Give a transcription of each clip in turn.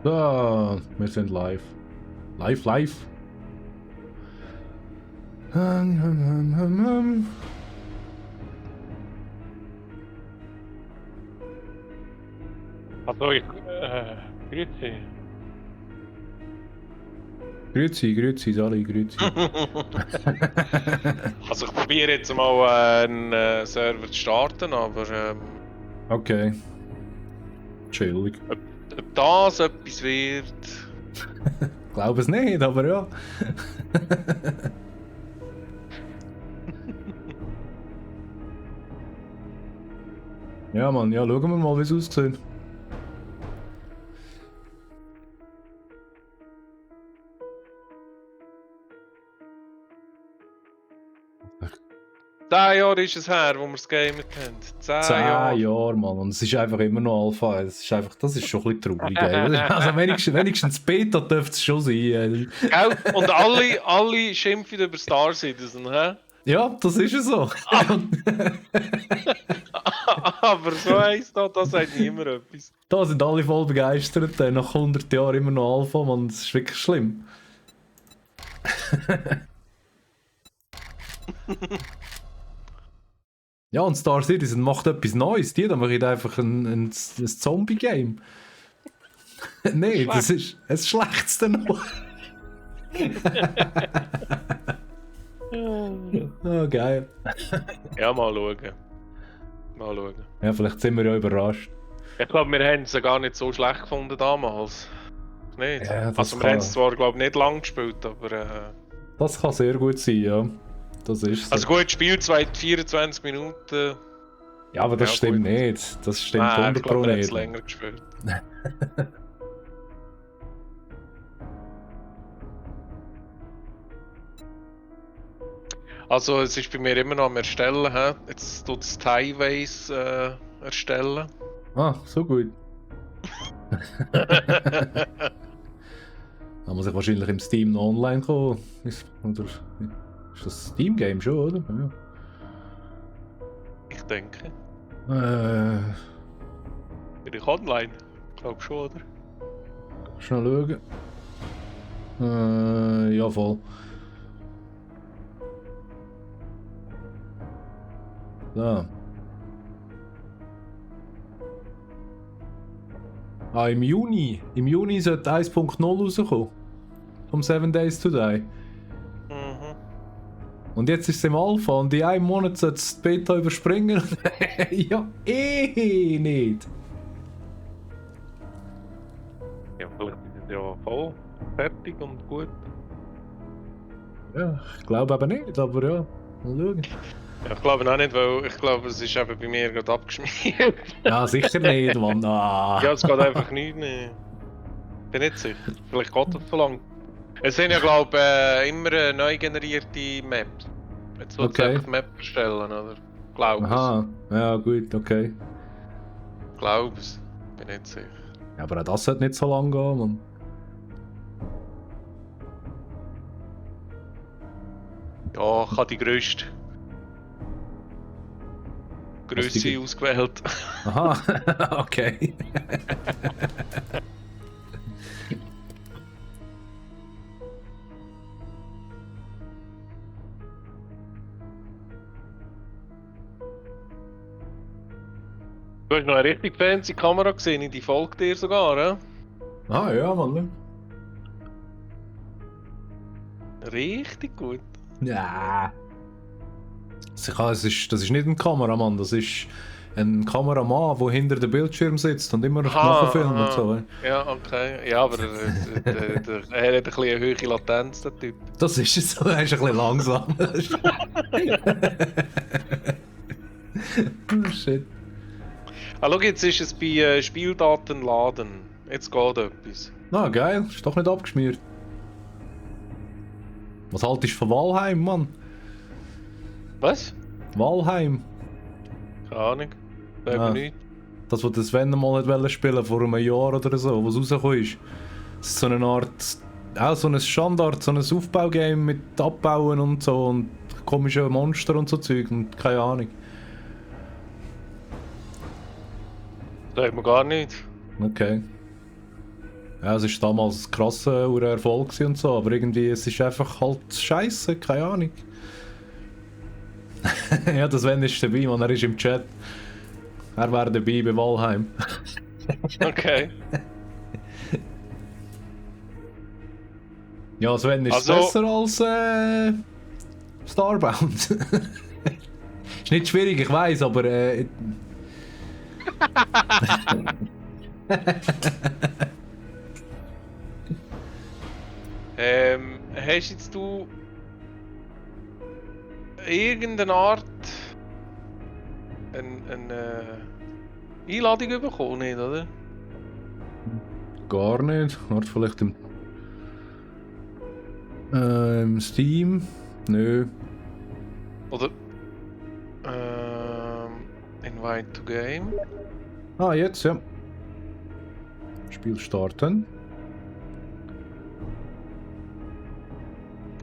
So, wir sind live. Live. Also grüezi. Grüezi, Sali, grüezi. Also ich probiere jetzt mal einen Server zu starten, aber Okay. Chillig. ob das etwas wird... Glaube es nicht, aber ja. Ja, Mann, ja, schauen wir mal, wie es aussieht. Zehn Jahre ist es her, wo wir es gamet haben. 10 10 Jahre. Jahre, Mann, und es ist einfach immer noch Alpha. Das ist schon ein bisschen traurig, ey. Also wenigstens Beta dürfte es schon sein. Gell? Und alle schimpfen über Star Citizen, hä? Ja, das ist ja so. Aber so heisst das sagt niemand etwas. Da sind alle voll begeistert, nach 100 Jahren immer noch Alpha, Mann, das ist wirklich schlimm. Ja, und Star Citizen macht etwas Neues. Die machen einfach ein Zombie-Game. Nein, das ist das Schlechteste noch. Oh, geil. Ja, mal schauen. Mal schauen. Ja, vielleicht sind wir ja überrascht. Ich glaube, wir haben es ja gar nicht so schlecht gefunden damals. Nicht? Ja, das Also wir kann- haben es zwar, glaube ich, nicht lang gespielt, aber... Das kann sehr gut sein, ja. Das ist so. Also gut, Spiel 24 Minuten. Ja, aber das Ja, stimmt gut. nicht. Das stimmt Ich 100 glaube, Pro wir haben es nicht. länger gespielt. Also es ist bei mir immer noch am Erstellen. He? Jetzt tut es Highways erstellen. Ah, so gut. Da muss ich wahrscheinlich im Steam noch online kommen. Oder ist das Steam-Game schon, oder? Ja. Ich denke. Äh, Bin ich online? Ich glaube schon, oder? schnell schauen. Ja, voll. So. Ah, im Juni. Im Juni sollte 1.0 rauskommen. Vom 7 Days to Die. Mhm. Und jetzt ist es im Alpha und in einem Monat sollte es die Beta überspringen. Ja, nicht. Ja, vielleicht ist es ja voll fertig und gut. Ja, ich glaube aber nicht, aber ja. Mal schauen. Ja, ich glaube auch nicht, weil ich glaube, es ist eben bei mir gerade abgeschmiert. Ja, sicher nicht, Mann. Ah. Ja, es geht einfach nicht mehr. Bin nicht sicher. Vielleicht geht das so lang. Es sind ja, glaube ich, immer neu generierte Maps. Jetzt wird es Okay. einfach die Map erstellen, oder? Glaube es. Aha, ja gut, okay. Glaube es. Bin nicht sicher. Ja, aber auch das sollte nicht so lang gehen, Mann. Ja, ich habe die grösste Was die Grösse ausgewählt. Aha, okay. Du hast noch eine richtig fancy Kamera gesehen, die folgt dir sogar, ne? Ah ja, Mann. Richtig gut. Ja. Das ist nicht ein Kameramann, das ist ein Kameramann, der hinter dem Bildschirm sitzt und immer nachfilmt und so. Ja, okay. Ja, aber er hat ein bisschen eine hohe Latenz, der Typ. Das ist es so, er ist ein bisschen langsam. Oh, shit. Ah, schau, jetzt ist es bei Spieldaten laden. Jetzt geht etwas. Na geil, ist doch nicht abgeschmiert. Was haltest du von Valheim, Mann? Was? Valheim. Keine Ahnung. Sag Ah. mir nicht. Das, was Sven mal nicht wollte spielen vor einem Jahr oder so, was rausgekommen ist. Das ist so eine Art, auch so ein Standard, so ein Aufbaugame mit Abbauen und so und komischen Monster und so Zeug und keine Ahnung. Sag mir gar nicht. Okay. Ja, es ist damals ein krasser Erfolg gewesen und so, aber irgendwie, es ist einfach halt scheiße, keine Ahnung. Ja, das Sven ist dabei, man, er ist im Chat. Er wäre dabei bei Valheim. Okay. Ja, Sven ist Also- besser als Starbound. Ist nicht schwierig, ich weiß, aber Hast jetzt du irgendeine Art eine Einladung bekommen, nicht, oder? gar nicht. Warte, vielleicht im Steam? Nö. Oder Invite to Game. Ah, jetzt, ja. Spiel starten.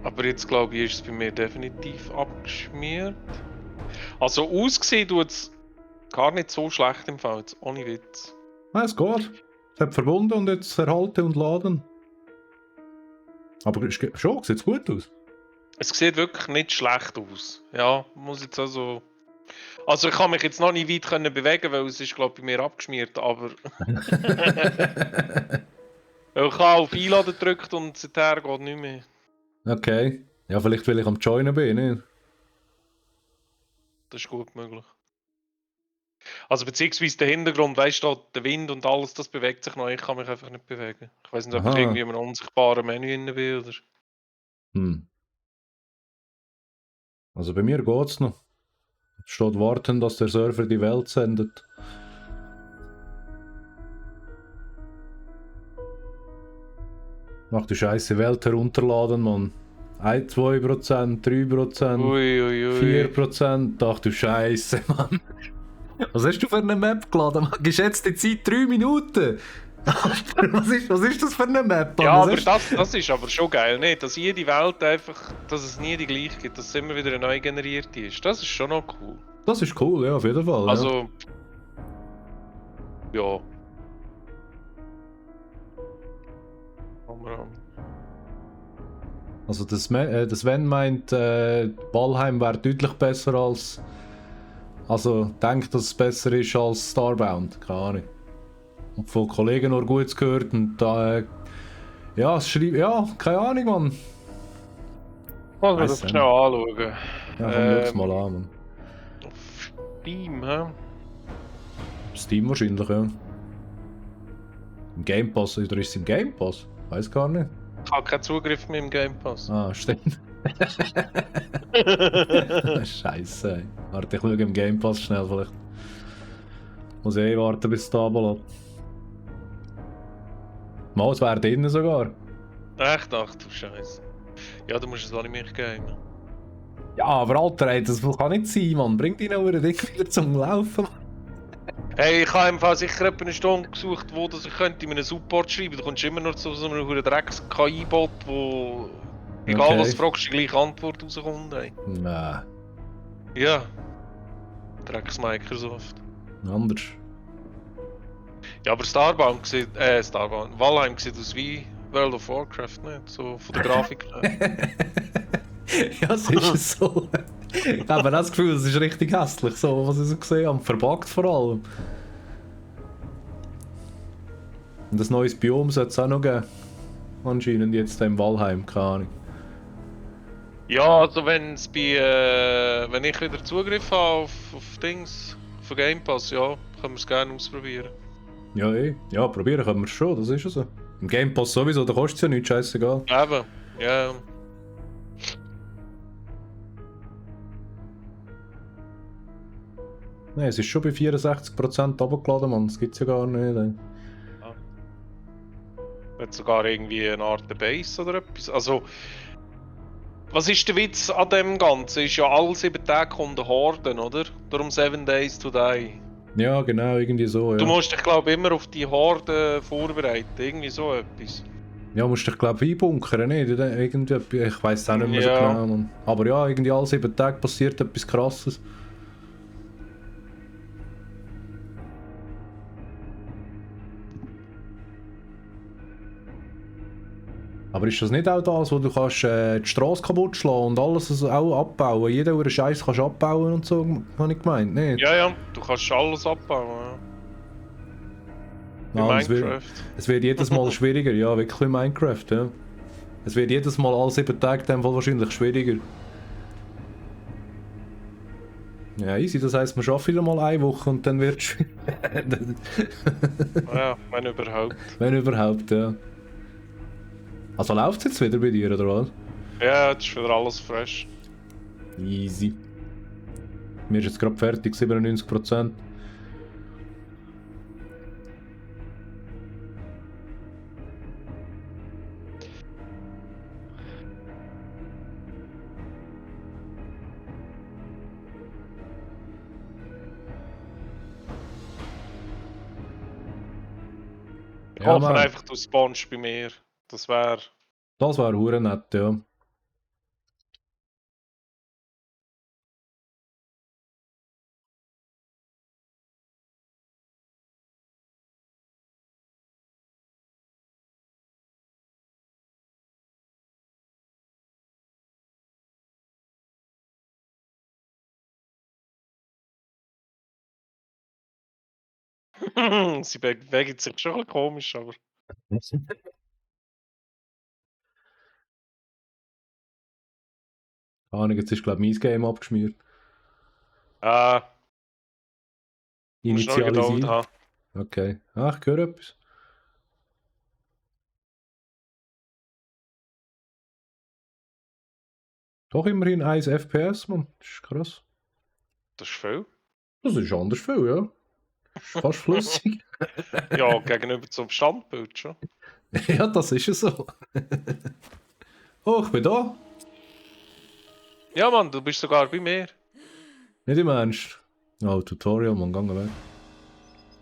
Aber jetzt glaube ich, ist es bei mir definitiv abgeschmiert. Also ausgesehen tut es gar nicht so schlecht im Fall, jetzt ohne Witz. Ah, es geht. Es hat verbunden und jetzt erhalten und laden. Aber schon, sieht gut aus. Es sieht wirklich nicht schlecht aus. Ja, muss jetzt also... Also ich kann mich jetzt noch nicht weit können bewegen, weil es ist glaube ich bei mir abgeschmiert, aber... Weil ich habe auf Einladen gedrückt und seither geht nicht mehr. Okay. Ja, vielleicht will ich am Joinen bin, nicht? Das ist gut möglich. Also beziehungsweise der Hintergrund, weißt du, der Wind und alles, das bewegt sich noch. Ich kann mich einfach nicht bewegen. Ich weiß nicht, ob ich Aha. irgendwie in einem unsichtbaren Menü drin bin oder... Hm. Also bei mir geht's noch. Steht warten, dass der Server die Welt sendet. Ach du Scheiße, Welt herunterladen, Mann. 1, 2%, 3%, Ui, ui, ui. 4%. Ach du Scheiße, Mann. Was hast du für eine Map geladen? Geschätzte Zeit 3 Minuten. was ist das für eine Map? Mann? Ja, Was aber hast- das ist aber schon geil, nicht? Dass jede Welt einfach, dass es nie die gleiche gibt, dass es immer wieder eine neu generierte ist. Das ist schon noch cool. Das ist cool, ja, auf jeden Fall. Ja. Also, ja. Aber, Also das Sven meint, Valheim wäre deutlich besser als... Also denkt, dass es besser ist als Starbound, keine Ahnung. Und von Kollegen nur Gutes gehört und da... ja, es schreibt... Ja, keine Ahnung, Mann. Wollen wir Weiss das nicht. schnell anschauen. Ja, komm, schau's mal an, Mann. Auf Steam, hä? Steam wahrscheinlich, ja. Im Game Pass, oder ist es im Game Pass? Weiß gar nicht. Ich habe keinen Zugriff mehr im Game Pass. Ah, stimmt. Scheiße, ey. Warte, ich schaue im Game Pass schnell, vielleicht. Muss ich eh warten, bis es da lädt. Mal, es wäre drinnen sogar. Echt? Ach du Scheiße. Ja, du musst es auch nicht mehr geben. Ja, aber Alter, ey, das kann nicht sein, Mann. Bringt ihn auch ein Ding wieder zum Laufen. Hey, ich habe im Fall sicher etwa eine Stunde gesucht, wo das ich könnte in einem Support schreiben. Du kommst immer nur zu so einem Drecks-KI-Bot, wo... Egal Okay. was du fragst, die gleiche Antwort rauskommt. Ey. Nein, Ja. Drecks-Microsoft. anders. Ja, aber Starbound, Valheim sieht aus wie World of Warcraft, nicht? So von der Grafik her. Ja, es ist so. Ich habe das Gefühl, es ist richtig hässlich, so, was ich so gesehen habe. Verbuggt vor allem. Und ein neues Biom sollte es auch noch geben. Anscheinend jetzt im Valheim, keine Ahnung. Ja, also wenn ich wieder Zugriff habe auf Dings, auf Game Pass, ja, können wir es gerne ausprobieren. Ja, eh. Ja, probieren können wir es schon, das ist ja so. Im Game Pass sowieso, da kostet es ja nichts, scheißegal. Eben, ja. Nein, es ist schon bei 64% runtergeladen, Mann. Das gibt's ja gar nicht. Ey. Hat sogar irgendwie eine Art Base oder etwas. Also, was ist der Witz an dem Ganzen? Ist ja alle 7 Tage kommen Horden, oder? Darum 7 Days to Die. Ja, genau, irgendwie so, ja. Du musst dich, glaube ich, immer auf die Horde vorbereiten. Irgendwie so etwas. Ja, musst dich, glaube ich, einbunkern, nicht? Irgendwie, ich weiß auch nicht mehr Ja. so genau, Mann. Aber ja, irgendwie alle 7 Tage passiert etwas Krasses. aber ist das nicht auch das, wo du kannst die Straße kaputt schlagen und alles also auch abbauen? Jeder Scheiß kannst du abbauen und so, habe ich gemeint, nicht? Ja, ja, du kannst alles abbauen, ja. Wie Ah, Minecraft. es wird jedes Mal schwieriger, ja, wirklich wie Minecraft, ja. Es wird jedes Mal alle 7 Tage in dem Fall wahrscheinlich schwieriger. Ja, easy, das heisst, wir arbeiten wieder mal eine Woche und dann wird es schwierig. Ja, wenn überhaupt. Wenn überhaupt, ja. Also läuft es jetzt wieder bei dir, oder was? Ja, jetzt ist wieder alles fresh. Easy. Mir ist jetzt gerade fertig, 97%. Ich Ja, hoffe Mann. einfach, du spawnst bei mir. Das wäre... Das wäre hure nett, ja. Sie bewegt sich schon ein bisschen komisch, aber... Keine Ahnung, jetzt ist glaube ich mein Game abgeschmiert. Musst noch Geduld Initialisiert. haben. Okay. Ach, ich höre etwas. Doch immerhin 1 FPS, Mann. Das ist krass. Das ist viel. Das ist anders viel, ja. Das ist fast flüssig. Ja, gegenüber zum Standbild schon. Ja, das ist ja so. Oh, ich bin da. Ja, Mann, du bist sogar bei mir. Nicht im Ernst. Oh, Tutorial, man, gang weg.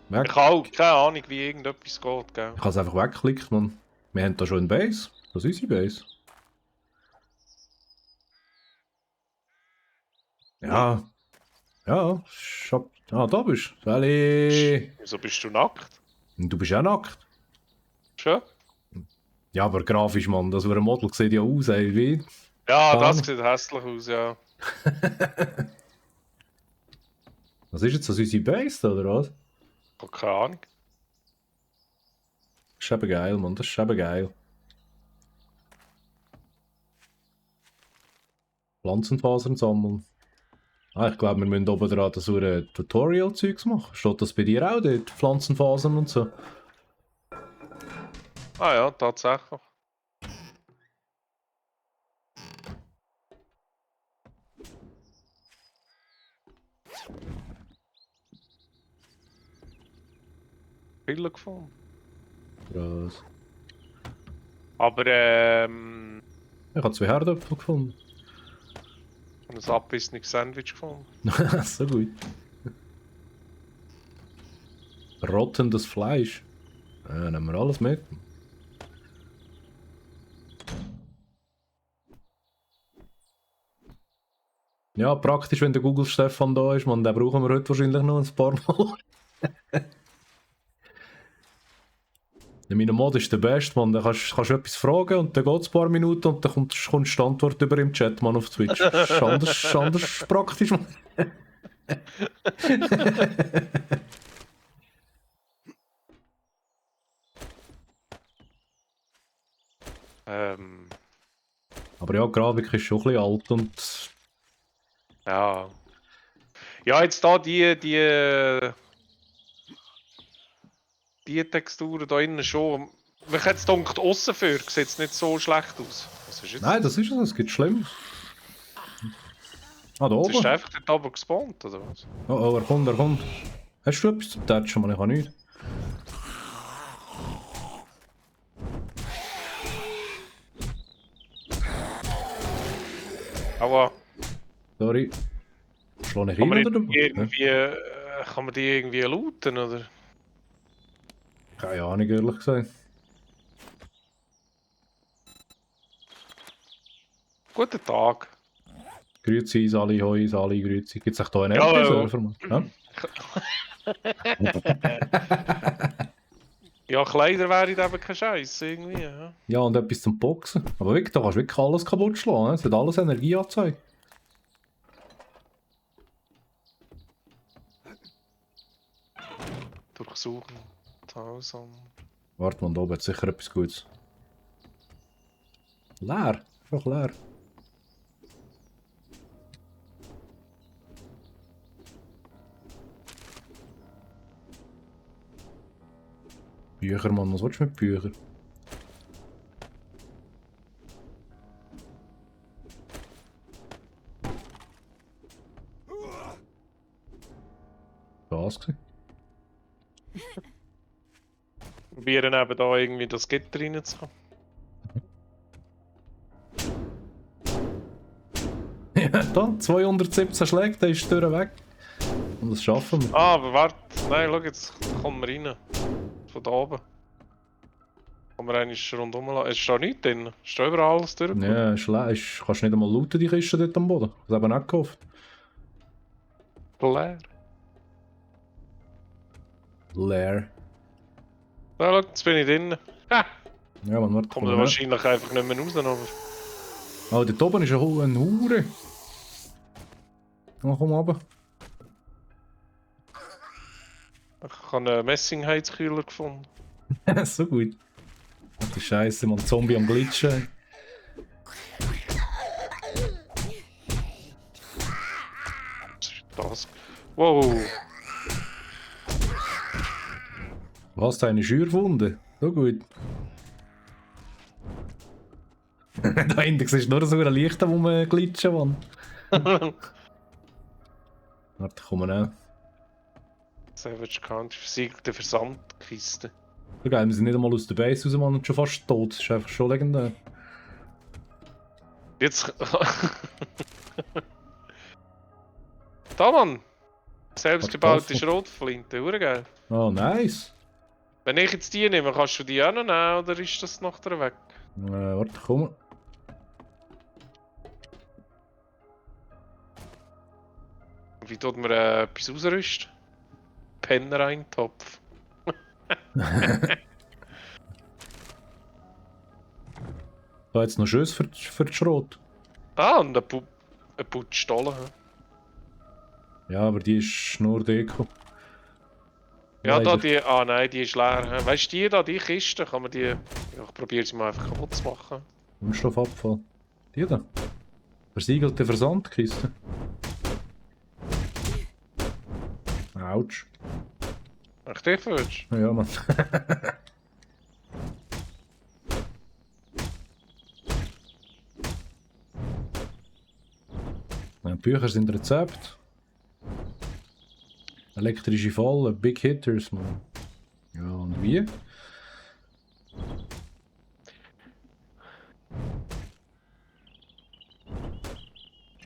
Weg. Ich habe auch keine Ahnung, wie irgendetwas geht, gell? Ich habe es einfach weggeklickt, man. Wir haben da schon eine Base. Das ist unsere Base. Ja. Ja, ah, da bist du. Sally. Wieso bist du nackt? Und du bist auch nackt. Schon? Ja, aber grafisch, Mann. Das für ein Model sieht ja aus, ey, wie. Ja, das Ahnung. sieht hässlich aus, ja. Was ist jetzt das, unsere Base, oder was? Ich habe keine Ahnung. Das ist eben geil, Mann. Das ist eben geil. Pflanzenfasern sammeln. Ah, ich glaube, wir müssen oben dran so ein Tutorial-Zeugs machen. Steht das bei dir auch, dort? Pflanzenfasern und so? Ah ja, tatsächlich. Viele gefunden. Krass. Aber Ich habe 2 Herdöpfel gefunden. ein abgewissenes Sandwich gefunden. So gut. Rottendes Fleisch. Ja, nehmen wir alles mit. Ja, praktisch, wenn der Google Stefan da ist, man, den brauchen wir heute wahrscheinlich noch ein paar Mal. Mein Mod ist der Beste, man. Da kannst du etwas fragen und dann geht es ein paar Minuten und dann kommt die Antwort über im Chat, man, auf Twitch. Das ist anders praktisch, man. Aber ja, die Grafik ist schon ein bisschen alt und... Ja. Ja, jetzt da die Texturen da innen schon. Man hat es gedacht, aussen für sieht es nicht so schlecht aus. Was ist jetzt? Nein, das ist es, es gibt Schlimmes. Ah, da Jetzt oben. ist einfach dort oben gespawnt, oder was? Oh, oh, er kommt, er kommt. Hast du etwas zum Touchen, man? Ich habe nichts. Aua. Sorry. Schlau ich Kann man rein, oder? kann man die irgendwie looten, oder? Keine Ahnung, ehrlich gesagt. Guten Tag. Grüezi, Sali, hoi, Sali, grüezi. Gibt es auch hier einen Ja, MP-Server? Ja? Ja, Kleider wären eben kein Scheiß irgendwie. Ja. Ja, und etwas zum Boxen. Aber wirklich, da kannst du wirklich alles kaputt schlagen. Ne? Es hat alles Energie angezeigt. Durchsuchen. 1000. Warte mal, da oben hat sicher etwas Gutes. Leer. Einfach leer. Bücher, Mann. Was willst du mit Büchern? Was gewesen? Probieren eben da irgendwie das Gitter reinzukommen. Ja, da, 217 Schläge, da ist die Tür weg. Und das schaffen wir. Ah, aber warte. Nein, schau, jetzt kommen wir rein. Von da oben. Kann man eigentlich rundum lassen. Ist da nichts drin? Ist da überall alles durch? Ja, ist leer. Kannst du nicht einmal looten, die Kiste dort am Boden. Das habe ich nicht gehofft. Leer. Leer. Ja, schau, jetzt bin ich drin. Ha! Ja, man, warte. Kommt er wahrscheinlich einfach nicht mehr raus, aber... Oh, dort oben ist ein Hure. Oh, komm runter. Ich habe einen Messingheizkühler gefunden. So gut. Ach die Scheiße, man, Zombie am Glitschen. Was ist das? Wow! Was, deine Schürwunde? So gut. Da hinten siehst du nur so ein Licht rumglitschen, Mann. Warte, komm mal. Savage Country, versiegelte Versandkiste. So geil, wir sind nicht einmal aus der Base raus, Mann, und schon fast tot. Das ist einfach schon legendär. Jetzt... Da, Mann! Selbstgebaute Schrotflinte, urgeil. Oh, nice. Wenn ich jetzt die nehme, kannst du die auch noch nehmen, oder ist das nachher weg? Warte, komm. Wie tut man etwas ausrüsten? Penner-Eintopf. Da jetzt noch Schüsse für den Schrot. Ah, und eine Putschstolle. Ja, aber die ist nur Deko. Ja, da Leider. die. Ah nein, die ist leer. Weißt du, die da, die Kiste, kann man die. Ja, ich probiere sie mal einfach kaputt zu machen. Kunststoffabfall. Die da. Versiegelte Versandkiste. Autsch. Ach, die willst Ja, Mann. Ja, Bücher sind Rezept. Elektrische Fallen, Big Hitters, Mann. Ja, und wie?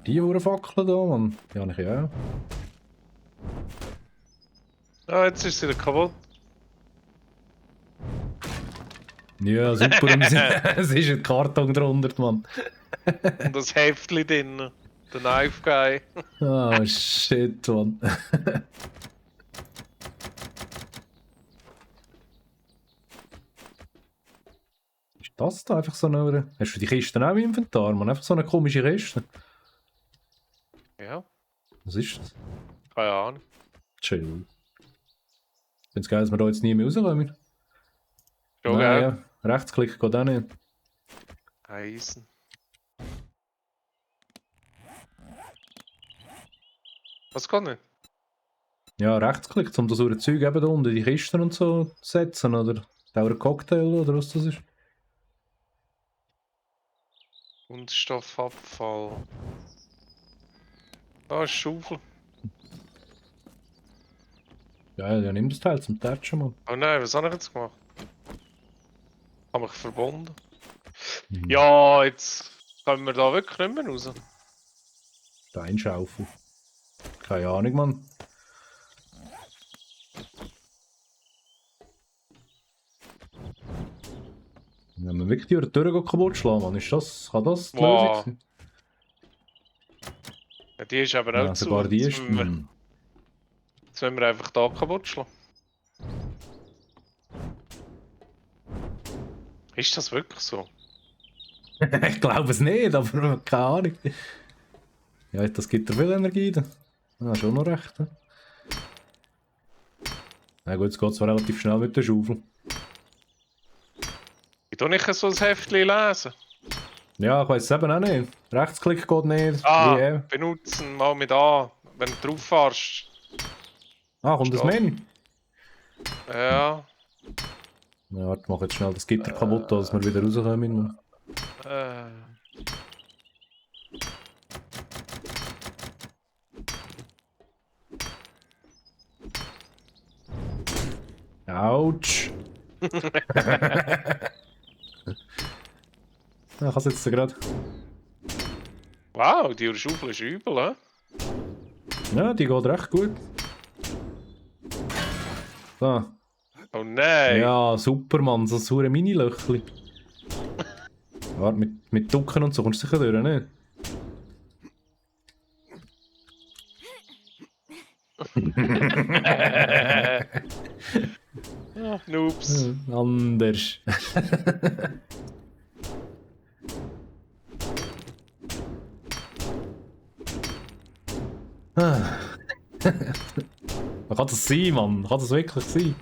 Die Uhrenfackel da, Mann. Die habe ich ja. Ah, jetzt ist sie wieder kaputt. Ja, super. Und es ist ein Karton drunter, Mann. Und das Heftli drin. Der Knife Guy. Oh shit, Mann. Ist das da einfach so eine... Hast du die Kiste auch im Inventar, Mann? Einfach so eine komische Kiste. Ja, Was ist das? keine Ahnung. Chill. Ich finde es geil, dass wir da jetzt nie mehr rauskommen. Schon, Nein, gell? ja. Rechtsklick geht auch nicht. Eisen. Was kann nicht? Ja, Rechtsklick, um das so ein Zeug eben da unten, die Kisten und so zu setzen, oder? Dauer Cocktail, oder was das ist. Kunststoffabfall. Da ist Schaufel. Geil, ja, nimm das Teil zum Tatschen, Mann. Oh nein, was habe ich jetzt gemacht? Habe mich verbunden. Mhm. Ja, jetzt können wir da wirklich nicht mehr raus. Steinschaufel. Keine Ahnung, Mann. Wenn wir wirklich die Tür kaputt schlagen, Mann, kann das die Wow. Lösung sein? Ja, die ist aber auch Ja, zu. sogar die ist... Jetzt müssen wir einfach da kaputt schlagen. Ist das wirklich so? Ich glaube es nicht, aber keine Ahnung. Ja, das gibt dir viel Energie. Da. Ja, schon noch recht. Ne? Na gut, jetzt geht es relativ schnell mit der Schaufel. Ich tu nicht so ein Heftchen lesen. Ja, ich weiß es eben auch nicht. Rechtsklick geht nicht. Ah, benutzen, mal mit A. Wenn du drauf fährst. Ah, kommt das Stopp. Menü? Ja. Ja, warte, mach jetzt schnell das Gitter kaputt, dass wir wieder rauskommen. Äh. Autsch! Ja, ich hab's jetzt gerade. Wow, die Schaufel ist übel, hä? Ja, die geht recht gut. So. Oh nein! Ja, super, Mann, so ein saure Mini-Löchli. Warte, mit Ducken und so kommst du sicher durch, ne? Ah, Noobs. Anders. Was kann das sein, Mann? Kann das wirklich sein?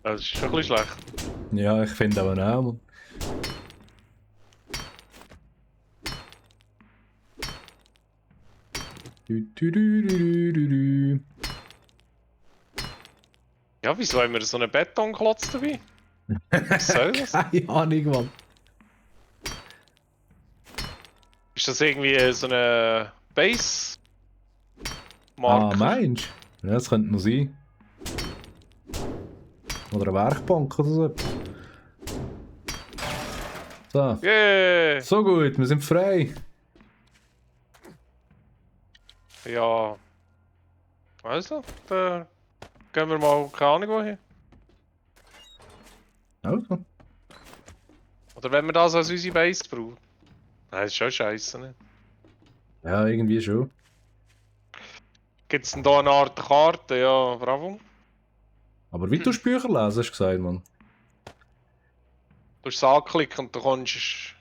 Das ist schon ein bisschen schlecht. Ja, ich finde aber auch, Mann. Du. Ja, wieso haben wir so einen Betonklotz dabei? Was soll das? Keine Ahnung, Mann. Ist das irgendwie so eine Base? Ah, Marker? meinst du? Ja, das könnte noch sein. Oder eine Werkbank oder so. So. Yeah! So gut, wir sind frei. Ja. Also, dann gehen wir mal, keine Ahnung wohin. Also. Oder wenn wir das als unsere Base brauchen. Nein, das ist schon scheiße, ne? Ja, irgendwie schon. Gibt es denn da eine Art Karte? Ja, bravo. Aber wie du Bücher lesen, hast du gesagt, Mann. Du hast es anklicken und dann kommst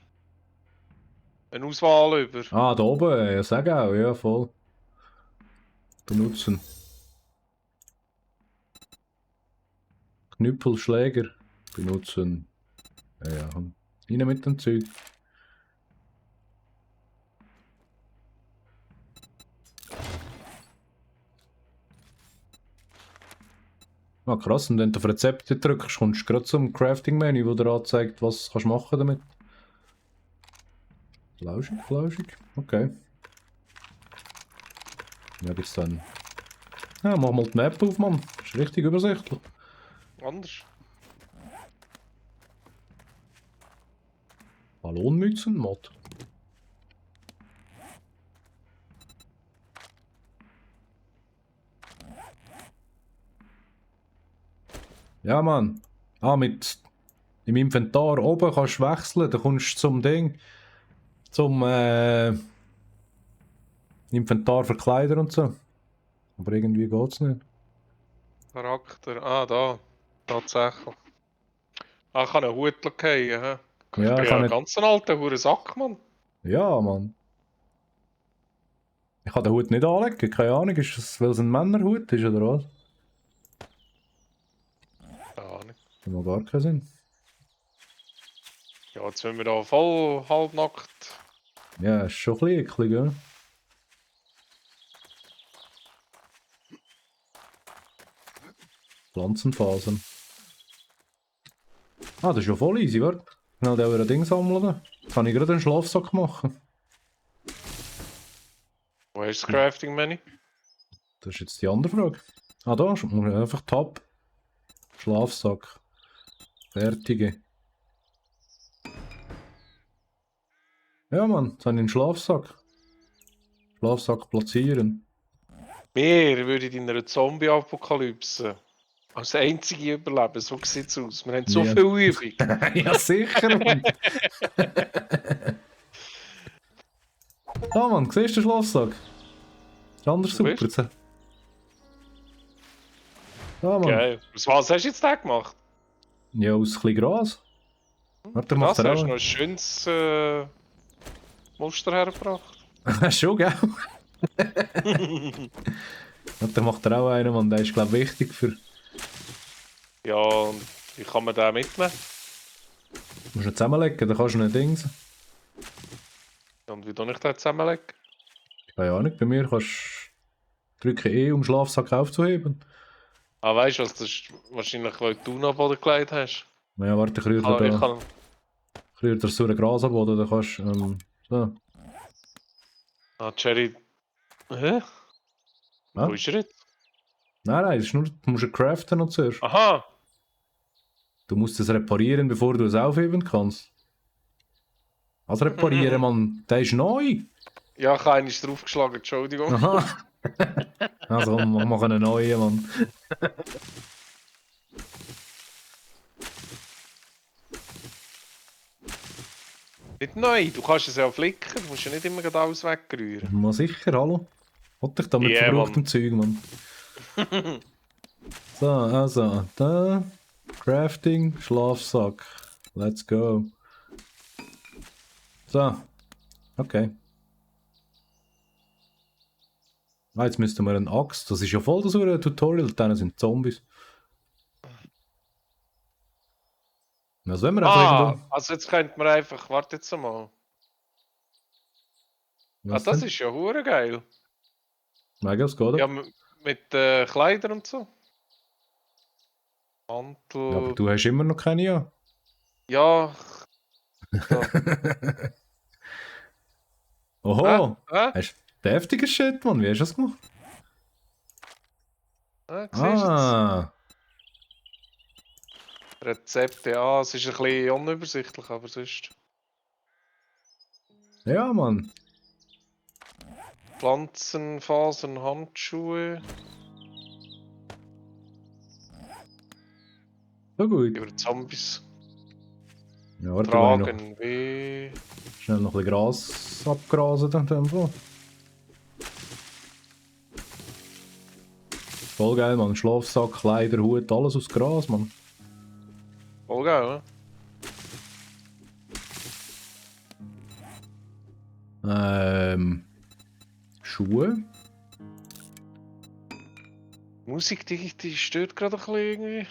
du eine Auswahl über. Ah, da oben, ja, sag auch, ja, voll. Benutzen. Knüppelschläger. Benutzen. Ja, ja. Rein mit dem Zeug. Ah, krass, und wenn du auf Rezepte drückst, kommst du gerade zum Crafting-Menü, wo dir anzeigt, was du machen damit. Flauschig, flauschig. Okay. Ja, gibt's dann. Ja, mach mal die Map auf, Mann. Ist richtig übersichtlich. Anders. Ballonmützen, Mod. Ja, Mann. Ah, mit im Inventar oben kannst du wechseln. Da kommst du zum Ding. Zum Inventar für Kleider und so. Aber irgendwie geht's nicht. Charakter. Ah, da. Tatsächlich. Ah, ich kann einen Hut fallen, hä? Ich Ja, bin ich ja kann ein nicht. ganz alter Hurensack, Mann. Ja, Mann. Ich kann den Hut nicht anlegen. Keine Ahnung, ist das, weil es ein Männerhut ist oder was? Keine Ahnung. Das macht gar keinen Sinn. Ja, jetzt sind wir da voll halbnackt. Ja, ist schon ein bisschen eklig, ja. Pflanzenphasen. Ah, das ist ja voll easy, warte. Schnell den ein Ding sammeln. Jetzt kann ich gerade einen Schlafsack machen. Wo ist das Crafting-Menü? Das ist jetzt die andere Frage. Ah, da muss ich einfach Tab. Schlafsack. Fertige. Ja, Mann, jetzt habe ich einen Schlafsack. Schlafsack platzieren. Wir würden in einer Zombie-Apokalypse als einzige überleben. So sieht es aus. Wir haben so Ja. viel Übung. Ja, sicher, Mann. Da, Mann, siehst du den Schlafsack? Ist anders Wo super. bist Jetzt. Da, Mann. Geil. Was hast du jetzt da gemacht? Ja, aus ein bisschen Gras. Warte, Für macht das er hast du auch. noch ein schönes Muster hergebracht. Schon, gell? Warte, macht er auch einen, Mann. Der ist, glaube ich, wichtig für... Ja, und wie kann man den mitnehmen? Du musst ihn zusammenlegen, dann kannst du nicht Dings. Und wie tue ich den zusammenlegen? Keine Ahnung, bei mir kannst du drücke E, um den Schlafsack aufzuheben. Ah, weißt du was? Das ist wahrscheinlich, weil du noch am Boden gelegt hast. Ja, warte, ich rühre Ich da. kann... Ich rühre da so einen Gras ab, oder? Dann kannst du... so. Ah, Jerry... Hä? Ja? Wo ist er jetzt? Nein, das ist nur... Du musst ihn craften noch zuerst. Aha! Du musst es reparieren, bevor du es aufheben kannst. Also reparieren, Mann. Der ist neu. Ja, ich habe einen draufgeschlagen, Entschuldigung. Aha. Also komm, wir machen einen neuen, Mann. Nicht neu, du kannst es ja flicken, du musst ja nicht immer gerade alles wegrühren. Mal sicher, hallo. Hat dich da mit Ja, verbrauchtem Zeug, Mann. So, also, da. Crafting, Schlafsack. Let's go. So. Okay. Ah, jetzt müssten wir eine Axt. Das ist ja voll das ein Tutorial, dann sind Zombies. Was wollen wir einfach irgendwo? Also jetzt könnte man einfach, warte jetzt mal. Was Das denn? ist ja hure geil. Mega, was geht? Ja, Ja, mit Kleidern und so. aber Mantel. du hast immer noch keine, ja. Ja. So. Oho! Hä? Hast du deftiges Shit, Mann? Wie hast du das gemacht? Siehst du jetzt? Ah! Rezepte, ja, es ist ein bisschen unübersichtlich, aber sonst. Ja, Mann. Pflanzenfasern, Handschuhe. So gut. Über Zombies. Ja, warte, wenn ich Tragen weh. noch schnell noch ein bisschen Gras abgrasen dann in dem Fall. Voll geil, Mann. Schlafsack, Kleider, Hut, alles aus Gras, Mann. Voll geil, ne? Schuhe. Die Musik, die stört gerade ein bisschen irgendwie.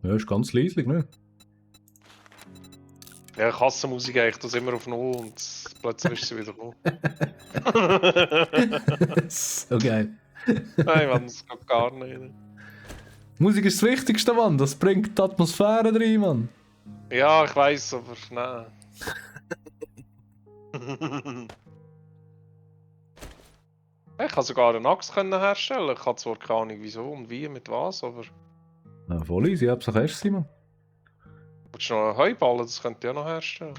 Ja, ist ganz leislich, ne? Ja, ich hasse Musik eigentlich, das immer auf Null und plötzlich ist sie wieder gekommen. So geil. Nein, Mann, das geht gar nicht. Musik ist das Wichtigste, Mann. Das bringt die Atmosphäre rein, Mann. Ja, ich weiß, aber nein. Ich kann sogar eine Axt herstellen. Ich habe zwar keine Ahnung wieso und wie, mit was, aber... Ja, voll easy, Hauptsache erst sein, Mann. Willst du noch einen Heuballen? Das könnt ihr ja noch herstellen.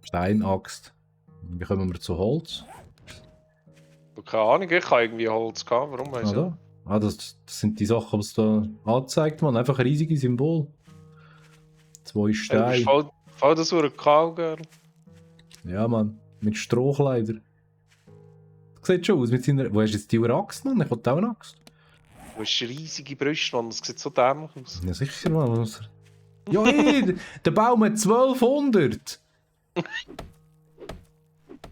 Steinaxt. Wie kommen wir zu Holz? Keine Ahnung, ich habe irgendwie Holz gehabt, warum weiß ich nicht. Oder? Ah, das sind die Sachen, was da anzeigt, man. Einfach ein riesiges Symbol. 2 Hey, du bist Steine. voll das ein Cowgirl. Ja, Mann. Mit Strohkleider. Das sieht schon aus mit seiner... Wo hast du jetzt die Axt, Mann? Ich wollte auch eine Axt. Du hast riesige Brüste, Mann. Das sieht so dämlich aus. Ja, sicher, Mann. Ja, hey, der Baum hat 1200.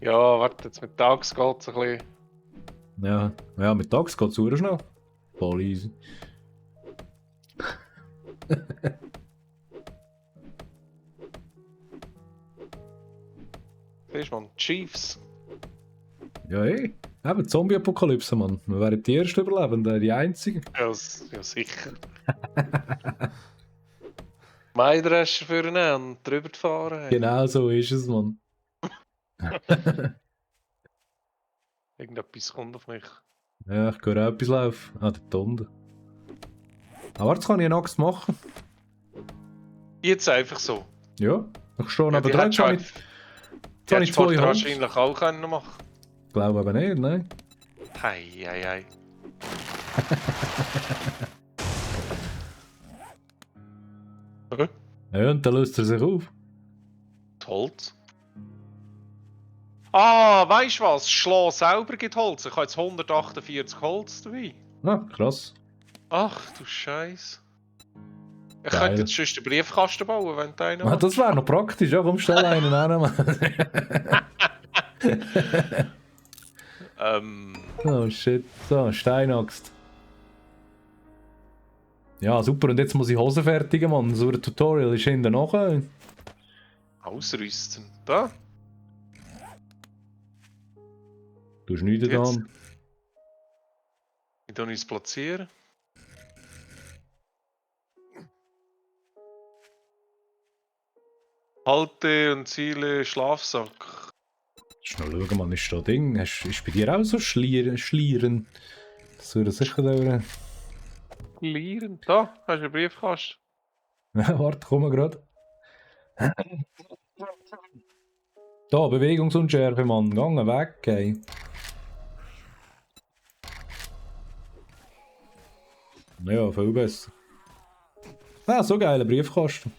Ja, warte, jetzt mit Tags geht es ein bisschen. Ja, mit Axt geht es super schnell. Voll easy. Siehst du, Mann, Chiefs. Ja, hey. Eben, Zombie-Apokalypse, Mann. Wir wären die ersten Überlebenden, die einzigen. Ja, ja sicher. Maidrescher vornehmen und drüber fahren. Genau so ist es, Mann. Irgendetwas kommt auf mich. Ja, ich gehe auch etwas laufen. Ah, der Tonde. Aber warte, kann ich eine Axt machen? Jetzt einfach so. Ja, ich stehe Ja, neben die dran. hättest du Jetzt habe ich 2 Holz. wahrscheinlich auch können machen. Ich glaube aber nicht, nein. Hei, hei, hei. Okay. Ja, und dann löst er sich auf. Das Holz. Ah, weißt du was? Schloh selber gibt Holz. Ich habe jetzt 148 Holz dabei. Ah, krass. Ach du Scheiße. Ich Geil. könnte jetzt schon den Briefkasten bauen, wenn du einen Ah, das wäre noch praktisch, ja, komm, stell einen an. Oh shit, so, Steinaxt. Ja, super, und jetzt muss ich Hosen fertigen, Mann. So ein Tutorial ist hinten nachher. Ausrüsten. Da. Du hast nichts Jetzt. getan. Wie tue ich es platzieren? Halte und Ziele, Schlafsack. Schnell schauen, Mann, ist da Ding. Ist bei dir auch so Schlieren? Das würde sicher dauern. Lieren. Da, hast du einen Briefkasten. Warte, komm mal gerade. Da, Bewegungsunschärfe, Mann. Gange weg, ey. Ja, viel besser. Ah, so geiler Briefkasten.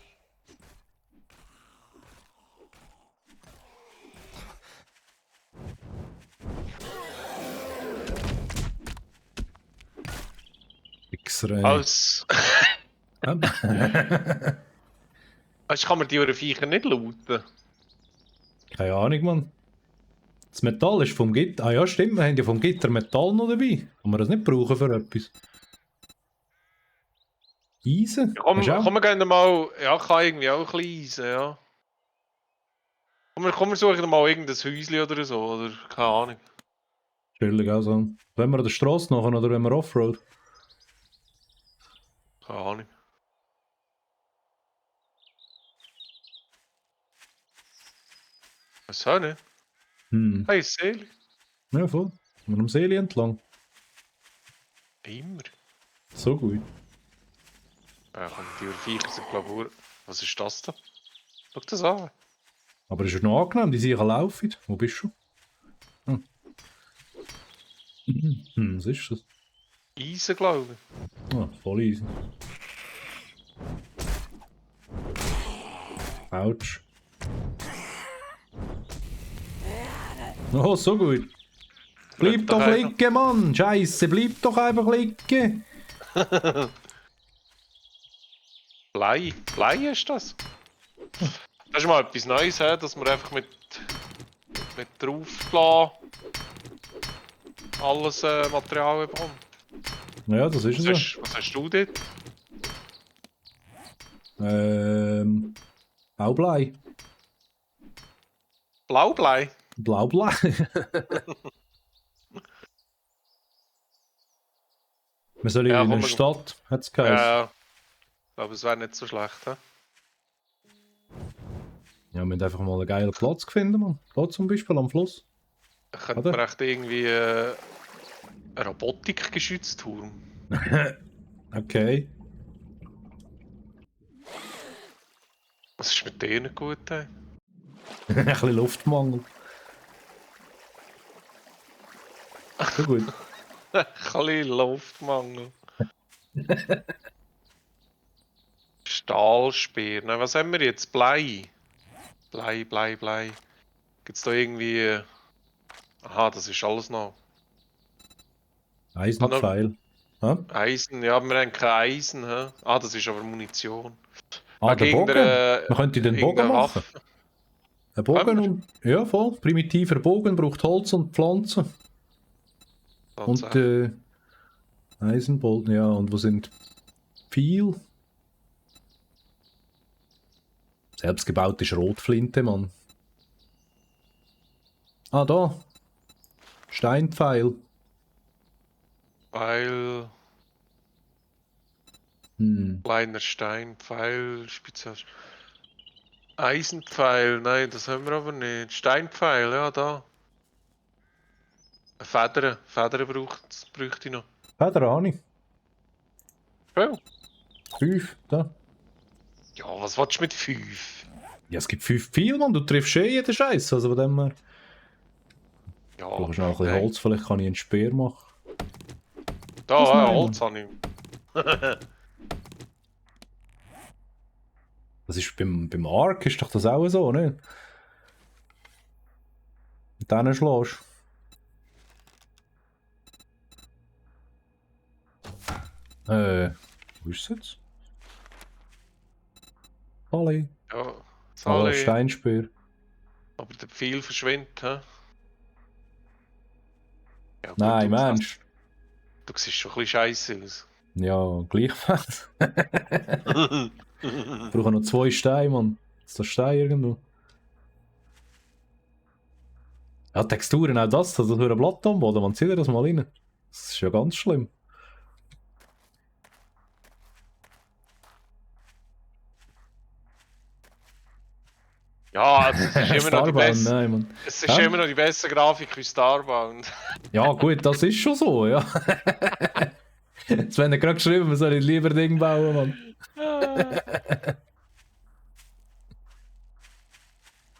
X-Ray. Als. Also kann man die Viecher nicht looten. Keine Ahnung, Mann. Das Metall ist vom Gitter. Ah ja, stimmt, wir haben ja vom Gitter Metall noch dabei. Kann man das nicht brauchen für etwas? Eisen? Komm, Hast du auch? komm, wir gehen mal. Ja, ich kann irgendwie auch ein bisschen Eisen, ja. Komm, wir suchen mal irgendein Häuschen oder so, oder keine Ahnung. Chillig auch so. Wenn wir an der Straße nachher oder wenn wir Offroad? Keine Ahnung. Was auch nicht? Hey, Seele. Ja, voll. Wir am See entlang. Immer. So gut. Ja, komm, die Viecher sind, glaube ich, was ist das da? Schau das an. Aber es ist noch angenehm, die sicher laufen. Wo bist du? Was ist das? Eisen, glaube ich. Ah, voll easy. Autsch. Oh, so gut. Bleib doch liegen, Mann! Scheiße, bleib doch einfach liegen! Blei. Blei ist das? Das ist mal etwas Neues, he? Dass man einfach mit drauflassen alles Material bekommt. Ja, das ist es. Was hast du dort? Blaublei. Blaublei? Blaublei. Wir sollen in eine Stadt, hat es geheißen. Ja, ich glaube, es wäre nicht so schlecht. He? Ja, wir müssen einfach mal einen geilen Platz finden, Mann. Da zum Beispiel am Fluss. Da könnte man echt irgendwie einen Robotikgeschützturm. Okay. Was ist mit denen gut? Ey? Ein bisschen Luftmangel. So gut. Ein bisschen Luftmangel. Stahlspeer. Na, was haben wir jetzt? Blei. Blei. Gibt es da irgendwie. Aha, das ist alles noch. Eisenpfeil. Eisen, ja, wir haben kein Eisen. He? Ah, das ist aber Munition. Ah, der Bogen. Man könnte den Bogen machen. Ein Bogen und. Ja, voll. Primitiver Bogen braucht Holz und Pflanzen. Und Eisenbolten, ja. Und wo sind Pfeil? Selbstgebaute Schrotflinte, Mann. Ah, da. Steinpfeil. Pfeil. Kleiner Steinpfeil, Spitze. Eisenpfeil, nein, das haben wir aber nicht. Steinpfeil, ja, da. Federn bräuchte ich noch. Feder habe ich. Ja. 5, da. Ja, was willst du mit 5? Ja, es gibt 5 Pfeile, Mann. Du triffst jeden Scheiß. Also von dem her. Ja, Du brauchst noch ein bisschen Holz, vielleicht kann ich einen Speer machen. Da, ja, Holz habe ich. Das ist beim Ark ist doch das auch so, ne? Mit denen schlägst wo ist es jetzt? Halli. Ja, Oh, Sally. Steinspeer. Aber der Pfeil verschwindet, hä? Ja, gut, Nein, du, Mensch. du siehst schon ein bisschen scheiße aus. Ja, gleichfalls. Ich brauche noch 2 Steine, Mann. Ist das Stein irgendwo? Ja, Texturen, auch das für ein Blatt am Boden, man zieht das mal rein. Das ist ja ganz schlimm. Ja, also es ist immer noch die Starbound, beste. nein, Mann. Es ist Hä? immer noch die beste Grafik wie Starbound. Ja, gut, das ist schon so, ja. Jetzt wenn er gerade geschrieben, man soll ich lieber Ding bauen, Mann.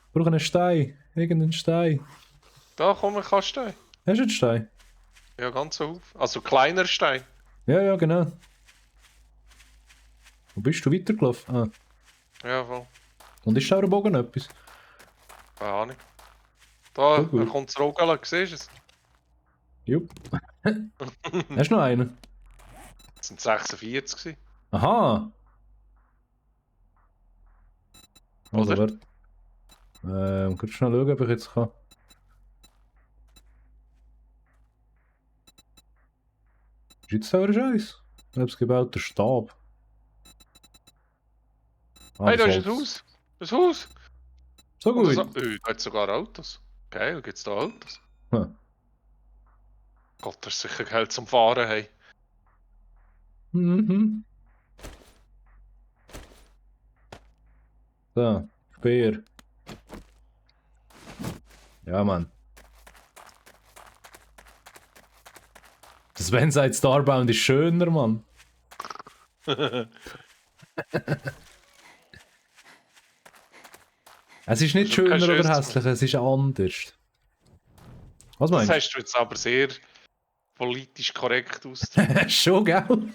Ich brauche einen Stein. Irgendeinen Stein. Da komm, kannst du. Hast du einen Stein? Ja, ganz auf. Also kleiner Stein. Ja, ja, genau. Wo bist du weitergelaufen? Ah. Ja, voll. Und ist auch Bogen etwas? Keine Ahnung. Da, So gut. da kommt das Rogala, siehst du es? Jupp. Hast du noch einen? Das sind 46 gewesen. Aha! Also, Oder? warte. Kannst du schnell schauen, ob ich jetzt kann. Ist jetzt auch ein Scheiß? Selbstgebauter Stab. Ah, Hey, da das ist ein Holz. Haus. Das Haus. So Und gut. da hat sogar Autos. Geil, gibt's da Autos? Hm. Gott, das ist sicher Geld zum Fahren, hey. Mhm. So, Speer. Ja, Mann. Das Sven sagt Starbound ist schöner, Mann. Es ist nicht Das ist kein schöner oder schönes hässlicher, es ist anders. Was Das meinst du? hast du jetzt aber sehr politisch korrekt ausgedrückt. Schon, gell?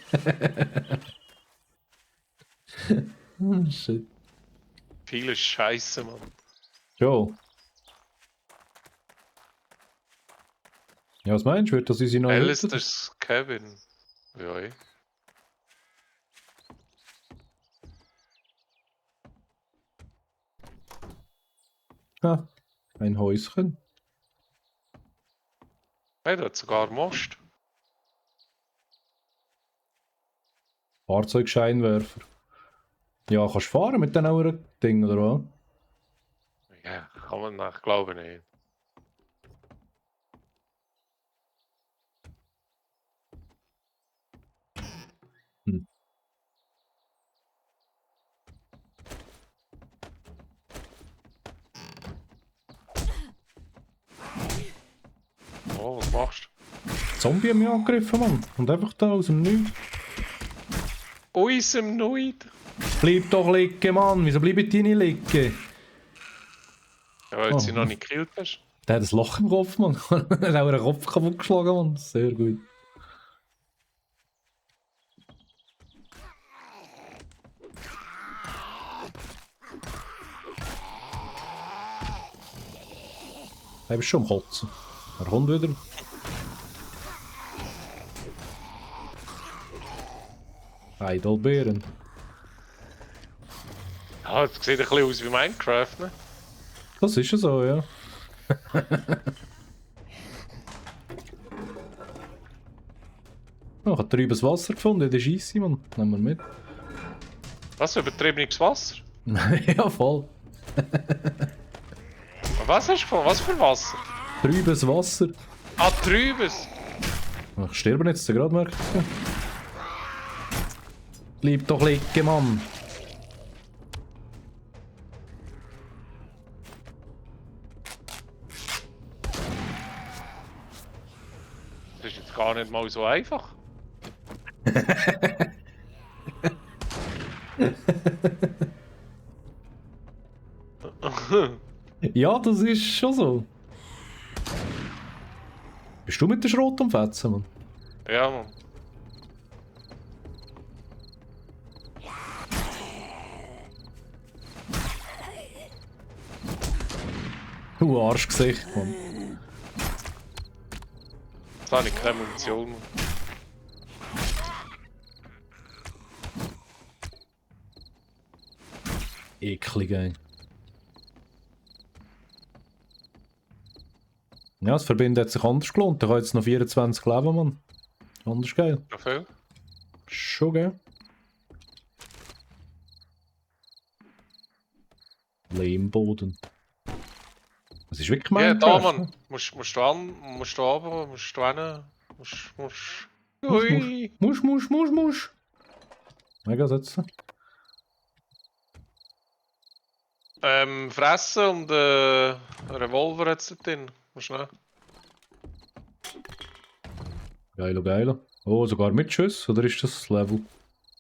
Oh, shit. Viele Scheiße, Mann. Schon. Ja, was meinst du? Wird das unsere neue Alice, Hütte? das ist Kevin. Ja, eh. Ja, ein Häuschen. Hey, da hat sogar Most. Fahrzeugscheinwerfer. Ja, kannst du fahren mit diesen Ding oder was? Ja, kann man nach, glaube nicht. Hm. Oh, was machst Zombie haben mich angegriffen, Mann. Und einfach da aus dem Nichts. du? Unserem Nuid. Bleib doch liegen, Mann. Wieso bleib ich nicht liegen? Ja, weil du sie Oh. noch nicht gekillt hast. Der hat ein Loch im Kopf, Mann. Er hat auch einen Kopf kaputt geschlagen, Mann. Sehr gut. Er ist schon am Kotzen. Er kommt wieder. Heidelbeeren. Ja, das sieht ein bisschen aus wie Minecraft, ne? Das ist ja so, ja. Oh, ich habe trübes Wasser gefunden, das ist easy, Mann. Nehmen wir mit. Was, übertriebenes Wasser? Ja, voll. Was hast du gefunden? Was für Wasser? Trübes Wasser. Ah, trübes. Ich sterbe jetzt gerade, merke ich. Bleib doch liegen, Mann. Das ist jetzt gar nicht mal so einfach. Ja, das ist schon so. Bist du mit der Schrot am Fetzen, Mann? Ja, Mann. Du Arschgesicht, Mann. Jetzt habe ich keine Munition mehr. Eklig, ey. Ja, das Verbinden hat sich anders gelohnt. Ich habe jetzt noch 24 Leben, Mann. Anders geil. Noch viel? Schon geil. Lehmboden. Das ist wirklich Ja, Minecraft. da, Ne? Mann. Musst du runter, musst du hin. Musst. Musch, Ui. musch. Mega setzen. Fressen und Revolver hat es da drin. Musst du nehmen. Geilo, geilo. Oh, sogar mit Schuss? Oder ist das Level?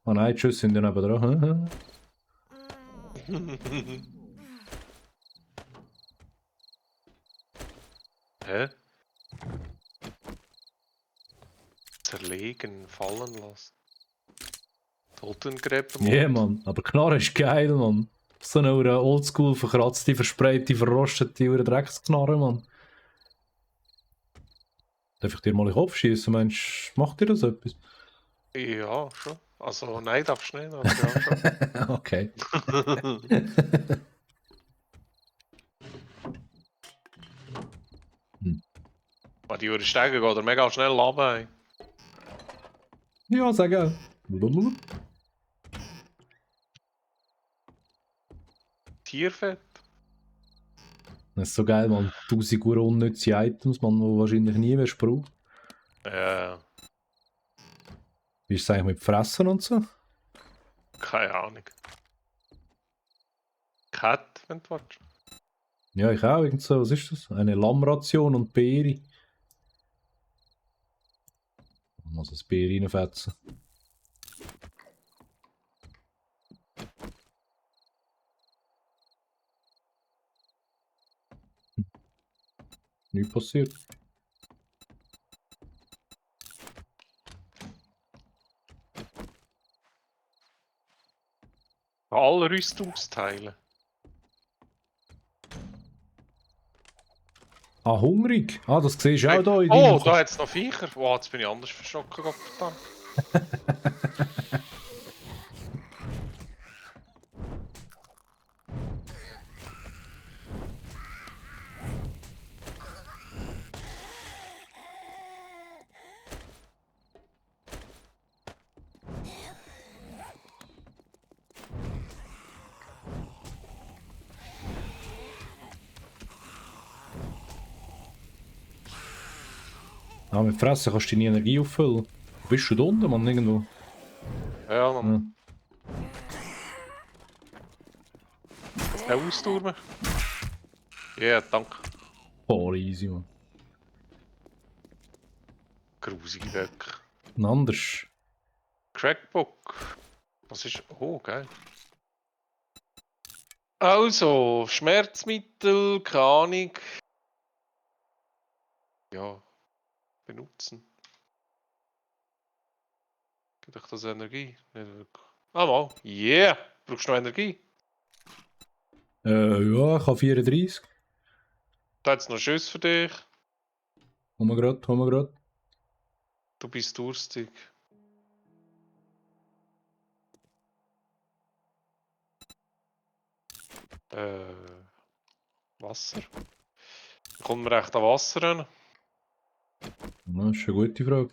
Ah nein, die Schüsse sind ja nebendran. Hä? Zerlegen, fallen lassen. Totengräber. Ja, yeah, Mann. Aber Knarre ist geil, Mann. So eine oldschool, verkratzte, versprayte, verrostete Drecksknarre, Mann. Darf ich dir mal in den Kopf schießen? Mensch, macht dir das etwas? Ja, schon. Also, nein, darfst du nicht, aber ja, schon. Okay. Aber die Stege geht er mega schnell runter. Ey. Ja, sag auch. Tierfett. Das ist so geil, man. 1000 unnütze Items, man, die wahrscheinlich nie mehr braucht. Wie ist es eigentlich mit Fressen und so? Keine Ahnung. Cat, wenn du willst. Ja, ich auch. Irgend so. Was ist das? Eine Lammration und Beere. Ich muss das Beer reinfetzen. Nichts passiert. Alle Rüstungsteile. Ah, hungrig. Ah, das siehst du auch da in Oh, deinem da hat es noch Viecher. Wow, jetzt bin ich anders verschrocken, Gottverdammt. Ah, mit Fressen kannst du deine Energie auffüllen. Wo bist du da unten, Mann? Irgendwo? Ja, Ja. Mann. Ja. Austurmen. Ja, danke. Oh, easy, Mann. Grusige Böcke. Ein anderes. Crackbook. Was ist. Oh, geil. Also, Schmerzmittel, keine Ahnung. Ja, benutzen. Gibt euch das Energie? Nicht wirklich. Ah, mal. Yeah! Brauchst du noch Energie? Ja, ich habe 34. Da hat es noch Schuss für dich. Haben wir grad. Du bist durstig. Wasser. Kommt man echt an Wasser ran? Das ist eine gute Frage.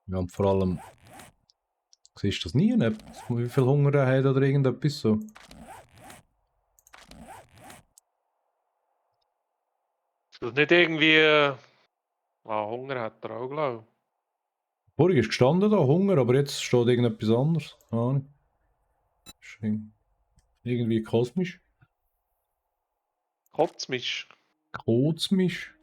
Ja, und vor allem, siehst du das nie, nicht? Wie viel Hunger er hat oder irgendetwas so. Das nicht irgendwie. Hunger hat er auch, glaube ich. Vorhin ist gestanden da, Hunger, aber jetzt steht irgendetwas anderes. Keine Ahnung. Ist irgendwie kosmisch. Kotzmisch. Kosmisch.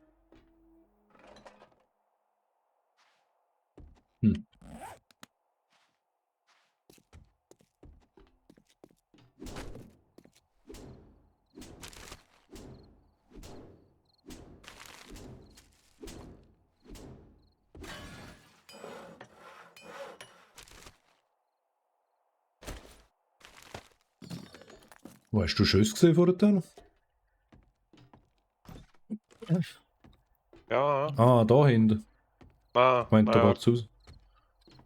Wo hast du Schüsse gesehen vorhin? Ja, Ah, da hinten. nein, Ich meinte, da nein, geht's raus.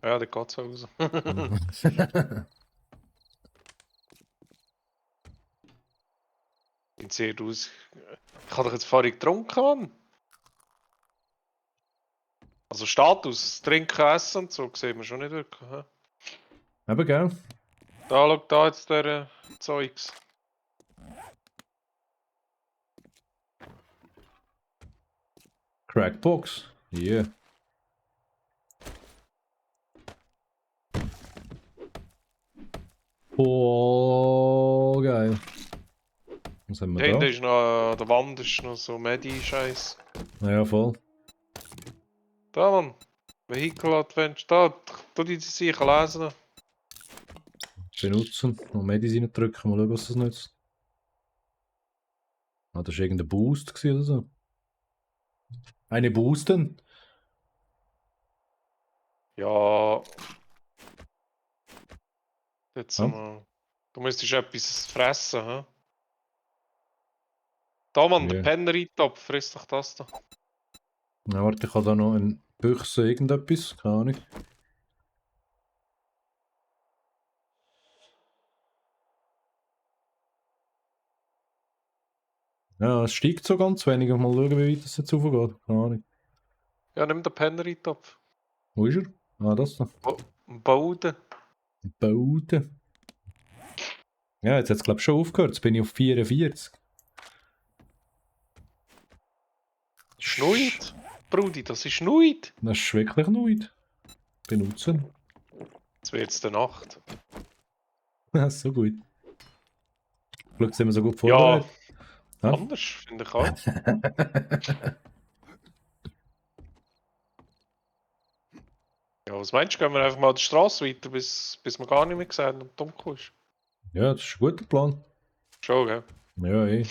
ja, der geht's raus. Sieht aus. Ich habe doch jetzt vorhin getrunken, Mann. Also Status, Trinken, Essen und so sieht man schon nicht wirklich. Hä? Eben, gell? Da, schau da jetzt der Zeugs. Crackbox. Yeah. Oh, geil. Was haben wir Hinten da? ist noch, an der Wand ist noch so Medi-Scheiß. Ja, voll. Da, Mann. Vehicle Adventure. Da, tu die sicher lesen. Benutzen. Und Medizin drücken. Mal schauen, was das nützt. Ah, das war irgendein Boost gewesen oder so. Eine Boosten? Ja. Jetzt Ja. mal. Du müsstest etwas fressen, hä? Da, Mann, der Ja. Penner-Eintopf, frisst doch das da. Ja, warte, ich habe da noch ein Büchse irgendetwas. Keine Ahnung. Ja, es steigt so ganz wenig. Mal schauen, wie weit das jetzt raufgeht. Keine Ahnung. Ja, nimm den Penner-Eintopf. Wo ist er? Ah, das da. Bauden. Bauten. Ja, jetzt hat es glaube ich schon aufgehört. Jetzt bin ich auf 44. Schneid. Brudi, das ist Schneid. Das ist wirklich nichts. Benutzen. Jetzt wird's der Nacht. Ja, so gut. Glück sind wir so gut Ja, vorbereitet. Ja. anders, finde ich auch. Ja, was meinst du? Gehen wir einfach mal die Straße weiter, bis wir gar nicht mehr sehen und dunkel ist. Ja, das ist ein guter Plan. Schon, gell? Ja, eh.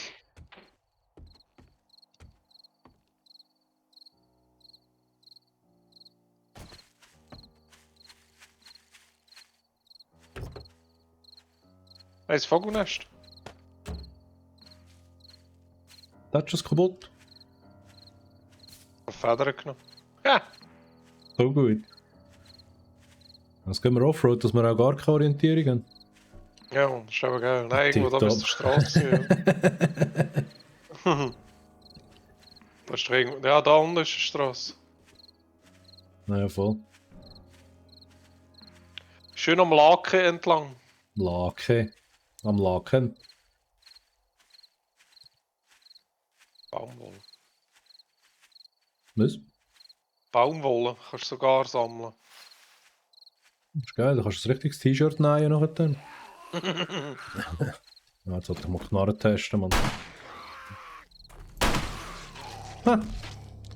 Hey, das Vogelnest. Das ist es kaputt. Eine Feder genommen. Ja, So gut. Jetzt gehen wir Offroad, dass wir auch gar keine Orientierung haben. ja, das ist aber geil. Nein, irgendwo da Tipptopp. müsste die Straße sein. Ja. Da ist doch irgendwo. Ja, da unten ist die Straße. Naja, voll. Schön am Laken entlang. Lake. Am Laken. Baumwolle. Was? Baumwolle kannst du sogar sammeln. Das ist geil, da kannst du ein richtiges T-Shirt nähen nachher. Ja, jetzt sollte ich mal Knarren testen, Mann. Ha!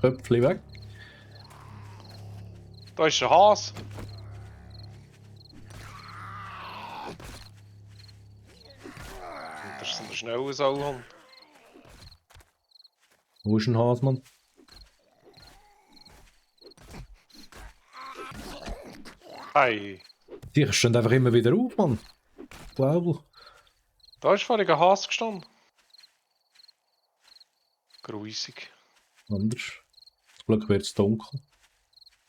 Köpfchen weg. Da ist ein Hase. Und das ist so ein schneller Sauhund. Wo ist ein Hase, Mann? Hey, Die stehen einfach immer wieder auf, Mann. Glaube. da ist vorhin ein Hase gestanden. Gruisig. Anders. Zum Glück wird es dunkel.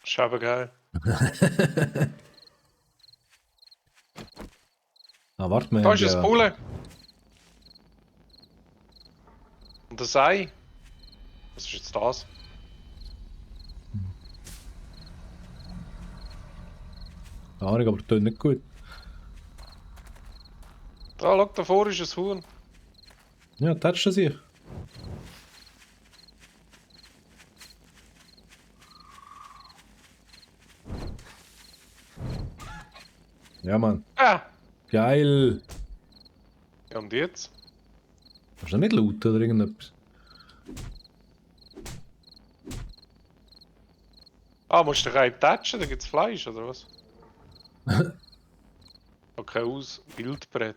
Das ist eben geil. Ah, warte mal. Da ist ein Bulle. Und ein Ei. Was ist jetzt das? Keine Ahnung, aber das tut nicht gut. Da, schau, davor ist ein Huhn. Ja, tätschst du sich. Ja, Mann. Ah! Geil. Ja, und jetzt? Kannst du nicht lauten oder irgendetwas? Ah, musst du den Reib tätschen, da gibt's Fleisch, oder was? Okay, aus. Wildbrett.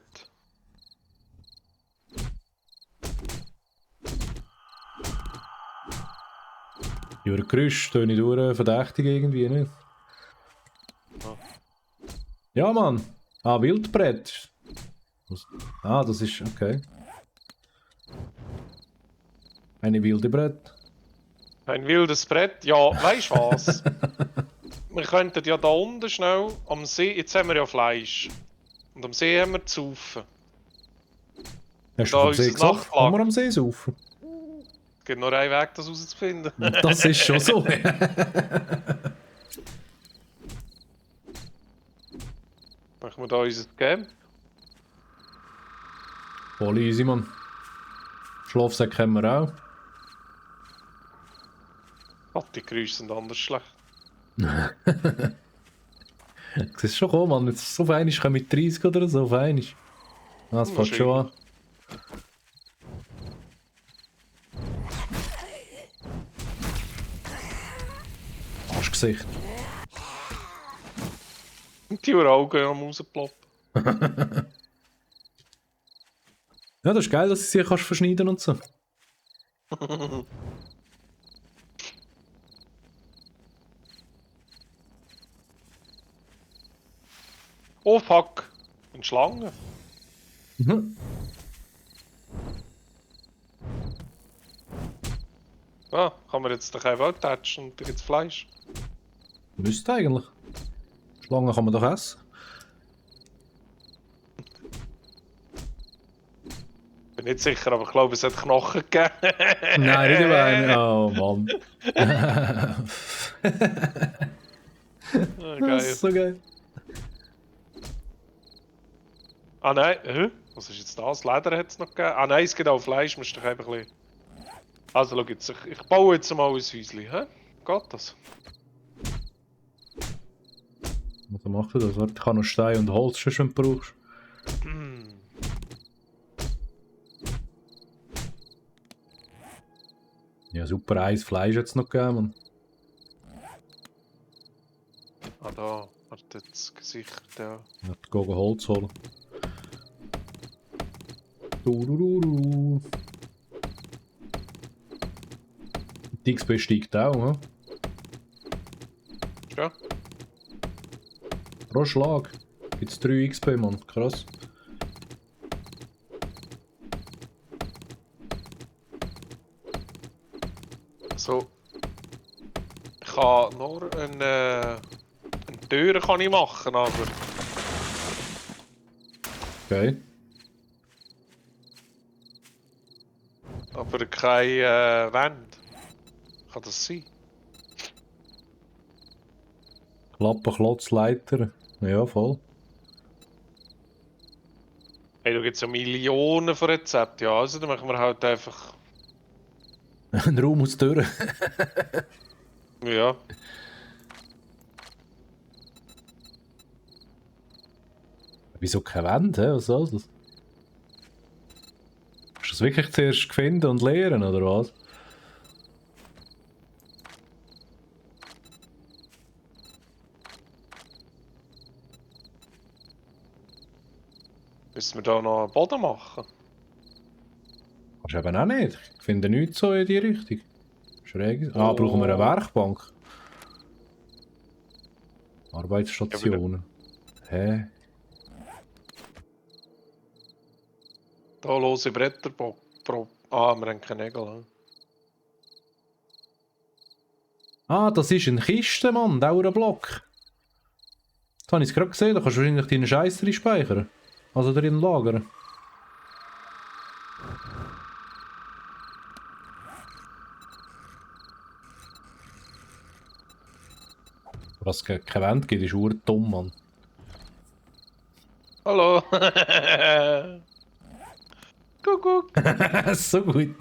Ja, ein Gerüst, tue ich durch verdächtig irgendwie, nicht? Ja. Ja, Mann. Ah, Wildbrett. Was? Ah, das ist okay. Eine wilde Brett. Ein wildes Brett. Ja, weißt du was? Wir könnten ja da unten schnell am See. Jetzt haben wir ja Fleisch. Und am See haben wir zu saufen. Hast Da du vom See unser gesagt? Kann man Nachtlager. am See saufen? Es gibt nur einen Weg, das herauszufinden. Das ist schon so. Machen wir da unser Camp. Voll easy, Mann. Schlafsack haben wir auch. Gott, die Geräusche sind anders schlecht. Das ist schon cool, Mann. Wenn es so fein ist, mit 30 oder so fein ist. Ah, das fängt schon an. Arschgesicht. Und die Augen am rausploppen. Ja, das ist geil, dass du sie kannst verschneiden und so. Oh fuck. Eine Schlange. Mhm. Ah, kann man jetzt doch einfach touchen und da gibt's Fleisch. Müsste eigentlich. Schlangen kann man doch essen. Bin nicht sicher, aber ich glaube, es hat Knochen gegeben. Nein, nicht Wein. Oh Mann. Ah, Das geil. ist so geil. Ah nein, hä? Was ist jetzt das? Leder hat es noch gegeben? Ah nein, es gibt auch Fleisch, musst du doch einfach ein bisschen... Also schau jetzt, ich baue jetzt mal ein Häuschen, hä? Geht das? Was macht das? Warte, ich habe noch Stein und Holz, schon, wenn du brauchst. Ja, super Eis Fleisch jetzt noch gegeben, Mann. Ah da, warte jetzt, Gesicht, ja. Ich hab gehen Holz holen. Du. Die XP steigt auch, hm? Ja? Pro Schlag gibt's 3 XP, Mann. Krass. So. Ich kann nur eine Tür kann ich machen, aber... Okay. Aber keine Wand. Kann das sein? Klappe, Klotz, Leiter. Ja, voll. Hey, da gibt's ja Millionen von Rezepten. Ja, also dann machen wir halt einfach... Ein Raum aus Türen. Ja. Wieso keine Wände, hä? Was soll das? Hast du das wirklich zuerst gefunden und lehren, oder was? Müssen wir da noch einen Boden machen? Kannst du eben auch nicht. Ich finde nichts so in die Richtung. Schräg. Ah, brauchen wir eine Werkbank? Arbeitsstationen. Hä? Da lose Bretter Ah, wir haben keine Nägel. Hm? Ah, das ist eine Kiste, Mann. Dauerblock. Das habe ich gerade gesehen. Da kannst du wahrscheinlich deinen Scheiß drin speichern. Also drin lagern. Was es keine Wände gibt, ist urdumm, Mann. Hallo! Kuckuck! So gut.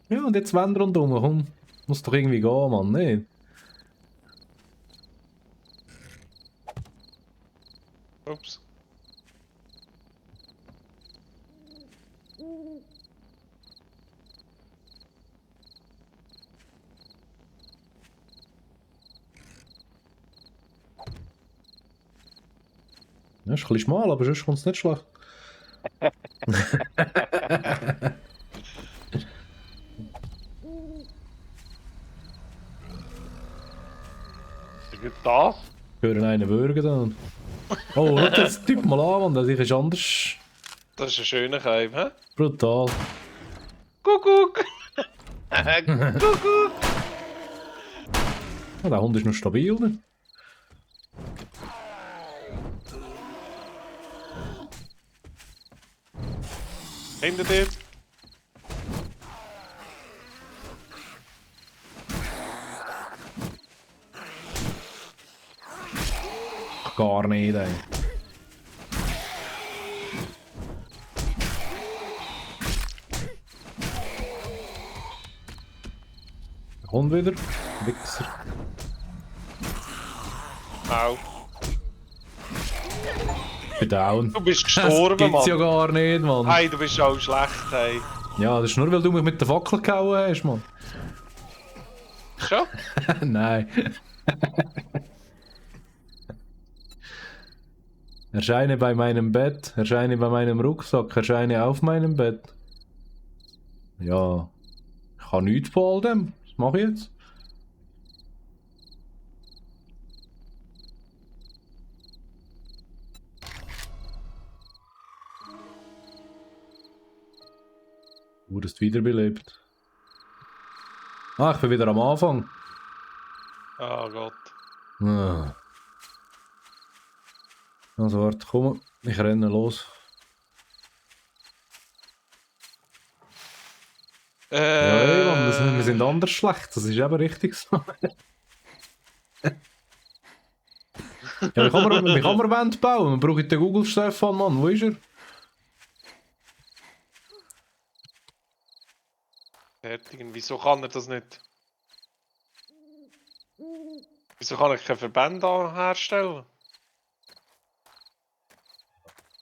Ja, und jetzt Wände rundherum. Komm, muss doch irgendwie gehen, Mann. Nicht? Ups. Ja, ist ein bisschen schmal, aber sonst kommt es nicht schlecht. Ist das? Hören einen würgen dann. Oh, schau das Typ mal an, Mann. Das ist anders. Das ist ein schöner Keim, hä? Brutal. Kuckuck! Kuckuck! Ja, der Hund ist noch stabil, ne? Hinter dir. Gar nicht, ey. Der Hund wieder. Wichser. Au. Ich bin down. Du bist Das gestorben, gibt's ja Mann. gar nicht, Mann. Hey, du bist auch schlecht, hey. Ja, das ist nur, weil du mich mit der Fackel gehauen hast, Mann. Schon? Nein. Erscheine bei meinem Bett, erscheine bei meinem Rucksack, erscheine auf meinem Bett. Ja, ich kann nichts von all dem. Was mache ich jetzt? Wurdest wiederbelebt. Ah, ich bin wieder am Anfang. Oh Gott. Ah. Also warte, komm, ich renne los. Ja, ey, Mann, wir sind anders schlecht, das ist eben richtig so. Ja, wie kann man Wände bauen? Man braucht den Google Stefan, Mann, wo ist er? Fertigen. Wieso kann er das nicht? Wieso kann ich keinen Verband herstellen?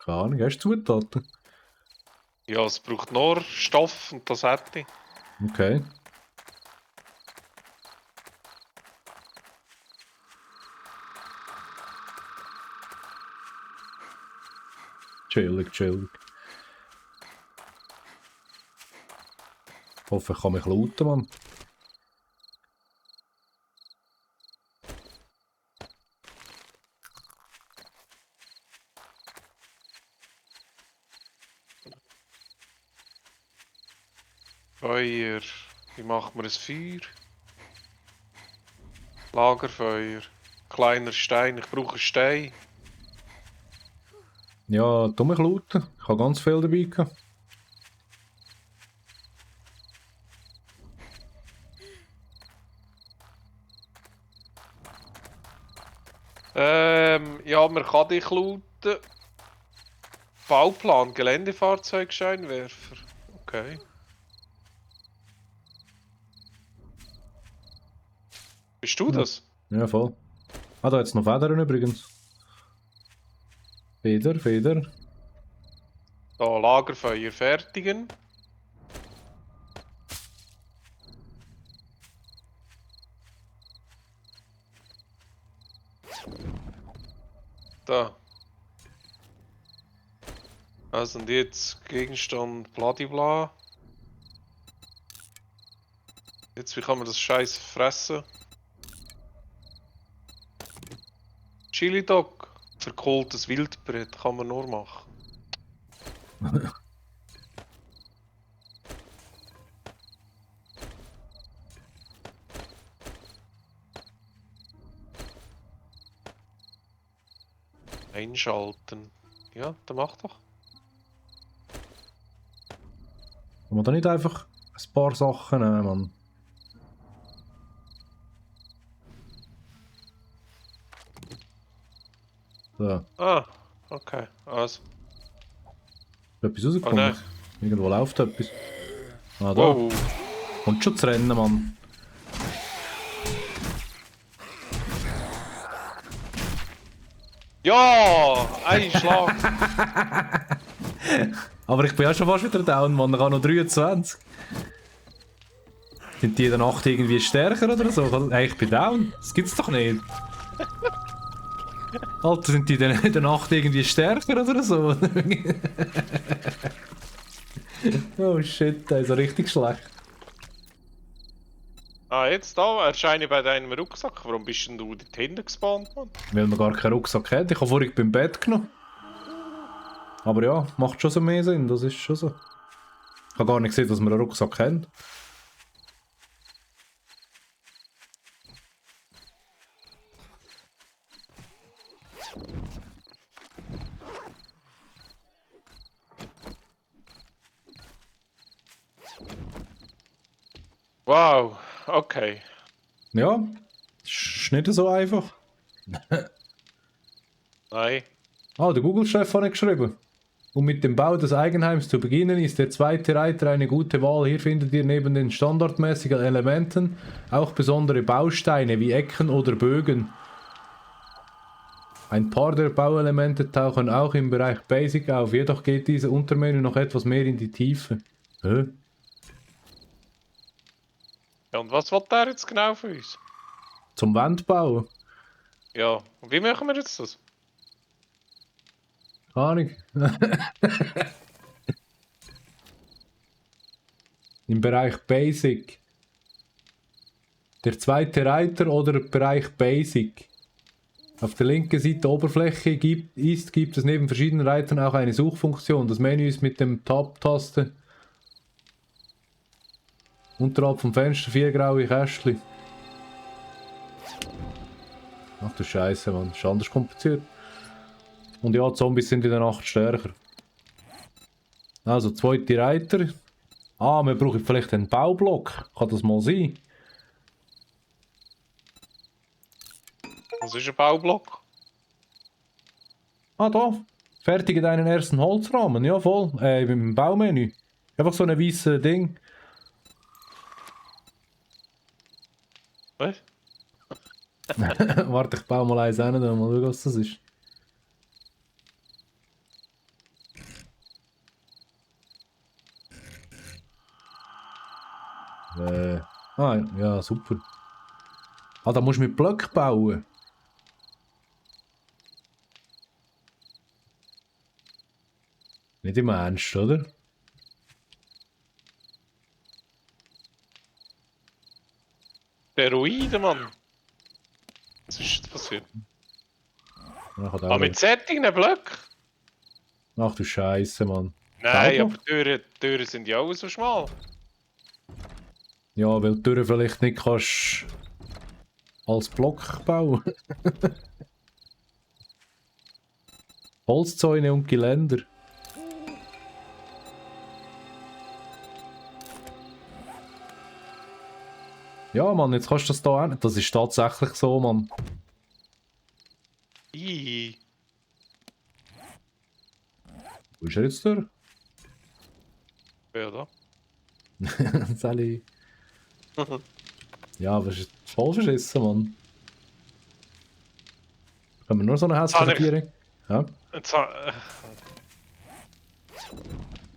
Keine Ahnung, hast du Zutaten? Ja, es braucht nur Stoff und das hätte ich. Okay. Chillig, chillig. Ich hoffe, ich kann mich looten, Mann. Feuer. Wie macht man ein Feuer? Lagerfeuer. Kleiner Stein. Ich brauche einen Stein. Ja, tu mich looten. Ich habe ganz viel dabei gehabt. Ja, man kann dich looten. Bauplan, Geländefahrzeugscheinwerfer. Okay. Bist du das? Ja, voll. Ah, da jetzt noch Federn übrigens. Feder, Feder. Da, Lagerfeuer fertigen. Da. Also und jetzt Gegenstand bladibla. Jetzt, wie kann man das Scheiße fressen? Chili Dog. Verkohltes Wildbrett kann man nur machen. Einschalten. Ja, dann mach doch. Kann man da nicht einfach ein paar Sachen nehmen, Mann? So, Ah, okay. Also. ist etwas rausgekommen? nein. Irgendwo läuft etwas. Ah, da. Wow. Kommt schon zu rennen, Mann. Ja! Ein Schlag! Aber ich bin ja schon fast wieder down, Mann. Ich habe noch 23. Sind die in der Nacht irgendwie stärker oder so? Hey, ich bin down. Das gibt's doch nicht. Alter, sind die denn in der Nacht irgendwie stärker oder so? Oh shit, das ist ja richtig schlecht. Ah, jetzt da erscheine ich bei deinem Rucksack. Warum bist denn du dort hinten gespawnt, Mann? Weil man gar keinen Rucksack hat. Ich habe vorhin beim Bett genommen. Aber ja, macht schon so mehr Sinn, das ist schon so. Ich habe gar nicht gesehen, dass wir einen Rucksack haben. Wow, okay. Ja, ist nicht so einfach. Nein. Ah, der Google-Chef hat geschrieben. Um mit dem Bau des Eigenheims zu beginnen, ist der zweite Reiter eine gute Wahl. Hier findet ihr neben den standardmäßigen Elementen auch besondere Bausteine wie Ecken oder Bögen. Ein paar der Bauelemente tauchen auch im Bereich Basic auf, jedoch geht diese Untermenü noch etwas mehr in die Tiefe. Hä? Ja, und was will der jetzt genau für uns? Zum Wandbauen? Ja, und wie machen wir jetzt das? Keine Ahnung. Im Bereich Basic. Der zweite Reiter oder Bereich Basic. Auf der linken Seite der Oberfläche gibt es neben verschiedenen Reitern auch eine Suchfunktion. Das Menü ist mit dem Tab-Taste unterhalb vom Fenster 4 graue Kästchen. Ach du Scheiße, Mann. Ist anders kompliziert. Und ja, die Zombies sind in der Nacht stärker. Also, zweite Reiter. Ah, wir brauchen vielleicht einen Baublock. Kann das mal sein? Was ist ein Baublock? Ah, da. Fertige deinen ersten Holzrahmen. Ja, voll. Im Baumenü. Einfach so ein weißes Ding. Was? Warte, ich baue mal eins hin, mal schauen, was das ist. Ja, super. Ah, da musst du mit Blöcken bauen. Nicht im Ernst, oder? Steroide, Mann. Was ist jetzt passiert? Ah, Mit solchen Blöcken? Ach du Scheiße, Mann. Nein, Baublock? aber die Türen sind ja auch so schmal. Ja, weil du Türen vielleicht nicht kannst als Block bauen. Holzzäune und Geländer. Ja, Mann, jetzt kannst du das da hin. Das ist tatsächlich so, Mann. Ih. Wo ist er jetzt durch? Ja, da. Sally. Ja, aber es ist voll verschissen, Mann. Können wir nur so eine hässliche Tiere? Ja. Jetzt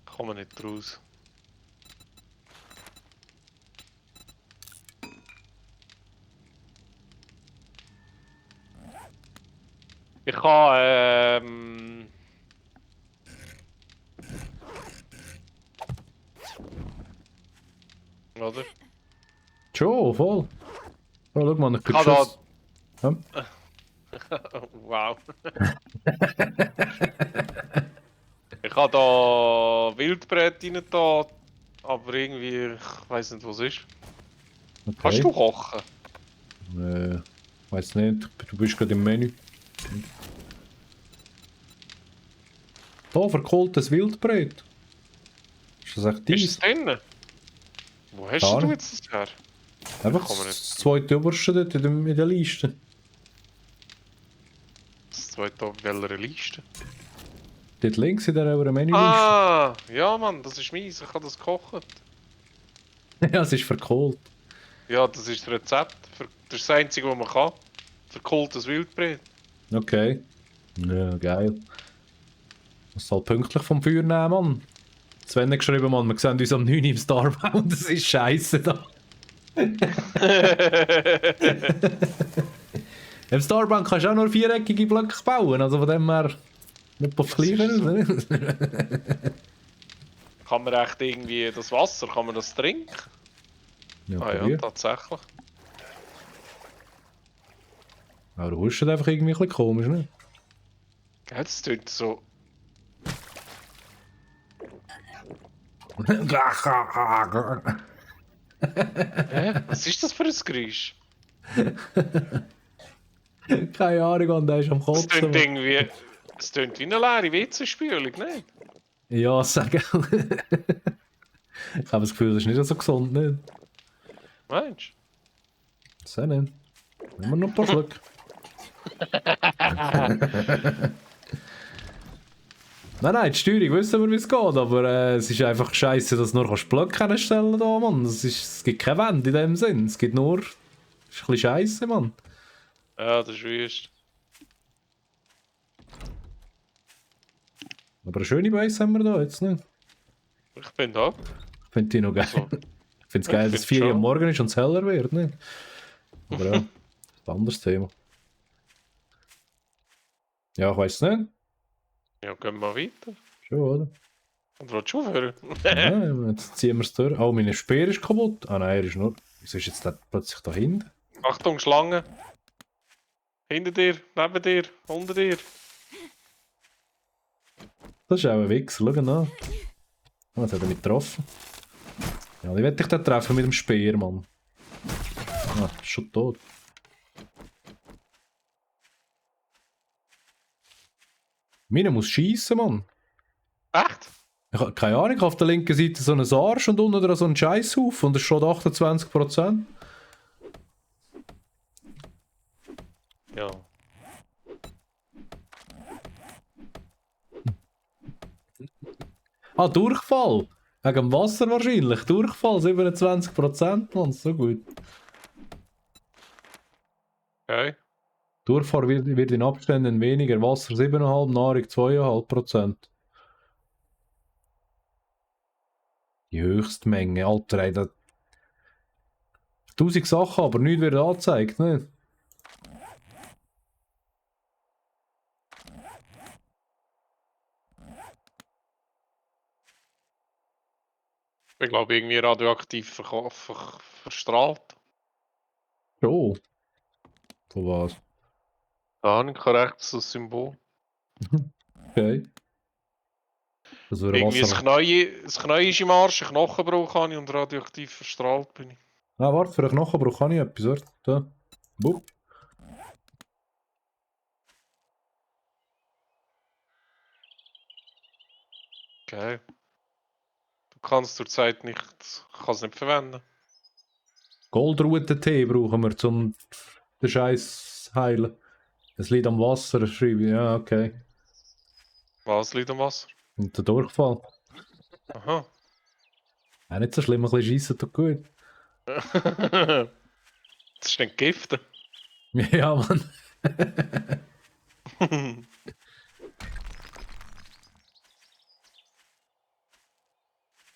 kommen wir nicht raus. Ich kann, oder? Schon, voll. Oh, schau mal, ich bin Kann da... geschossen. Ja. Wow. Ich habe da Wildbret rein da, aber irgendwie, ich weiß nicht was ist. Okay. Kannst du kochen? Weiß nicht, du bist gerade im Menü. Da, verkohltes Wildbret. Ist das echt Ist dies? es drin? Wo hast Da. du jetzt das her? Einfach Kann man das nicht. zweite oberste dort in der Liste. Das zweite auf welcher Liste? Dort links in der Menüliste. Ah, ja Mann, das ist meins, ich habe das gekocht. Ja, es ist verkohlt. Ja, das ist das Rezept. Das ist das einzige, was man kann. Verkohltes Wildbret. Okay. Ja, geil. Muss halt pünktlich vom Feuer nehmen, Mann. Sven hat geschrieben, Mann, wir sehen uns am 9 im Starbound, das ist scheiße da. Im Starbound kannst du auch nur viereckige Blöcke bauen, also von dem her nicht auf kleiner. Kann man echt irgendwie das Wasser, kann man das trinken? Ja, Ah ja, probier. tatsächlich. Aber du hustet einfach irgendwie ein bisschen komisch, ne? Gell, das tut so. Hä? Was ist das für ein Geräusch? Keine Ahnung, und der ist am Das Kotzen. tönt irgendwie. Es tönt wie eine leere WC-Spülung, nicht? Ja, sag auch. Ich habe das Gefühl, das ist nicht so gesund, nicht? Meinst So nicht. Nehmen wir noch ein paar Schluck. Nein, die Steuerung wissen wir, wie es geht, aber es ist einfach scheiße, dass du nur Blöcke stellen da, Mann. Es gibt keine Wände in dem Sinn. Es gibt nur. Es ist ein bisschen scheiße, Mann. du? Ja, das ist wüst. Aber eine schöne Base haben wir da jetzt nicht. Ich bin da. Ich finde die noch geil. Also, Ich finde es geil, dass ich es find 4 Uhr schon. am Morgen ist und es heller wird, nicht? Aber ja, das ist ein anderes Thema. Ja, ich weiß nicht. Ja, gehen wir weiter. Schon, oder? Und willst du aufhören? Ja, jetzt ziehen wir es durch. Oh, meine Speer ist kaputt. Ah nein, er ist nur. Wieso ist jetzt der plötzlich da hinten? Achtung, Schlange. Hinter dir, neben dir, unter dir. Das ist auch ein Wichser, schau ihn an. Oh, jetzt hat er mich getroffen. Ja, wie will ich den treffen mit dem Speer, Mann? Ah, ist schon tot. Meine muss schießen, Mann. Echt? Ich habe keine Ahnung, ich habe auf der linken Seite so einen Arsch und unten dran so einen Scheisshaufen und es steht 28%. Ja. Ah, Durchfall! Wegen dem Wasser wahrscheinlich. Durchfall 27%, Mann, so gut. Okay. Durchfall wird in Abständen weniger. Wasser 7,5, Nahrung 2,5%. Die Höchstmenge, Alter, ey, das 1000 Sachen, aber nichts wird angezeigt, ne? Ich glaube, irgendwie radioaktiv verstrahlt. Oh. Von was? Ja, nicht korrekt, so ein Symbol. Okay. Das wäre Irgendwie Wasser. das Knie ist im Arsch, einen Knochenbruch habe ich und radioaktiv verstrahlt bin ich. Ah, warte, für einen Knochenbruch kann ich etwas, oder? Da. Bup. Okay. Du kannst zurzeit nicht, kann es nicht verwenden. Goldrute-Tee brauchen wir, um den Scheiß heilen. Es liegt am Wasser, schreibe ich. Ja, okay. Was liegt am Wasser? Und der Durchfall. Aha. Auch nicht so schlimm, ein bisschen schiessen tut gut. Das ist nicht Gift. Ja, Mann.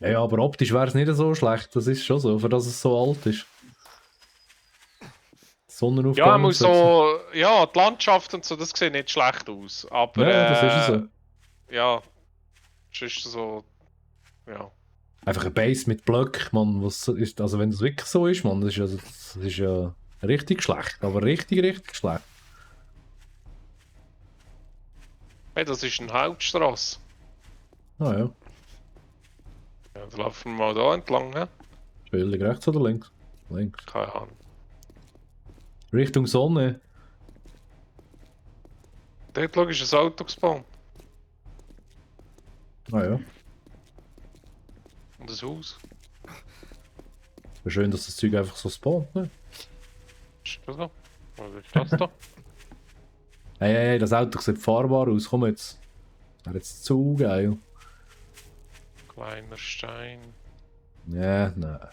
Ja, aber optisch wäre es nicht so schlecht, das ist schon so, für das es so alt ist. Sonnenaufgang. Ja, und muss so, ja, die Landschaft und so, das sieht nicht schlecht aus. Aber Ja, das ist so. ja, es ist so, ja. Einfach eine Base mit Blöcken, Mann. Was ist, also wenn das wirklich so ist, Mann, das ist ja richtig schlecht. Aber richtig, richtig schlecht. Hey, das ist eine Hauptstraße. Ah ja. Ja, dann laufen wir mal da entlang, ne? Völlig rechts oder links? Links. Keine Ahnung. Richtung Sonne. Dort schau, ist ein Auto gespawnt. Ah ja. Und ein Haus. Wäre schön, dass das Zeug einfach so spawnt, ne? Ist das da? Was ist das da? Hey, das Auto sieht fahrbar aus. Komm jetzt. Das wäre jetzt zu geil. Kleiner Stein. Ja, nein.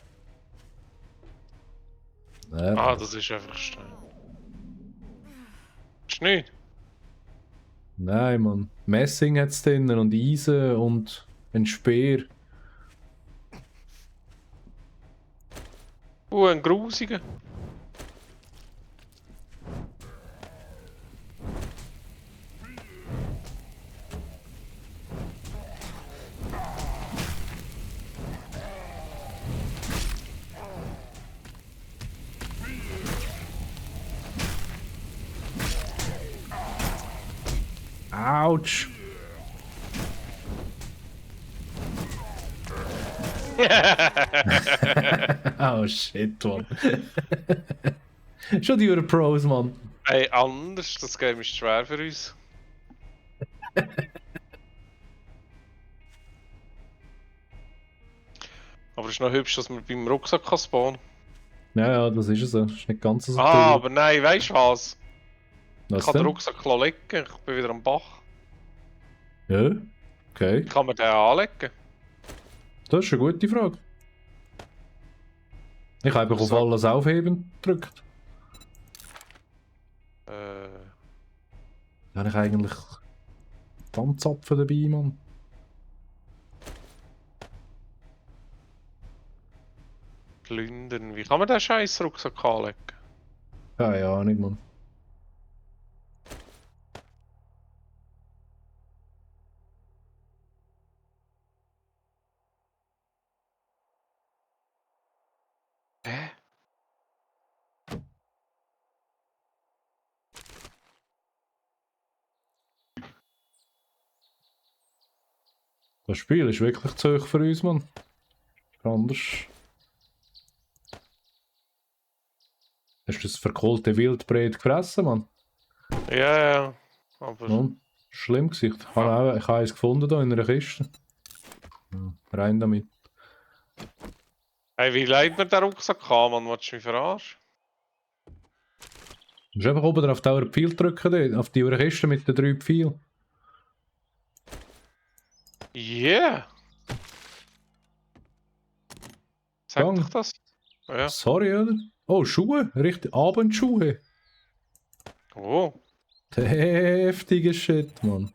Nein. Ah, das ist einfach Stein. Ist nicht? Nein, Mann. Messing hat es drinnen und Eisen und ein Speer. Ein grusiger. Autsch. Oh shit, Mann. Schon die Pros, Mann. Ey, anders, das Game ist schwer für uns. Aber es ist noch hübsch, dass man beim Rucksack kann spawnen. Ja, das ist es so. Das ist nicht ganz so Ah, aber nein, weißt du was? Ich Was kann den denn? Rucksack liegen, ich bin wieder am Bach. Ja, okay. Ich kann mir den anlegen. Das ist eine gute Frage. Ich habe auf So. alles aufheben gedrückt. Da habe ich eigentlich Tanzapfen dabei, Mann. Plündern. Wie kann man den scheiß Rucksack anlegen? Keine Ahnung, Mann. Hä? Das Spiel ist wirklich zu hoch für uns, Mann. Anders. Hast du das verkohlte Wildbret gefressen, Mann? Ja. Aber. Mann, schlimm gewesen. Ich habe eins gefunden hier in einer Kiste. Ja, rein damit. Hey, wie leitet man den Rucksack an, man? Willst du mich verarschen? Du musst einfach oben drauf die Pfeil drücken, dort, auf die Kiste mit den 3 Pfeilen. Yeah! Sag Gang. doch das. Ja. Sorry, oder? Oh, Schuhe? Richtig, Abendschuhe. Oh. Der heftige Shit, Mann.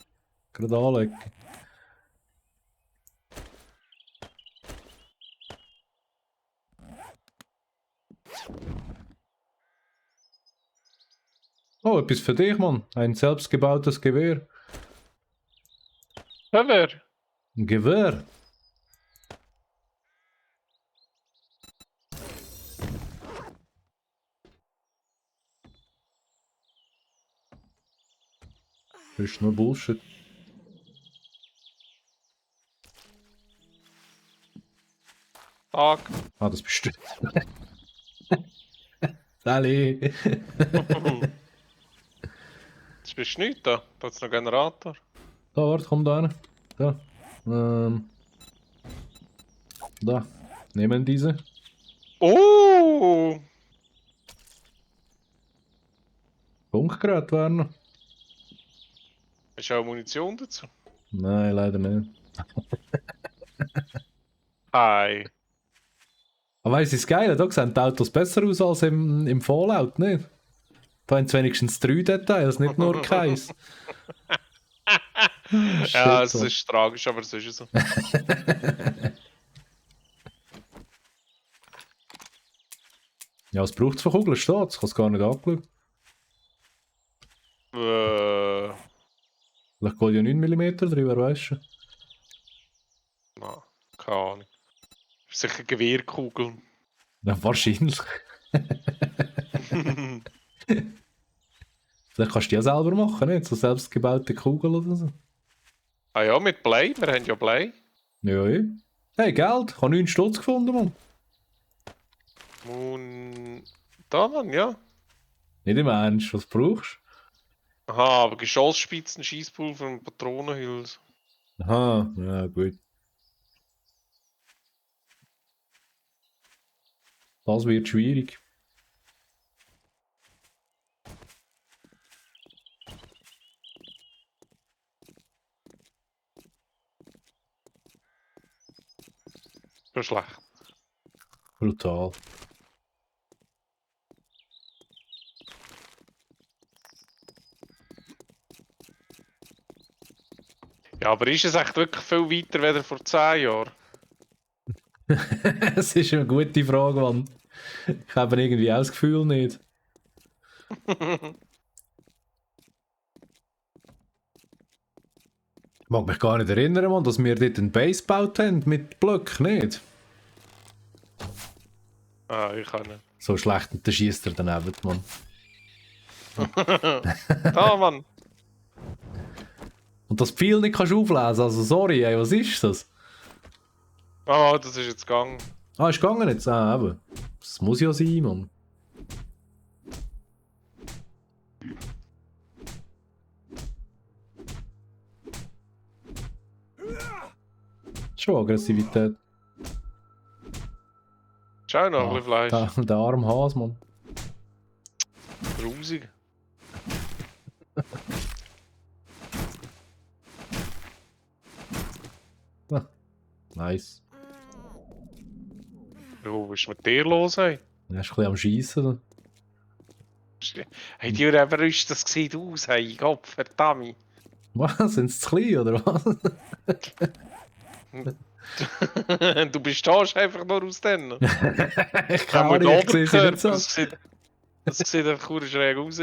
Gerade anlegen. Oh, etwas für dich, Mann. Ein selbstgebautes Gewehr. Wer? Ein Gewehr. Das ist nur Bullshit. Tag. Ah, das bist du. Sally. Jetzt bist du nicht da. Da hat es noch einen Generator. Da, warte, komm da rein. Da. Da. Nehmen diese. Oh! Funkgerät werden. Hast du auch Munition dazu? Nein, leider nicht. Hi. Aber weißt du, das Geile, da sehen die Autos besser aus als im Fallout, nicht? Da haben sie wenigstens 3 Details, nicht nur keins. Shit, Ja, es Mann. ist tragisch, aber es ist so. Ja, was braucht es für Kugeln? Steht, ich habe es gar nicht angeschaut. Vielleicht geht ja 9 mm drin, wer weiß schon. Na, keine Ahnung. Sicher Gewehrkugeln. Ja, wahrscheinlich. Vielleicht kannst du die ja selber machen, nicht? So selbstgebaute Kugel oder so. Ah ja, mit Blei. Wir haben ja Blei. Ja, eh. Hey, Geld. Ich habe 9 Stutz gefunden, Mann. Da, Mann, ja. Nicht im Ernst, was brauchst Aha, aber Geschossspitzen, Schießpulver und Patronenhülse. du? Aha, ja, gut. Das wird schwierig. So schlecht. Brutal. Ja, aber ist es echt wirklich viel weiter als vor 10 Jahren? Das ist eine gute Frage, Mann. Ich habe irgendwie auch das Gefühl nicht. Ich mag mich gar nicht erinnern, Mann, dass wir dort einen Base gebaut haben mit Blöcken, nicht? Ah, ich kann nicht. So schlecht und dann schießt er daneben, Mann. Da, Mann. Und das Pfeil nicht kannst auflesen, also sorry, ey, was ist das? Ah, das ist jetzt gegangen. Ah, ist gegangen jetzt? Ah, eben. Das muss ja sein, Mann. Schon Aggressivität. Schau noch ein bisschen Fleisch. Der arme Hase, Mann. Grusig. Nice. Jo, was ist mit dir los, ey? Er ist ein bisschen am Schiessen. Hey, die überrascht, das sieht aus, hey, Gott, verdammt. Was? Sind sie zu klein, oder was? Du bestehst einfach nur aus denen. Ich Ja, kann mit nicht, ich sehe sie nicht Oberkörper, so. das sieht einfach nur schräg aus.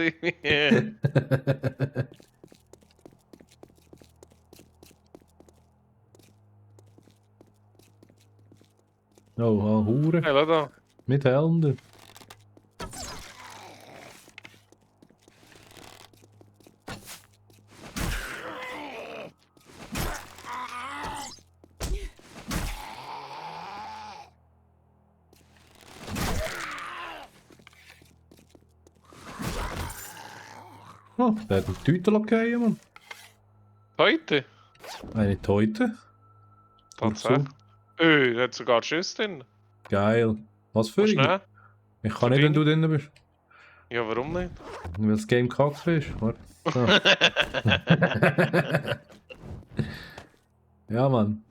Oh, Hure. Hey, schau da. Mit Helm. Du. Oh, der hat die Tüte gehen, Mann. Heute? Nein, nicht heute. Tatsächlich. Der hat sogar Schuss drin. Geil. Was für Was ein? schnell? Ich kann nicht, wenn du drin bist. Ja, warum nicht? Weil das Game kacke ist. Warte. So. Ja, Mann.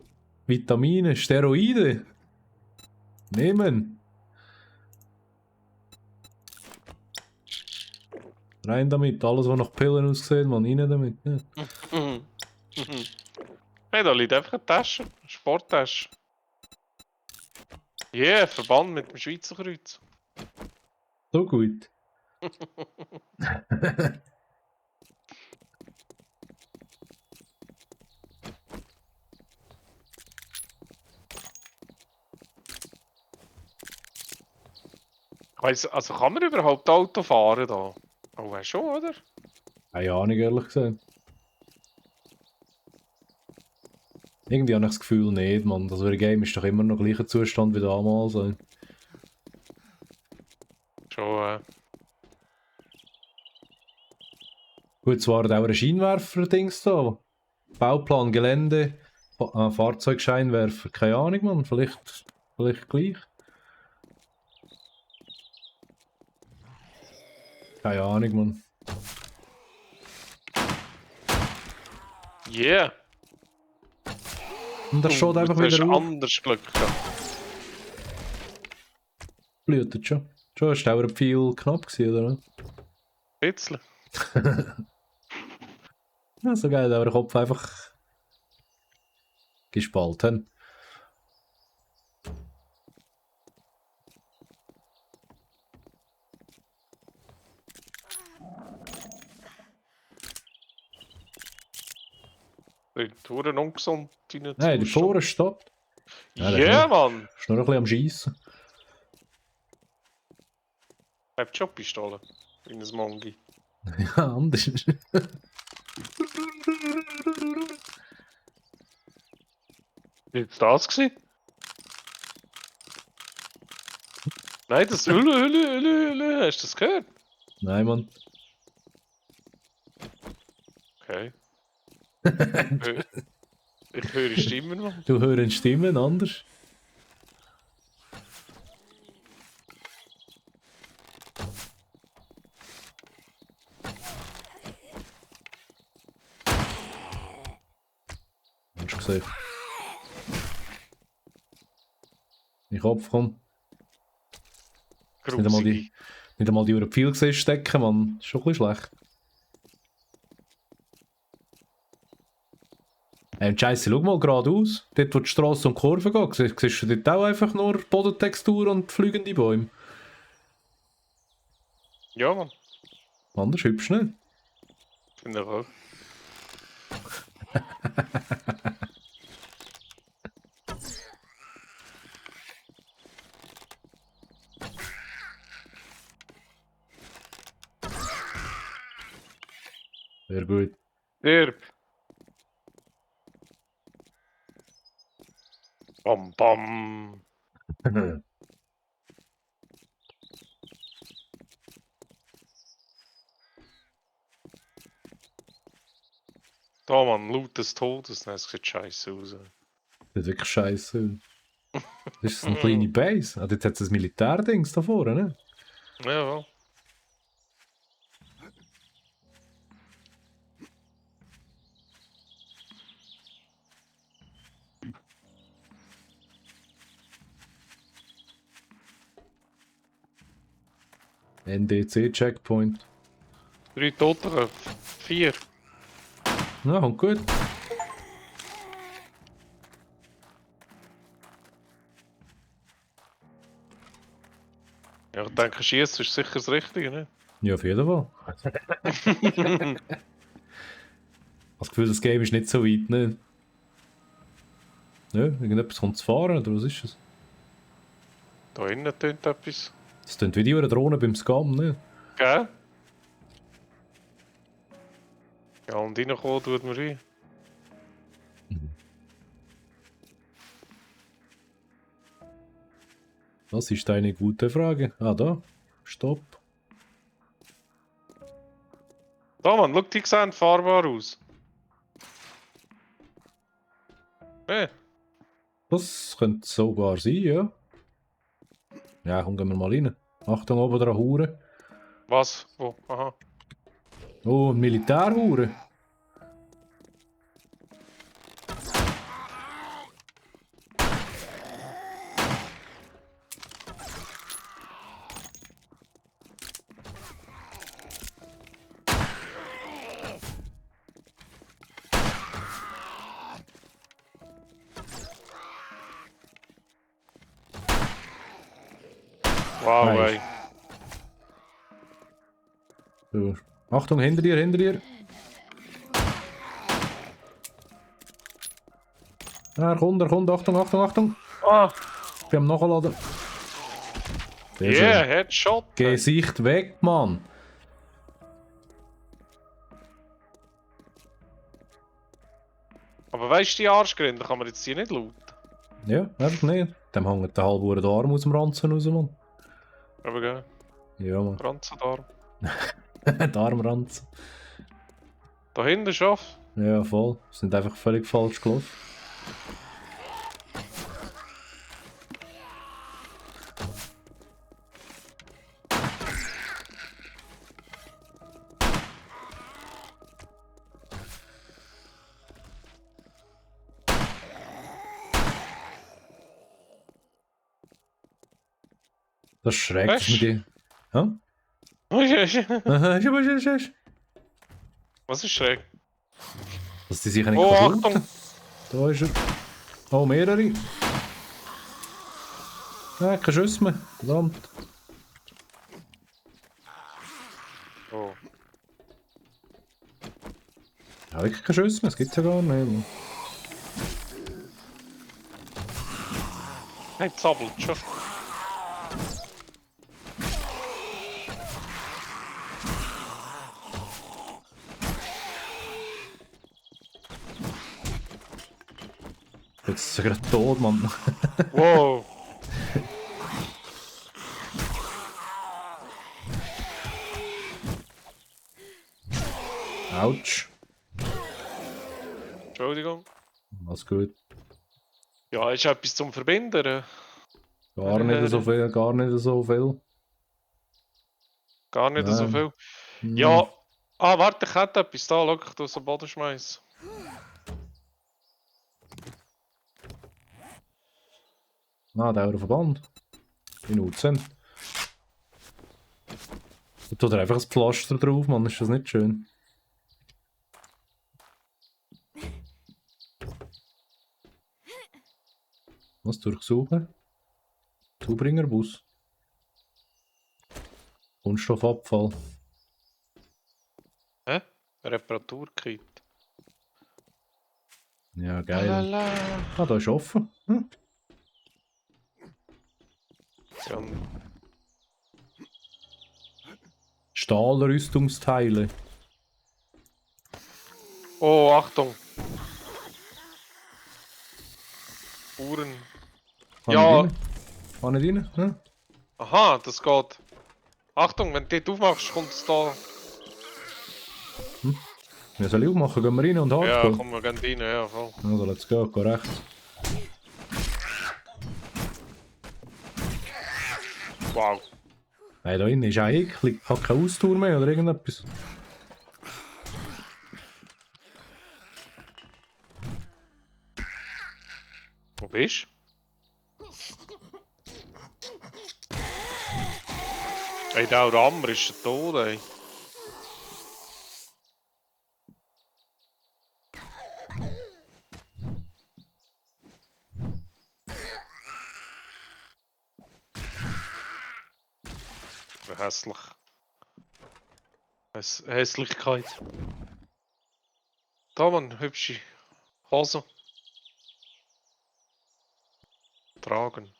Vitamine, Steroide. Nehmen. Rein damit. Alles, was nach Pillen aussieht, Mann. Rein damit. Ja. Hey, da liegt einfach eine Tasche. Eine Sporttasche. Yeah, Verband mit dem Schweizer Kreuz. So gut. Weiss, also kann man überhaupt Auto fahren da? Oh, weißt schon, oder? Keine Ahnung, ehrlich gesagt. Irgendwie habe ich das Gefühl nicht, Mann. Das Game ist doch immer noch gleicher Zustand wie damals. Ey. Schon, Gut, zwar hat auch ein Scheinwerfer-Dings da. Bauplan, Gelände, Fahrzeugscheinwerfer. Keine Ahnung, Mann. Vielleicht gleich. Keine Ahnung, Mann. Yeah. Und das schaut einfach wieder auf. Anders Glück gehabt. Blutet schon. Schon ist auch viel knapp gewesen, oder? Bisschen. Ja, so geil, aber der Kopf einfach gespalten. Die Touren ungesund. Nein, die Tore stoppt. Ja, Ja, yeah, Mann. Ist nur ein bisschen am Schiessen. Habt schon Pistole. Wie ein Mongi. Ja, anders. Ist das gewesen? Nein, das Hülle. Hast du das gehört? Nein, Mann. Okay. Ich höre Stimmen, Mann. Du hörst Stimmen anders. Hast du gesehen? Mein Kopf kommt. Grusig. Nicht einmal die über viel gesehen stecken, Mann. Ist schon ein bisschen schlecht. Scheisse, schau mal geradeaus. Dort, wo die Straße und die Kurve geht, siehst du dort auch einfach nur Bodentextur und fliegende Bäume. Ja, Mann. Anders hübsch nicht. Finde ich auch. Sehr gut. Dirb. Bam, bam. Da, Mann, Loot des Todes. Nein, es sieht scheiße aus. Das ist wirklich scheiße. Das ist eine kleine Base. Ah, jetzt hat es ein Militärdings da vorne, ne? Ja, NDC-Checkpoint. 3 Tote, 4. Ja, kommt gut. Ja, ich denke, Schießen ist sicher das Richtige, ne? Ja, auf jeden Fall. Ich habe das Gefühl, das Game ist nicht so weit, ne? Ja, irgendetwas kommt zu fahren, oder was ist es? Da innen tönt etwas. Das klingt wie die Drohne beim Scam, ne? Gell? Ja, und reinkommen tut man rein. Das ist eine gute Frage. Ah, da. Stopp. Da, Mann, schau, die sehen fahrbar aus. Ne? Das könnte sogar sein, ja. Ja, komm, gehen wir mal rein. Achtung, oben dran, Hure. Was? Wo? Aha. Oh, ein Militärhure. Wow, Nice. ey. So. Achtung, hinter dir, hinter dir. Er kommt, Achtung, Achtung, Achtung. Ah! Ich bin am Nachladen. Sehr Yeah, schön. Headshot! Gesicht weg, Mann. Aber weißt du, die Arschgründe kann man jetzt hier nicht looten. Ja, einfach nicht. Dem hängt der halbe der Arm aus dem Ranzen raus, Mann. Aber gell, Ja, Mann. Ranzendarm. Der Armranzen. Da hinten schafft. Ja, voll. Sind einfach völlig falsch gelaufen. Das schreckt Weißt mit dir. Ja? Was ist schräg? Dass die sicher nicht Oh, kaputt. Achtung! Da ist er. Oh, mehrere. Ja, kein Schuss mehr. Verdammt. Oh. Ja, wirklich kein Schuss mehr. Das gibt's ja gar nicht. Mann. Hey, zappelt schon. Jetzt ist er gerade tot, Mann. Wow! Autsch. Entschuldigung. Alles gut. Ja, ist etwas zum Verbinden? Gar nicht so viel, gar nicht so viel. Gar nicht so Nein. viel. Hm. Ja. Ah, warte, ich hätte etwas da. Schau, ich tue es am Boden schmeißen. Ah, der Verband. In Uzen. Da tut er einfach ein Pflaster drauf, Mann. Ist das nicht schön? Was durchsuchen? Zubringerbus. Kunststoffabfall. Hä? Reparaturkit. Ja, geil. Lala. Ah, da ist offen. Hm. Ja, Stahlrüstungsteile. oh, Achtung! Uhren. Ja. Kann nicht rein? Ja. Aha, das geht. Achtung, wenn du dort aufmachst, kommt es da. Ja, soll ich aufmachen? Gehen wir rein und Ja, Hardcore? komm, wir gehen rein, ja, voll. Also, let's go. Geh rechts. Wow. Hey, da innen ist auch eklig. Ich habe keine Austour mehr oder irgendetwas. Wo bist du? Ey, der Rammer ist der Tod, ey. Hässlich. Hässlichkeit. Da, Mann, hübsche Hose. Tragen.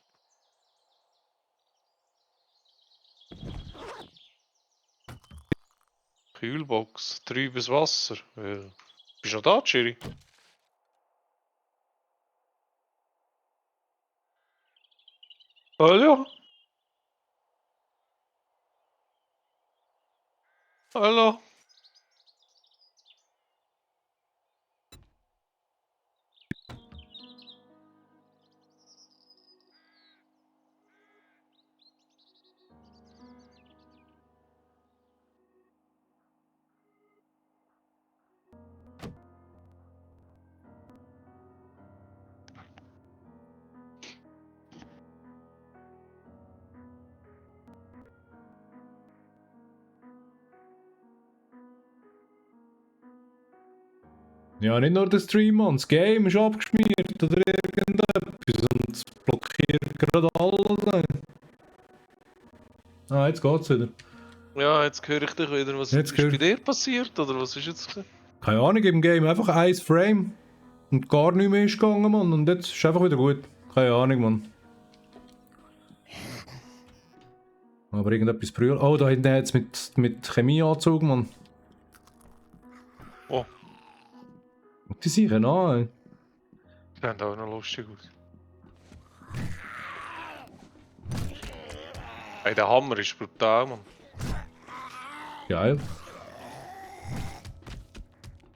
Kühlbox, trübes Wasser. Bist du noch da, Chiri? Hallo? Hallo? Ja, nicht nur der Stream, Mann. Das Game ist abgeschmiert oder irgendetwas und es blockiert gerade alles. Ah, jetzt geht's wieder. Ja, jetzt höre ich dich wieder. Was Jetzt ist höre bei ich- dir passiert? Oder was ist jetzt? Keine Ahnung, im Game einfach ein Frame und gar nichts mehr ist gegangen, Mann. Und jetzt ist einfach wieder gut. Keine Ahnung, Mann. Aber irgendetwas brüllt. Oh, da hinten jetzt mit Chemieanzug, Mann. Oh, Die sichern an, ey. die sehen auch noch lustig aus. Ey, der Hammer ist brutal, Mann. Geil.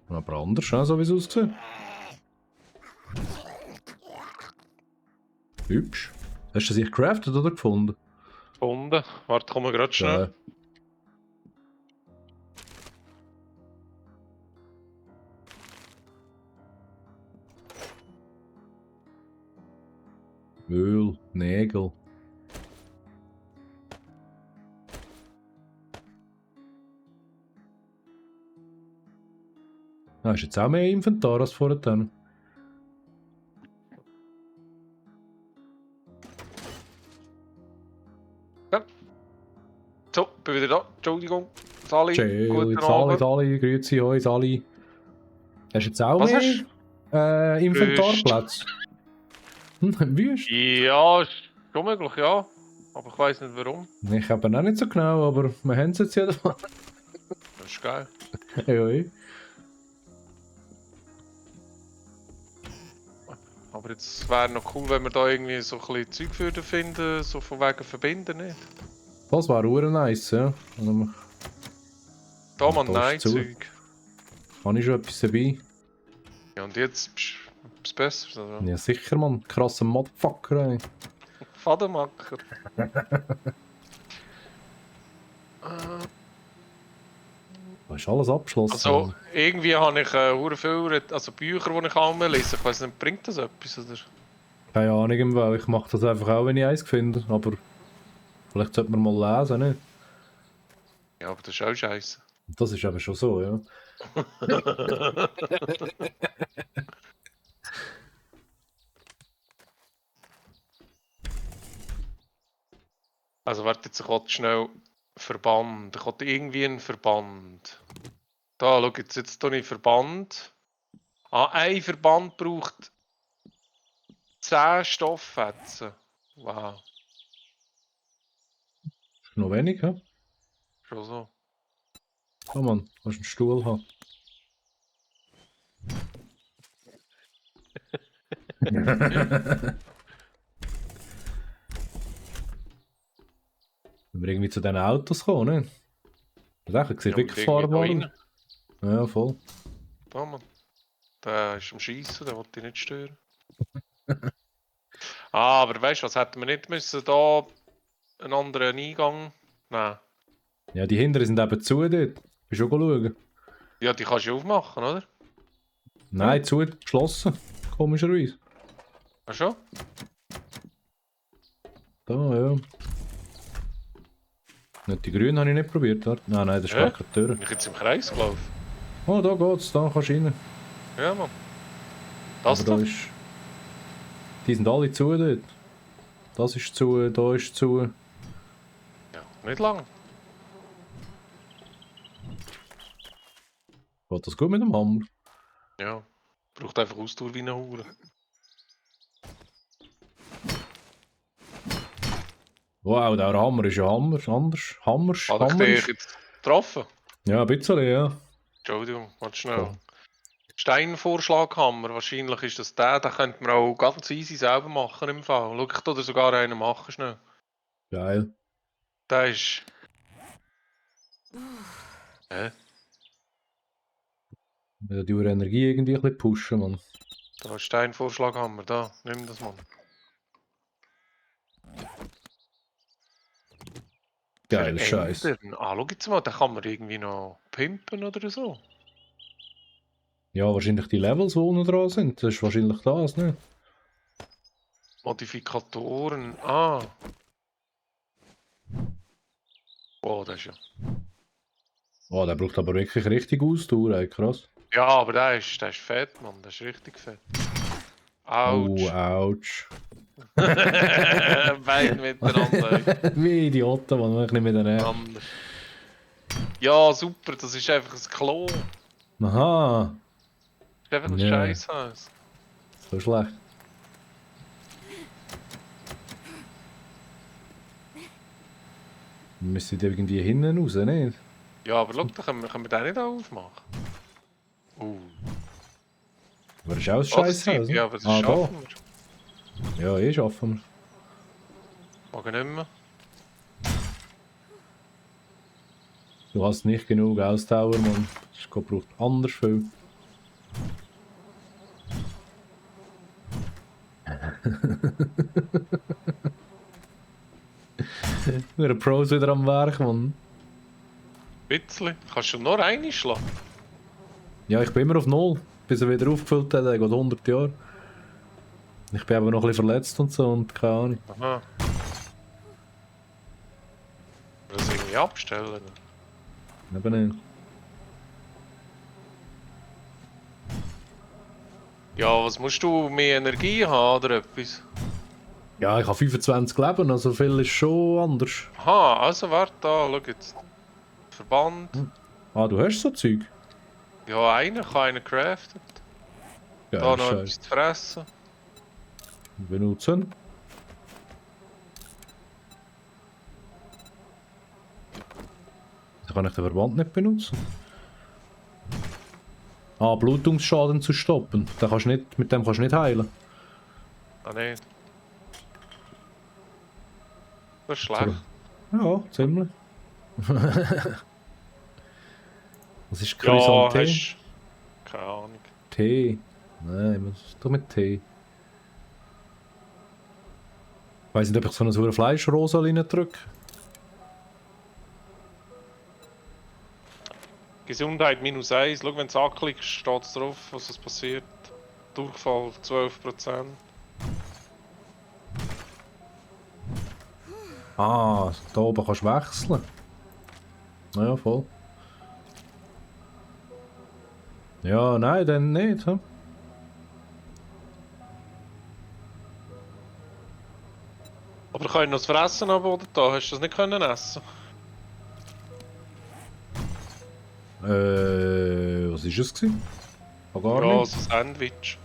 Aber anders, ne, so wie es aussieht. Hübsch. Hast du sich gecraftet oder gefunden? Gefunden. Warte, komm gerade schnell. Ja. Öl, Nägel. Ah, ist jetzt auch mehr Inventar als vorher dann. So, bin wieder da. Entschuldigung. Sali, Chill, guten Sali, Abend. Sali, grüezi euch, Sali. Hast du jetzt auch Was mehr hast Inventarplatz? Wüst? Ja, ist schon möglich, ja. Aber ich weiß nicht warum. Ich habe auch nicht so genau, aber wir haben es jetzt jedenfalls. Das ist geil. Ja. Aber jetzt wäre noch cool, wenn wir da irgendwie so ein bisschen Zeug für finden, so von wegen verbinden, nicht? Das wäre auch nice, ja. Und Da man Da ist zu. Nein-Zeug. habe ich schon etwas dabei? Ja, und jetzt bist du etwas Besseres, oder? Ja, sicher, Mann. Krasser Motherfucker, ey. Fadenmacker. Da ist alles abgeschlossen. Also, irgendwie habe ich viel also Bücher, die ich auch mehr lese. Ich weiß nicht, bringt das etwas, oder? Keine Ahnung, im Fall. Ich mache das einfach auch, wenn ich eins finde. Aber vielleicht sollte man mal lesen, ne? Ja, aber das ist auch scheiße. Das ist aber schon so, ja. Also, warte jetzt, ich will schnell Verband. Ich will irgendwie einen Verband. Da, schau, jetzt tue ich Verband. Ah, ein Verband braucht 10 Stofffetzen. Wow, Ist noch wenig, hä? schon so. Oh Mann, kannst einen Stuhl haben. wir irgendwie zu diesen Autos kommen, ne? Das sieht Ja, wirklich und irgendwie fahrbar da aus. rein. Ja, voll. Da, Mann. Der ist am Schiessen, der wollte ich nicht stören. Aber weißt du, was hätten wir nicht müssen? Da einen anderen Eingang? Nein. Ja, die hinteren sind eben zu dort. Bist du auch schauen? Ja, die kannst du aufmachen, oder? Nein, zu, geschlossen. Komischerweise. Ach schon? Da, ja. Nicht die grünen habe ich nicht probiert. Warte. Nein, das ist gar Hä? keine Tür. Bin ich jetzt im Kreis gelaufen? Oh, da geht's, da kannst du rein. Ja, Mann. Das Aber da da? ist... Die sind alle zu dort. Das ist zu, da ist zu. Ja, nicht lang. Geht das gut mit dem Hammer? Ja. Braucht einfach Ausdauer wie eine Hure. Wow, der Hammer ist ja Hammer. Anders. Hammers. Hat ich Hammer dich ist... jetzt getroffen? Ja, ein bisschen, ja. Entschuldigung, warte schnell. Cool. Steinvorschlaghammer, wahrscheinlich ist das der, den könnte man auch ganz easy selber machen im Fall. Schau, ich tu dir sogar einen machen schnell. Geil. Der ist... Hä? Ja, die Energie irgendwie ein bisschen pushen, man. Da ist Steinvorschlaghammer, da, nimm das mal. Geiler Scheiß. Verändern. Ah, schau jetzt mal, den kann man irgendwie noch pimpen oder so. Ja, wahrscheinlich die Levels, die unten dran sind. Das ist wahrscheinlich das, ne? Modifikatoren, ah. Wow, das ist ja... Oh, der braucht aber wirklich richtig Ausdauer, ey, krass. Ja, aber der ist fett, Mann, der ist richtig fett. Oh, Autsch. ouch. Beide miteinander. Wie Idioten, man, ich nicht mit denen. Anders. Ja, super, das ist einfach ein Klo. Das Aha, ist einfach ein Ja. Scheißhaus. so schlecht. Wir müssen irgendwie hinten raus, nicht? Ja, aber schau, da können wir den nicht aufmachen. Aber das ist auch ein Oh, das Scheißhaus, sieht- ja, ne? aber das Ah, da. schaffen wir. Ja, schaffen wir. Mag ich nicht mehr. Du hast nicht genug Ausdauer, man. Das braucht anders viel. Wir Pros wieder am Werk, man. Bisschen. Kannst du nur eine schlagen? Ja, ich bin immer auf Null, bis er wieder aufgefüllt hat. Er geht 100 Jahre. Ich bin aber noch ein bisschen verletzt und so und keine Ahnung. Aha. Das irgendwie abstellen. Eben nicht. Ja, was musst du? Mehr Energie haben oder etwas? Ja, ich habe 25 Leben, also viel ist schon anders. Aha, also warte da, schau jetzt. Verband. Ah, du hast so Zeug? Ja, einer kann einen craften. Da Geil, noch Scheiße. etwas zu fressen. Benutzen. Dann kann ich den Verband nicht benutzen. Ah, Blutungsschaden zu stoppen. Den kannst du nicht, mit dem kannst du nicht heilen. Ah, nicht. Das ist schlecht. Ja, ziemlich. Was ist Ja, Chrysanthemum? hast... Keine Ahnung. Tee. Nein, was ist da mit Tee? Ich weiss nicht, ob ich so eine saure Fleischrosa reindrücke. Gesundheit -1. Schau, wenn du es anklickst, steht es drauf, was es passiert. Durchfall 12%. Ah, da oben kannst du wechseln. Ja, voll. Ja, nein, dann nicht. Hm? Aber ich kann noch das Fressen abholen da. Hast du das nicht können essen? Was ist es gewesen? Gar Ja, nicht. so ein Sandwich.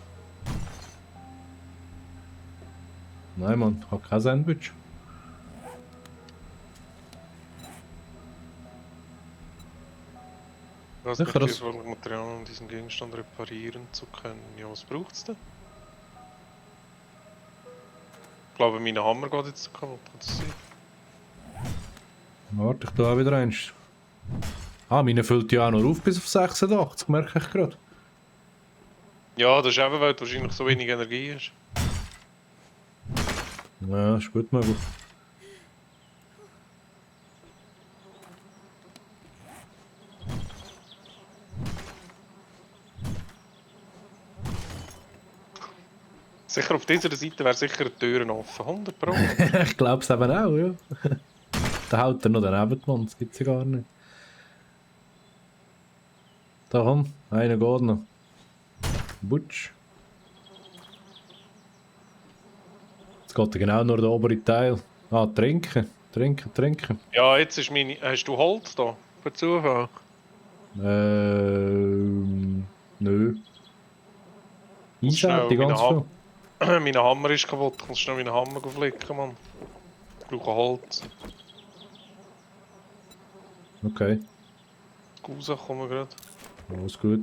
Nein, Mann, ich habe kein Sandwich. Das Sicher, das- Material, um diesen Gegenstand reparieren zu können. Ja, was braucht es denn? Ich glaube, mein Hammer geht jetzt kaputt. Kann das sein? Warte, ich da auch wieder eins. Ah, meine füllt ja auch noch auf bis auf 86, merke ich gerade. Ja, das ist eben, weil du wahrscheinlich so wenig Energie hast. Ja, ist gut möglich. Sicher auf dieser Seite wäre sicher die Türen offen, 100 Pro. Ich glaube es eben auch, ja. Da haut er noch daneben, Mann, das gibt's ja gar nicht. Da komm, einer geht noch. Butsch. Jetzt geht er genau nur der obere Teil. Ah, trinken. Trinken, trinken. Ja, jetzt ist meine... Hast du Holz da? Per Zufall? Nö. Muss schnell Einsättig, ganz viel. Mein Hammer ist kaputt. Ich muss schnell meinen Hammer flicken, Mann. Ich brauche Holz. Okay, Rauskommen gerade. alles gut.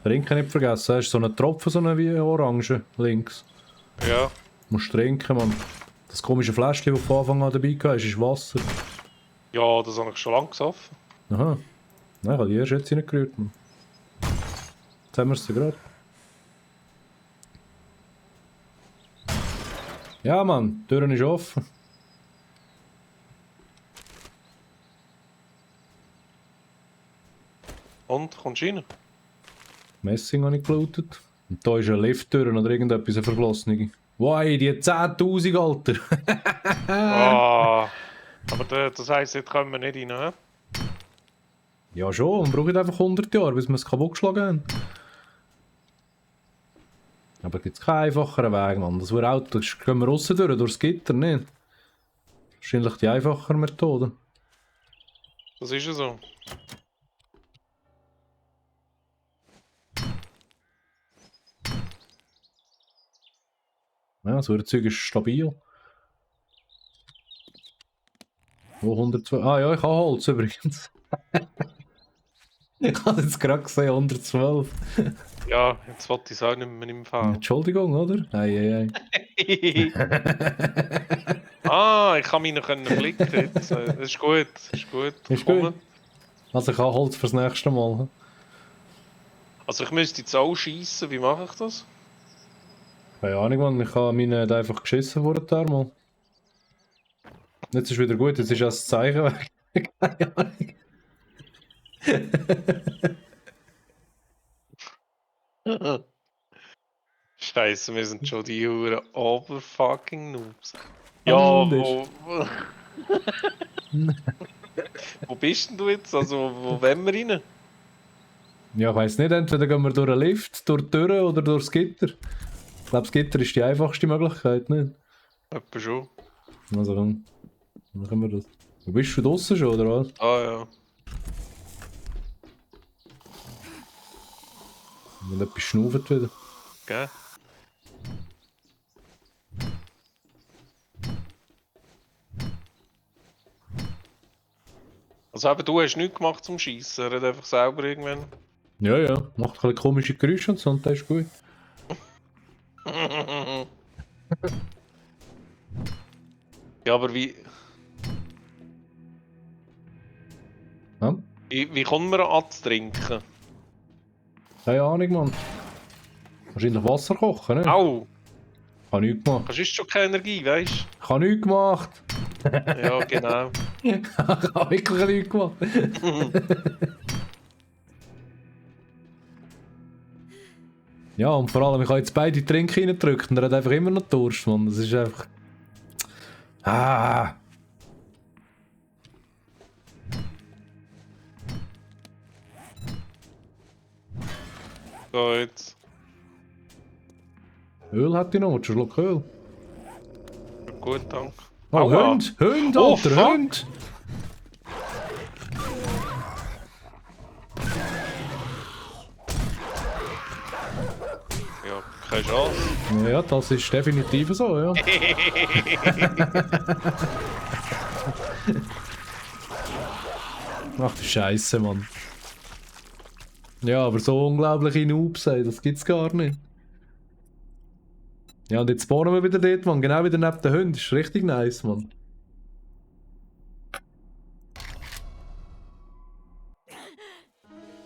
Trinken nicht vergessen, hast du so einen Tropfen, so eine wie Orange links. Ja. Musst trinken, Mann. Das komische Fläschchen, das du von Anfang an dabei hast, ist Wasser. Ja, das habe ich schon lange gesoffen. Aha. Nein, ich habe die erst jetzt reingerührt, Mann. Jetzt haben wir es gerade. Ja, Mann, die Tür ist offen. Und? Kommst du rein? Messing habe ich gelootet. Und da ist eine Lifttür oder irgendetwas, eine verschlossene. Wow, die 10.000, Alter! Ah. Aber das heisst, jetzt können wir nicht rein, hä? Ja schon, man braucht einfach 100 Jahre, bis wir es kaputt geschlagen haben. Aber gibt es keinen einfacheren Weg, Mann. Das wäre auch, das gehen wir raus durchs Gitter, nicht? Wahrscheinlich die einfachere Methode. Das ist ja so. Ja, das Zeug ist stabil. Wo 112? Ah ja, ich habe Holz übrigens. Ich habe jetzt gerade gesehen, 112. Ja, jetzt wollte ich es auch nicht mehr im Fall. Entschuldigung, oder? Ei. Ah, ich kann mich noch flicken jetzt. Das ist gut, das ist gut. Ist Komm. gut. Also ich habe Holz fürs nächste Mal. Also ich müsste jetzt auch schiessen, wie mache ich das? Keine Ahnung, Mann. Ich habe meine einfach geschissen vorher mal. Jetzt ist wieder gut, jetzt ist das Zeichen weg. Keine Ahnung. Scheiße, wir sind schon die Huren Overfucking Noobs. Ja, Anders. wo bist denn du jetzt? Also, wo wollen wir rein? Ja, ich weiss nicht, entweder gehen wir durch einen Lift, durch die Tür oder durchs Gitter. Ich glaube, das Gitter ist die einfachste Möglichkeit, nicht? Etwa schon. Also dann machen wir das. Wo bist du draussen schon, oder was? Ah ja. Wenn etwas schnauft wieder. Gell? Also eben, du hast nichts gemacht zum Schießen, er hat einfach selber irgendwann... Ja, macht ein bisschen komische Geräusche und so, und das ist gut. Ja, aber wie... Ja? Wie kommen wir an zu trinken? Keine Ahnung, Mann. Wahrscheinlich Wasser kochen, ne? Au! Ich habe nichts gemacht. Hast du schon keine Energie, weißt du? Ich habe nichts gemacht. Ja, genau. Ich habe wirklich nichts gemacht. Ja, und vor allem, ich habe jetzt beide Trinken reingedrückt und er hat einfach immer noch Durst, Mann. Das ist einfach... Ah! So, jetzt. Öl hat ich noch, willst du einen Schluck Öl? Gut, danke. Oh, Aua. Hund! Hund, Oh, Alter, fuck. Hund! Ja, keine Chance. Ja, das ist definitiv so, ja. Ach du Scheiße, Mann. Ja, aber so unglaubliche Noobs, ey, das gibt's gar nicht. Ja, und jetzt spawnen wir wieder dort, Mann. Genau wieder neben den Hunden. Das ist richtig nice, Mann.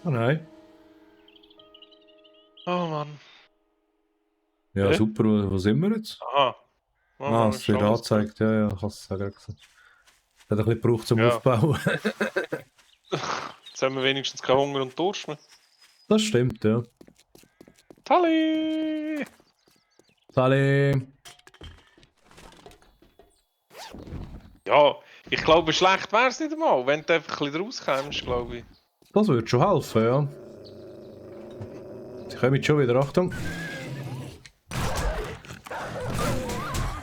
Oh nein. Oh Mann. Ja, Ja. super, wo sind wir jetzt? Aha. Oh, Ah, ist es wird alles angezeigt, ja, ja, ich habe es gerade gesagt. Es hat ein bisschen gebraucht zum Ja. Aufbauen. Jetzt haben wir wenigstens keinen Hunger und Durst mehr. Das stimmt, ja. Tali! Sali! Ja, ich glaube, schlecht wäre es nicht einmal, wenn du einfach ein bisschen rauskommst, glaube ich. Das würde schon helfen, ja. Sie kommen jetzt schon wieder, Achtung.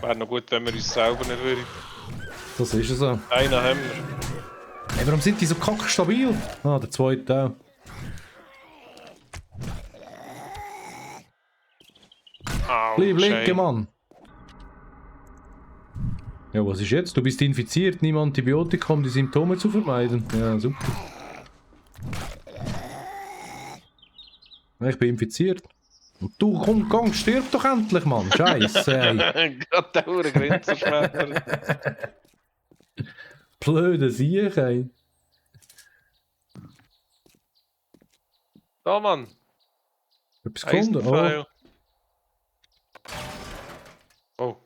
Wäre noch gut, wenn wir uns selber nicht würden. Das ist es so. Einen haben wir. Hey, warum sind die so kackstabil? Ah, der zweite auch. Bleib liegen, Mann! Ja, was ist jetzt? Du bist infiziert, nimm Antibiotika, um die Symptome zu vermeiden. Ja, super. Ich bin infiziert. Und du, komm, gang, stirb doch endlich, Mann! Scheiße, ey! Gerade der Hure Grenzenschmetter. Blöde Sieg, ey! Da, Mann. Etwas gefunden? Oh, Eisenpfeil. Oh.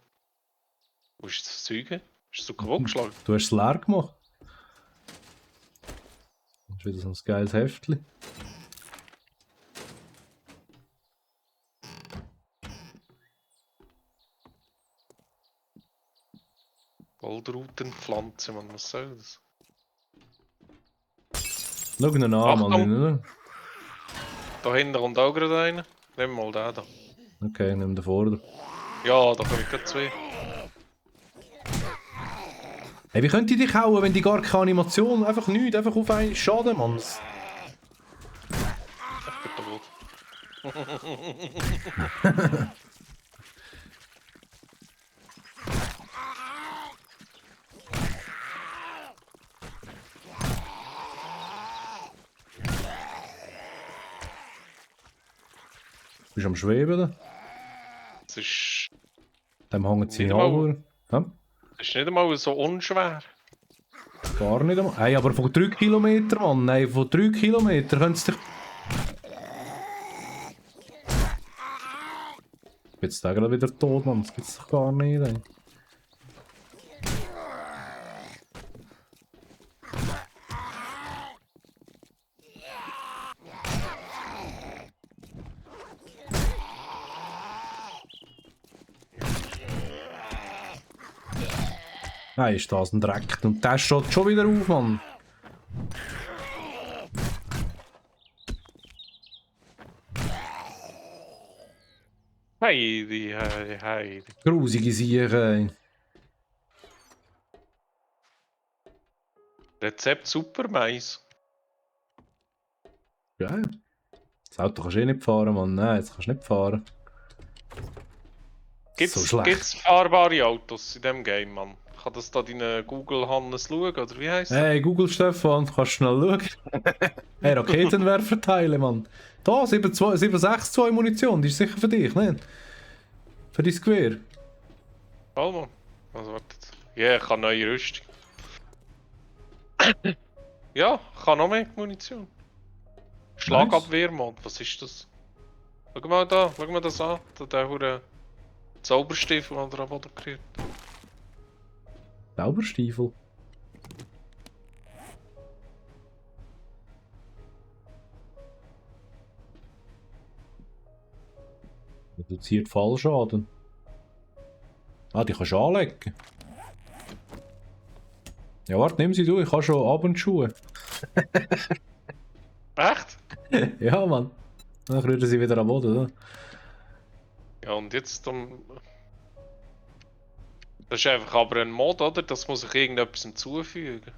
Wo ist das Zeug? Ist du kaputt geschlagen? du hast es leer gemacht. Das ist wieder so ein geiles Heftchen. Waldrautenpflanze, Mann, was soll das? Schau ihn an, Achtung. Mann, oder? Da hinten kommt auch gerade einer. Nimm mal den da. Okay, nimm den Vorder. Ja, da komme ich gerade zwei. Hey, wie könnt ihr dich hauen, wenn die gar keine Animation, einfach nichts, einfach auf einen Schaden, Mann? Ich bin tot. Du bist am Schweben, da? Das ist, Dem hängen sie Nicht an. Ja? das ist nicht einmal so unschwer. Gar nicht einmal. Hey, aber von 3 Kilometern, Mann. Nein, von 3 Kilometern können sie dich... Jetzt ist der gerade wieder tot, Mann. Das gibt's doch gar nicht, ey. Nein, ist das ein Dreck. Und der steht schon wieder auf, Mann. Heidi, Heidi, Heidi. Grusige Sache, ey. Rezept super Mais. Geil. Das Auto kannst du eh nicht fahren, Mann. Nein, jetzt kannst du nicht fahren. So schlecht. Gibt's fahrbare Autos in dem Game, Mann? Kann das da deine Google Hannes schauen, oder wie heisst das? Hey, Google Stefan, kannst du schnell schauen? Hey, Raketenwerfer teilen, Mann. Da, 762 Munition, die ist sicher für dich, ne? Für dein Gewehr. Voll, Mann. Also wartet. Ja, ich habe neue Rüstung. Ja, ich habe noch mehr Munition. Schlagabwehrmod, was ist das? Schau mal da, schau mal das an. Der hure Zauberstiefel, den er am Boden kriegt. Zauberstiefel. Reduziert Fallschaden. Ah, die kannst du anlegen. Ja, warte, nimm sie du, ich habe schon Abendschuhe. Echt? Ja, Mann. Dann rühren sie wieder am Boden, oder? Ja, und jetzt das ist einfach aber ein Mod, oder? Das muss ich irgendetwas hinzufügen.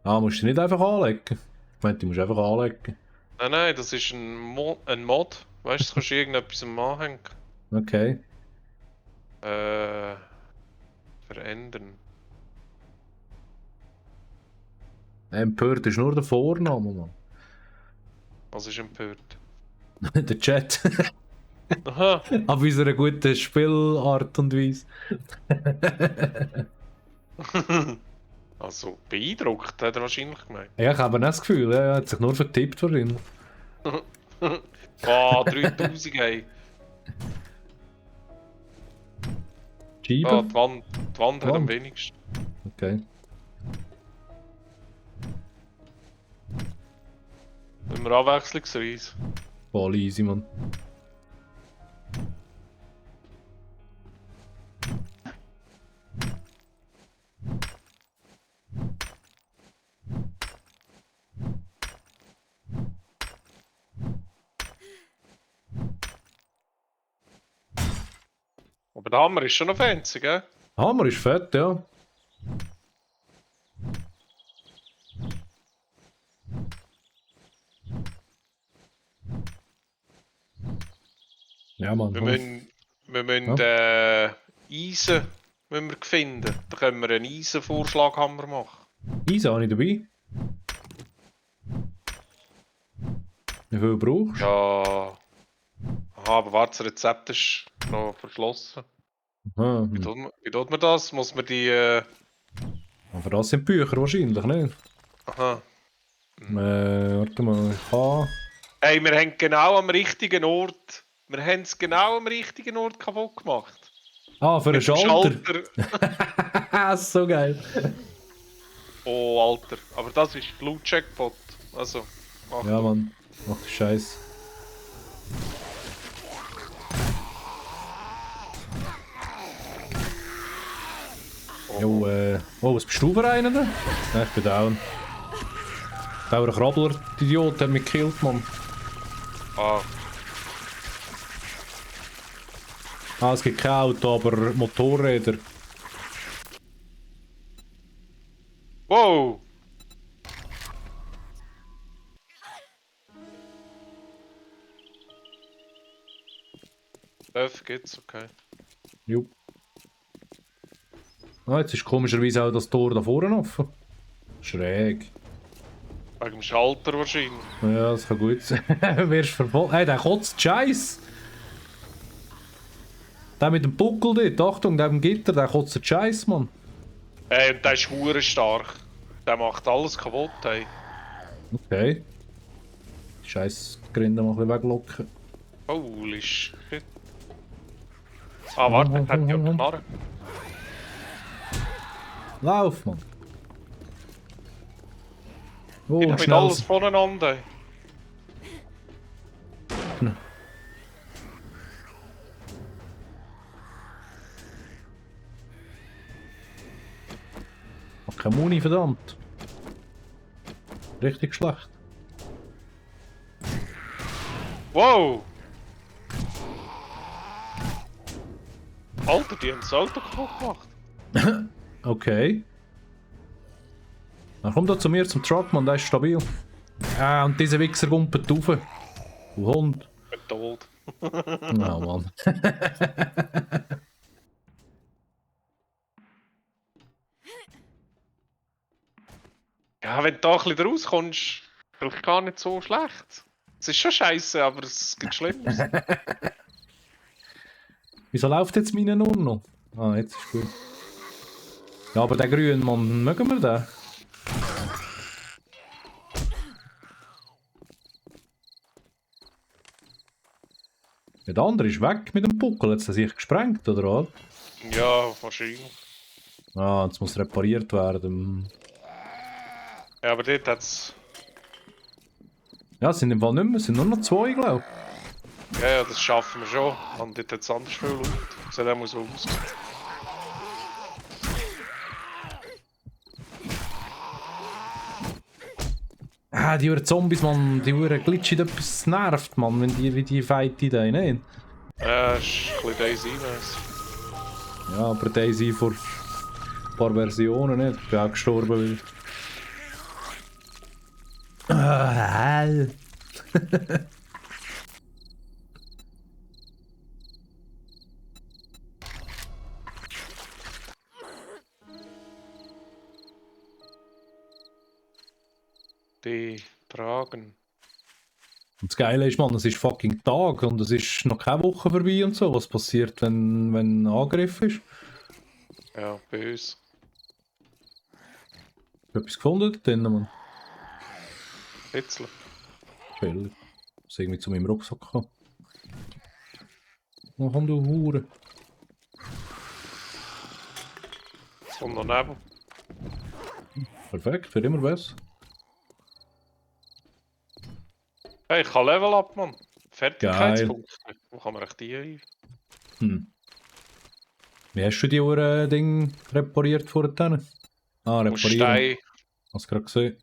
Ah, musst du nicht einfach anlegen. Ich meine, die musst du einfach anlegen. Nein, nein, das ist ein Mod. Weißt du, das kannst du irgendetwas anhängen. Okay. Verändern. Empört ist nur der Vorname, Mann. Was ist empört? Der Chat. Aha. Auf unserer guten Spielart und Weise. Also beeindruckt, hat er wahrscheinlich gemeint. Ja, ich habe auch das Gefühl, er hat sich nur vertippt wahrscheinlich. Boah, 3000, ey. Ah, Scheiben? die Wand hat am Wand? wenigsten. Okay. Immer abwechslungsweise. Voll easy, Mann. Aber der Hammer ist schon noch fancy, gell? Hammer ist fett, ja. Ja, Mann. Wir müssen Eisen müssen wir finden. Da können wir einen Eisenvorschlaghammer machen. Easy, habe ich dabei. Wie viel brauchst du? Ja. Aha, aber warte, das Rezept ist noch verschlossen. Aha. Wie tut man das? Muss man die. Aber das sind Bücher wahrscheinlich, nicht? Aha. Warte mal, ich habe... Hey, wir haben genau am richtigen Ort. Wir haben es genau am richtigen Ort kaputt gemacht. Ah, für einen Mit dem Schalter! So geil! Oh, Alter. Aber das ist Blue Jackpot. Also, Achtung. Ja, Mann. Ach du Scheiße. Jo, oh, was bist du für einen da? Nein, ich bin down. Der Krabbler, der Idiot, hat mich gekillt, Mann. Ah, Ah, es gibt kein Auto, aber Motorräder. wow! Dörf gibt's, okay. Jo. Ah, jetzt ist komischerweise auch das Tor da vorne offen. Schräg. Wegen dem Schalter wahrscheinlich. Ja, das kann gut sein. Wirst verfolgt. Hey, der kotzt Scheiß! Der mit dem Buckel dort, Achtung, der am Gitter, der kotzt Scheiß, Mann. Ey, und der ist hure stark. Der macht alles kaputt, ey. Okay. Scheiß Grinde mal ein bisschen weglocken. Holy shit. Ah, warte, der hat ja eine Knarre. Lauf, Mann! Oh, Ich mit schnell. alles voneinander, ey. Ach, keine Muni, verdammt. Richtig schlecht. Wow! Alter, die haben das Auto kaputt gemacht. Okay. Dann komm doch zu mir zum Truck, Mann, der ist stabil. Ah, und dieser Wichser gumpelt rauf. Du Hund. Ich bin tot. Oh, Mann. Ja, wenn du da ein bisschen rauskommst, ist vielleicht gar nicht so schlecht. Es ist schon scheiße, aber es gibt Schlimmes. Wieso läuft jetzt meine nur noch? Ah, jetzt ist gut. Ja, aber der grüne Mann, mögen wir den? Ja, der andere ist weg mit dem Buckel, hat er sich gesprengt, oder was? Ja, wahrscheinlich. Ah, jetzt muss repariert werden. Ja, aber dort hat es. Ja, es sind im Fall nicht mehr, es sind nur noch zwei, glaube ich. Ja, das schaffen wir schon. Und dort hat es anders viel Leute. So, der muss so aussehen. Ah, die Uhren Zombies, Mann, die Uhren glitschen etwas nervt, Mann, wenn die wie die fighten da, nicht? Ja, ist ein bisschen Daisy-mässig. Ja, aber Daisy vor ein paar Versionen nicht. Ich bin auch gestorben, weil... Ah, Die tragen. Und das Geile ist, Mann, es ist fucking Tag und es ist noch keine Woche vorbei und so. Was passiert, wenn ein Angriff ist? Ja, böse. Hast du etwas gefunden dort drinnen, Mann? Bisschen. Chillig. Das ist irgendwie zu meinem Rucksack gekommen. Oh, komm du Hure. Jetzt kommt noch Nebel. Perfekt, wird immer besser. Hey, ich kann Level up, Mann. Geil. Fertigkeitspunkte. Wo kann man echt die ein? Wie hast du die Ding repariert vorhin? Ah, Du musst reparieren. Stein. Hast du gerade gesehen?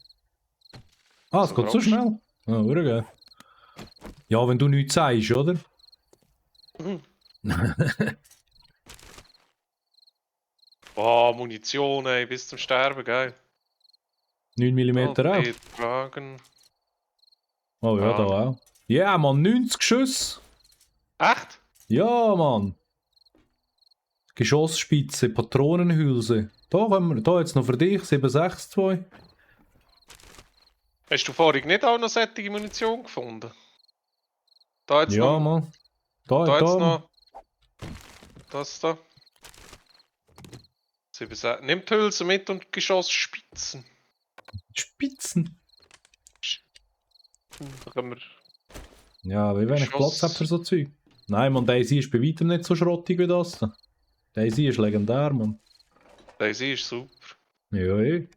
Ah, es So geht so grob. schnell. Ah, hure geil. Ja, wenn du nichts sagst, oder? Oh, Munition, ey, bis zum Sterben, geil. 9 mm auch. Tragen. Oh ja, da auch. Ja, Mann, 90 Schüsse. Echt? Ja, Mann. Geschossspitze, Patronenhülse. Da können wir, da jetzt noch für dich, 762. Hast du vorhin nicht auch noch solche Munition gefunden? Da jetzt Ja, noch. Mann. Da jetzt Da. noch. Das da. Nimm die Hülse mit und Geschossspitzen. Spitzen. Da können wir. Ja, wie wenn ich Platz habe für so Zeug. Nein, Mann, Daisy ist bei weitem nicht so schrottig wie das. Daisy ist legendär, Mann. Daisy ist super. Ja, eh.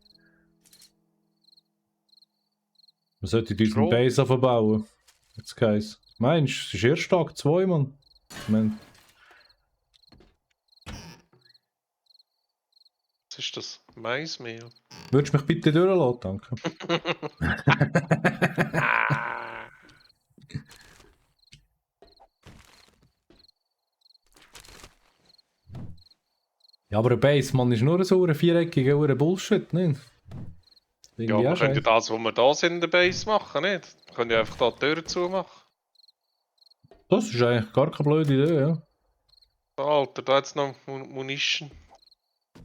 Man sollte uns einen Schrot. Base aufbauen. Jetzt geht's. Meinst du, es ist erst Tag 2, Mann. Ich mein, Was ist das? Maismehl. würdest du mich bitte durchlassen, danke. Ah. Ja, aber ein Base, Mann, ist nur so ein viereckiger Bullshit, nicht? Ja, Irgendwie wir auch können ja scheiße. das, was wir da sind, in der Base machen, nicht? Wir können ja einfach da die Türen zumachen. Das ist eigentlich gar keine blöde Idee, ja. Da, Alter, da jetzt noch Munition.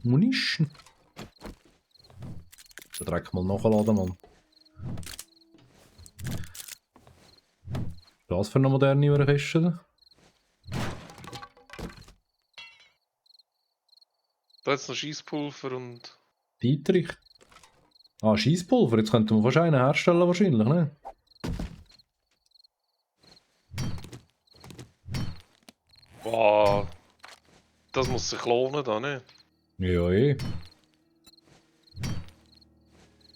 Munition. Den Dreck mal nachladen, Mann. Was für eine moderne Kiste da? Da jetzt noch Schießpulver und. Dietrich. Ah, Schießpulver. Jetzt könnten wir fast einen herstellen, wahrscheinlich, ne? Wow. Das muss sich lohnen, da, ne? Ja, eh.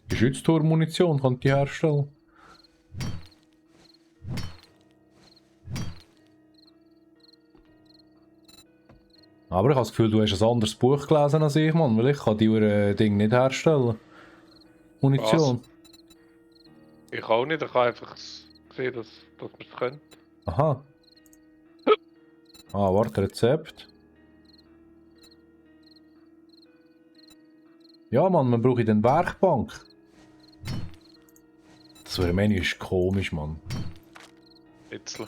Geschützturmunition kann die herstellen. Aber ich habe das Gefühl, du hast ein anderes Buch gelesen als ich, Mann, weil ich kann die Ding nicht herstellen. Munition. Ich auch nicht, ich habe einfach gesehen, dass wir es können. Aha. Ah, warte, Rezept. Ja, Mann, man braucht eine Werkbank. Das Menü ist komisch, Mann. Bisschen.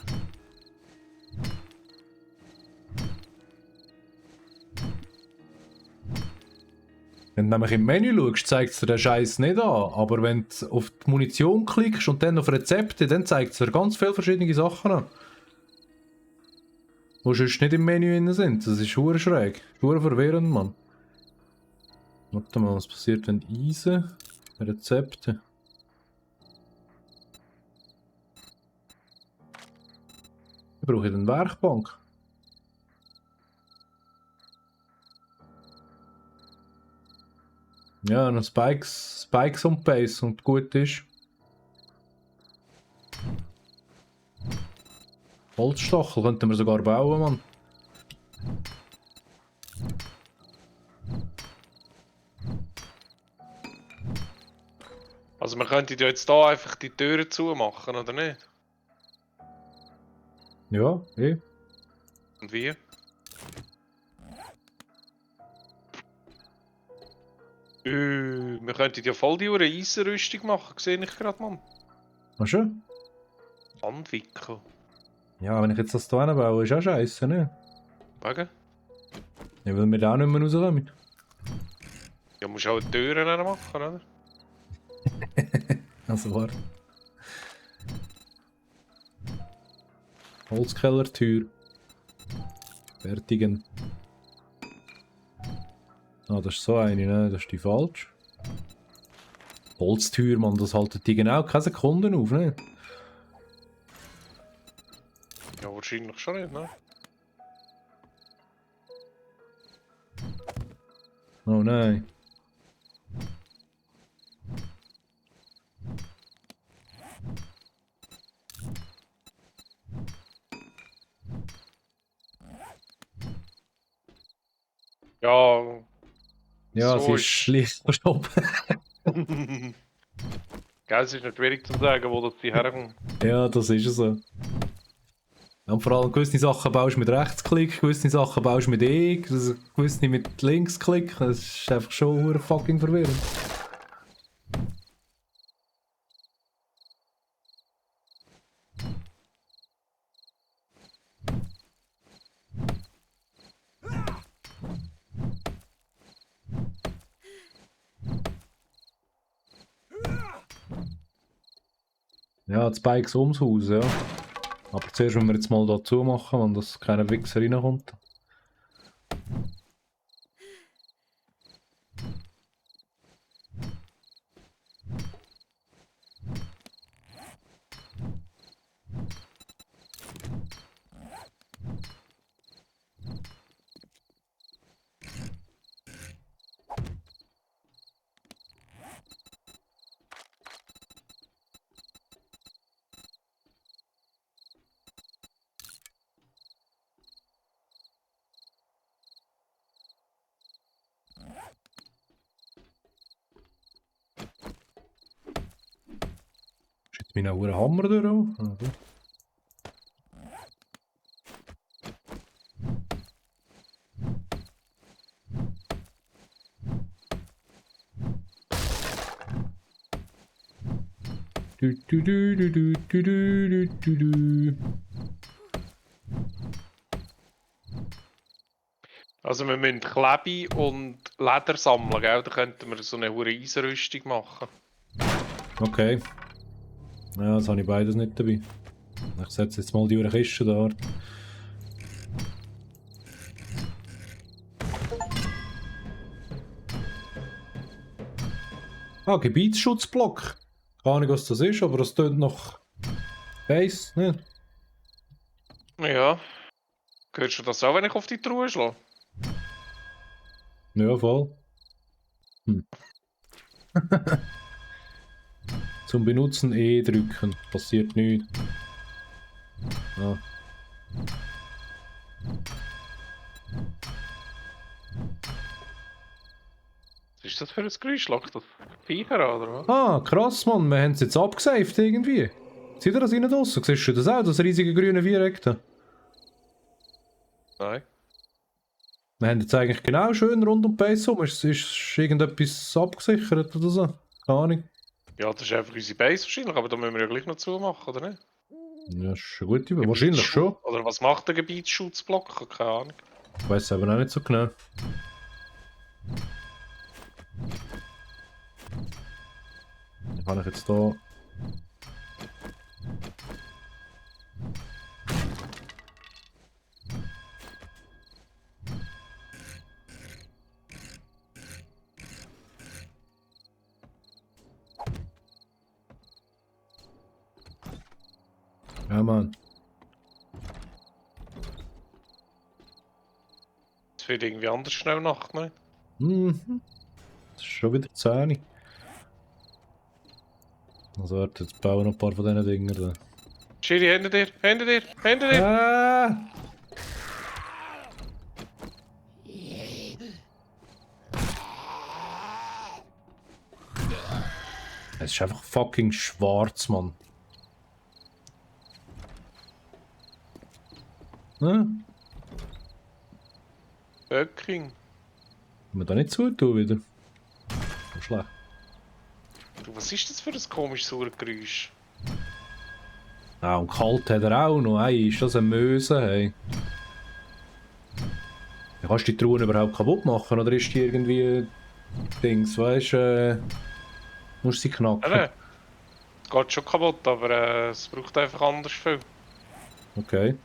Wenn du nämlich im Menü schaust, zeigt es dir den Scheiß nicht an. Aber wenn du auf die Munition klickst und dann auf Rezepte, dann zeigt es dir ganz viele verschiedene Sachen an. Die sonst nicht im Menü drin sind. Das ist schwer schräg. Schwer verwirrend, Mann. Warte mal, was passiert, wenn Eisen... Rezepte... Ich brauche eine Werkbank. Ja, noch Spikes und Base und gut ist. Holzstachel könnten wir sogar bauen, Mann. Also wir könnten ja jetzt da einfach die Türen zumachen, oder nicht? Ja, eh. Und wie? Wir könnten ja voll die Uhr Eisenrüstung machen, sehe ich gerade, Mann. Ach schon? Anwickeln. Ja, wenn ich jetzt das hier baue, ist auch scheiße, ne? Wegen? Ja, weil wir da auch nicht mehr rauskommen. Ja, musst auch die Türen dann machen, oder? Also warte. Holzkellertür. Fertigen. Ah, das ist so eine, ne? Das ist die falsch. Holztür, Mann, das haltet die genau keine Sekunden auf, ne? Ja, wahrscheinlich schon nicht, ne? Oh nein. Ja, Ja, es so ist ist. leicht verschoben. Gell, es ist nicht schwierig zu sagen, wo das die herkommt. Ja, das ist es so. Und vor allem gewisse Sachen baust du mit Rechtsklick, gewisse Sachen baust du mit E, gewisse mit Linksklick. Das ist einfach schon hure fucking verwirrend. Ja, die Bikes ums Haus, ja. Aber zuerst müssen wir jetzt mal da zumachen, wenn das keiner Wichser reinkommt. Ist jetzt mein hoher Hammer durch? Okay. Du, du, du, du, du, du, du, du, du. Also wir müssen Klebe und Leder sammeln, gell? Da könnten wir so eine hure Eisenrüstung machen. Okay. Ja, das habe ich beides nicht dabei. Ich setze jetzt mal die Kiste da. Ah, Gebietsschutzblock. Keine Ahnung, was das ist, aber das tönt nach Base, ne? Ja. Hörst du das auch, wenn ich auf die Truhe schlage? Ja, voll. Zum Benutzen E drücken. Passiert nichts. Ah. Was ist das für ein Geräusch? Lockt das Viecher an, oder was? Ah, krass, Mann. Wir haben es jetzt abgesaved irgendwie. Seht ihr das innen draussen? Siehst du das auch? Das riesige grüne Viereck da? Nein. Wir haben jetzt eigentlich genau schön rund um die Base rum. Ist irgendetwas abgesichert oder so? Keine Ahnung. Ja, das ist einfach unsere Base wahrscheinlich, aber da müssen wir ja gleich noch zumachen, oder nicht? Ja, ist eine gute Idee. Wahrscheinlich schon. Oder was macht der Gebietsschutzblock? Keine Ahnung. Ich weiß es aber auch nicht so genau. Kann ich jetzt da... Ja, Mann. Es wird irgendwie anders schnell Nacht, ne? Mhm. Das ist schon wieder 10. Also warte, jetzt bauen wir noch ein paar von diesen Dingen da. Schiri, hinter dir, hinter dir, hinter dir! Ah! Es ist einfach fucking schwarz, Mann. Ne? Böcking. Kann man da nicht zutun wieder? So schlecht. Du, was ist das für ein komisches Sauergeräusch? Ah, und kalt hat er auch noch. Hey, ist das eine Möse, hey? Ja, kannst du die Truhen überhaupt kaputt machen? Oder ist die irgendwie... Dings, weißt du... musst du sie knacken? Ja, ne? Es geht schon kaputt, aber es braucht einfach anders viel. Okay.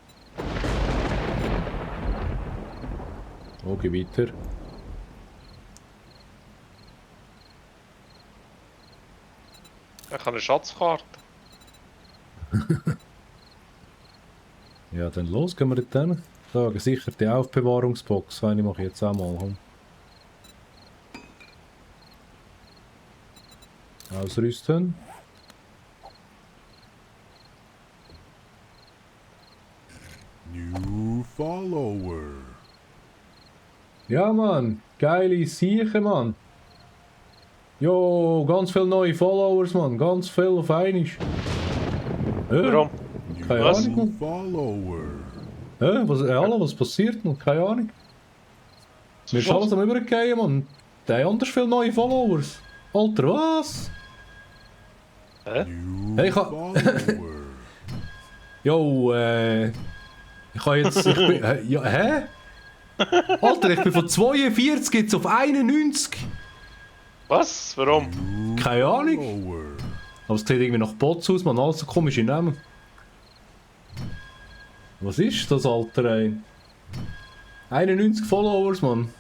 Oh, geh weiter. Ich habe eine Schatzkarte. Ja, dann los, gehen wir dort hin. Da, gesicherte Aufbewahrungsbox, eine mache ich jetzt auch mal. Komm. Ausrüsten. New follower. Ja, Mann. Geile Sieche, Mann. Jo, ganz viele neue Followers, Mann. Ganz viel auf einmal. Warum? Keine Was? Ahnung, Mann. Follower. Hallo, was passiert, Mann? Keine Ahnung. Mir ist alles am Übergehen, Mann. Der hat anders viele neue Followers. Alter, was? New Hey, follower. Jo, ich kann jetzt... Ich bin, ja, hä? Alter, ich bin von 42 jetzt auf 91. Was? Warum? New Keine Ahnung. follower. Aber es sieht irgendwie nach Bots aus, man. Alles so komische Namen. Was ist das, Alter, ey? 91 Followers, Mann.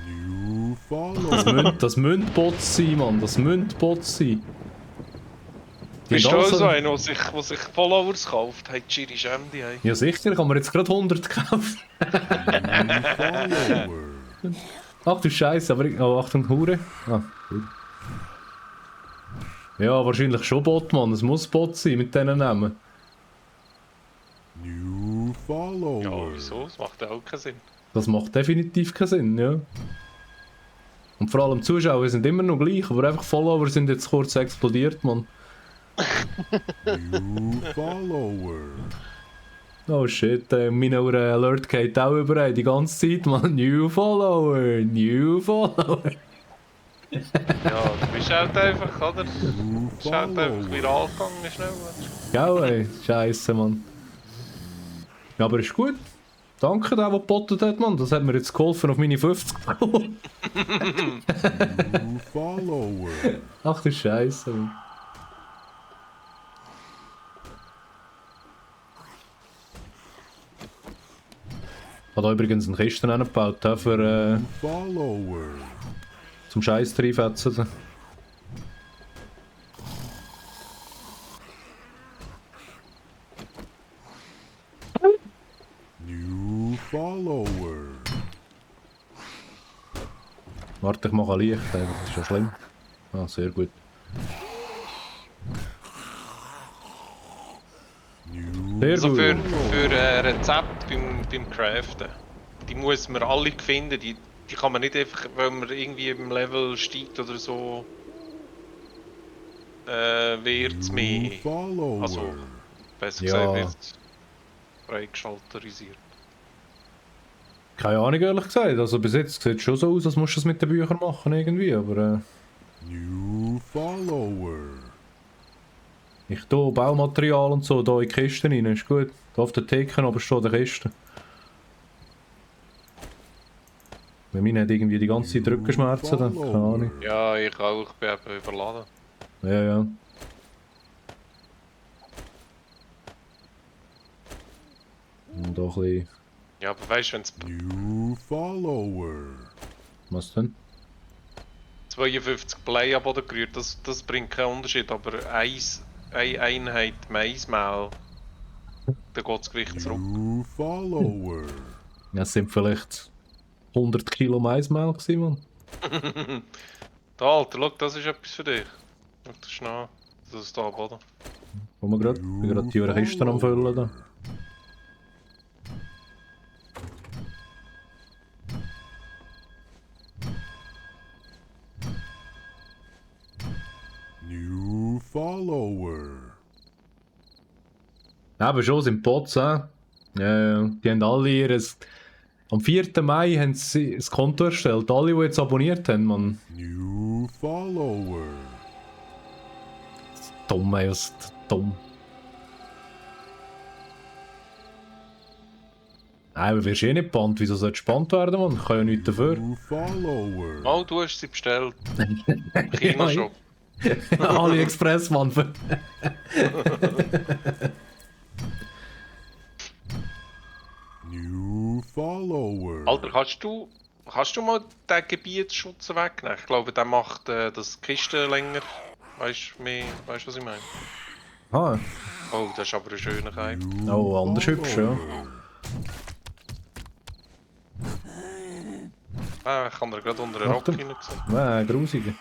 New follower. Das müssen Bots sein, Mann. Das müssen Bots sein. Die Bist haben du auch alle so einer, der sich Followers kauft? Hey, Chiri Schemdi, hey. Ja, sicher. Ich habe mir jetzt gerade 100 gekauft. New follower. Ach du Scheiße, aber ich... Oh, Achtung, Hure. Ah, gut. Ja, wahrscheinlich schon Bot, Mann. Es muss Bot sein mit diesen Namen. New follower. Ja, wieso? Das macht ja auch keinen Sinn. Das macht definitiv keinen Sinn, ja. Und vor allem Zuschauer sind immer noch gleich, aber einfach Follower sind jetzt kurz explodiert, Mann. New follower. Oh shit, mein Alert geht auch überall die ganze Zeit, Mann. New Follower, New Follower. Ja, du bist halt einfach, oder? New Du bist halt einfach follower. viral gegangen, schnell. Gell, ey, Scheiße, Mann. Ja, aber ist gut. Danke, der gebottet hat, Mann. Das hat mir jetzt geholfen auf meine 50. New follower. Ach du Scheiße, Mann. Ich habe da übrigens einen Kisten hingebaut, für, New follower. zum Scheiß reinfetzen. New follower. Warte, ich mache Licht, das ist ja schlimm. Ah, sehr gut. New Sehr Also gut. für Rezept beim Craften, die muss man alle finden. Die kann man nicht einfach, weil man irgendwie im Level steigt oder so, wird es mehr. follower. Also, besser Ja. gesagt, wird es freigeschalterisiert. Keine Ahnung, ehrlich gesagt. Also bis jetzt sieht es schon so aus, als musst du es mit den Büchern machen irgendwie, aber New follower. ich tue Baumaterial und so da in die Kisten rein, ist gut. Da auf den Theken aber steht eine Kiste. Weil meine hat irgendwie die ganze Zeit Rückenschmerzen, dann, keine Ahnung. Ja, ich auch, ich bin eben überladen. Ja, ja. Und da ein bisschen... Ja, aber weißt du, wenn es New follower. Was denn? 52 Blei am Boden gerührt, das bringt keinen Unterschied, aber eine Einheit Maismehl, dann geht das Gewicht zurück. New follower. Ja, es sind vielleicht 100 Kilo Maismehl gewesen, Mann. Da, Alter, schau, das ist etwas für dich. Schau das schnell. Das ist da am Boden. Wo wir gerade... Ich bin gerade die Kisten am Füllen da. New follower. Eben schon, sind Bots, ja. Die haben alle ihres... Am 4. Mai haben sie das Konto erstellt. Alle, die jetzt abonniert haben, Mann. New follower. Dumm, ey, was dumm. Nein, aber wirst eh nicht gebannt. Wieso soll es gebannt werden, Mann? Ich kann ja nichts dafür. New follower. Oh, du hast sie bestellt. Im Kinoshop. AliExpress, Mann. New follower. Alter, kannst du mal den Gebietsschutz wegnehmen? Ich glaube, der macht das die Kiste länger Weißt du, was ich meine? Ah, Oh, das ist aber ein schöner Kai. New oh, anders hübsch, ja. Ah, ich kann dir gerade unter den Rock Achtung. hinein. Grusige.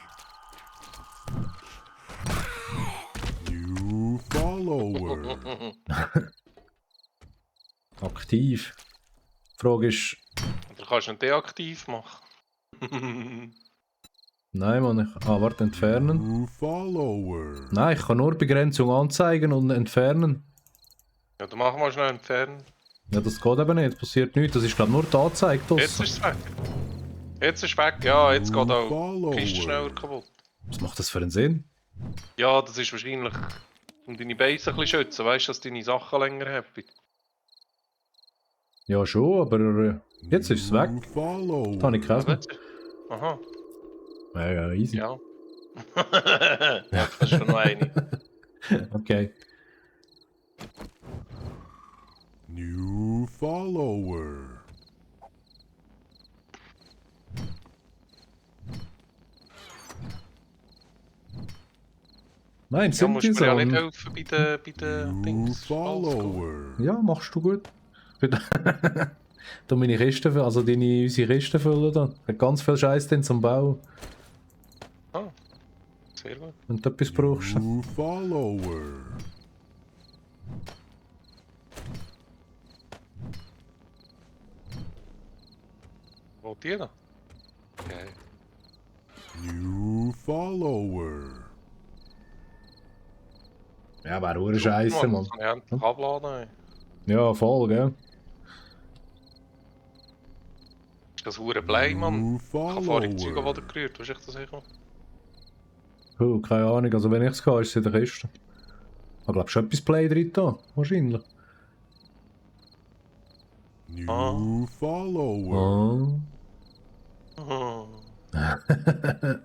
New follower. Aktiv. Die Frage ist... Oder kannst du ihn deaktiv machen? Nein, Mann, warte, entfernen. New follower. Nein, ich kann nur Begrenzung anzeigen und entfernen. Ja, dann machen wir schnell entfernen. Ja, das geht eben nicht, passiert nichts. Das ist glaube nur die Anzeige Jetzt draussen. ist es weg. Jetzt ist es weg, ja, jetzt geht auch Follower. die Kiste schneller kaputt. Was macht das für einen Sinn? Ja, das ist wahrscheinlich, um deine Base ein bisschen zu schützen, weißt du, dass deine Sachen länger haben. Ja schon, aber jetzt ist es weg. New follower. Das habe ich Aber gelesen. jetzt- Aha, Ja, easy. ja. Ja, das ist schon noch eine. Okay. New follower. Nein, Ja, sind musst die mir ja so. nicht helfen bei den New Dings. follower. Ja, machst du gut. Da meine Kisten, also unsere Kisten füllen da. Hat ganz viel Scheiß drin zum Bauen. Ah, sehr gut. Wenn du etwas brauchst. New follower. Wo die da? Okay. New follower. Ja, wäre auch Scheiße, Mann. Das kann ich endlich abladen. Ey. Ja, voll, gell? Ist das hure Blei, Mann? New Ich habe vorhin die Züge follower. wieder gerührt. Was ist das sicher? Keine Ahnung, also wenn ich es kann, ist es in der Kiste. Ich glaube schon etwas Play drin da, wahrscheinlich. New follower. Ah. Mhm.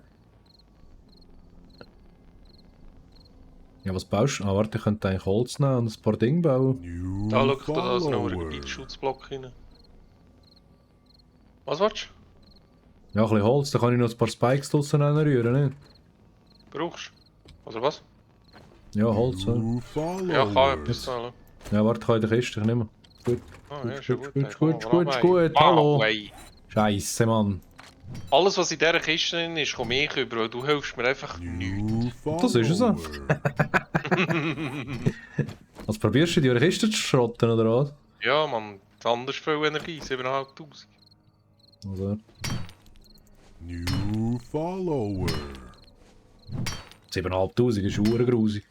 Ja, was baust du? Ah, warte, ich könnte eigentlich Holz nehmen und ein paar Dinge bauen. New Da schau, da ist noch ein follower. Gebietsschutzblock rein. Was willst Ja, ein bisschen Holz, da kann ich noch ein paar Spikes draussen rühren, nicht? du? Brauchst du? Oder was? Ja, Holz, ja. New Ja, kann follower. etwas zahlen. Ja, warte, ich kann in der Kiste, ich nehme. Gut. Ah, ja, Gut, schon gut, gut. gut, ey. gut, Komm, gut, mal gut, rein. hallo. ey. Scheisse, Mann. Alles, was in dieser Kiste drin ist, komme ich über, weil du hilfst mir einfach nichts. New Das ist es so. follower. Was probierst du, die eure Kiste zu schrotten, oder was? Ja, man, anders viel Energie, 7'500. Also, New follower. 7'500 ist verdammt grusig.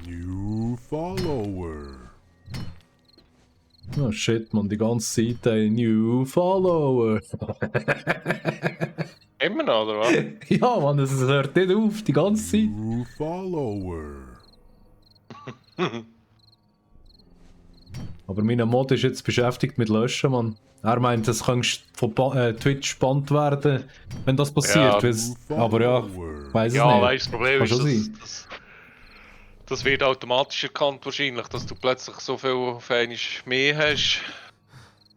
New follower. Oh shit, man, die ganze Zeit ein New Follower. Immer noch, oder was? Ja, man, das hört nicht auf, die ganze Zeit. New follower. Aber mein Mod ist jetzt beschäftigt mit Löschen, man. Er meint, das kannst von Twitch gebannt werden, wenn das passiert. Ja. weil's- aber ja, ich weiss es Ja, nicht. weißt du, das Problem Kann ist, schon sein. das wird automatisch erkannt wahrscheinlich, dass du plötzlich so viel auf einmal mehr hast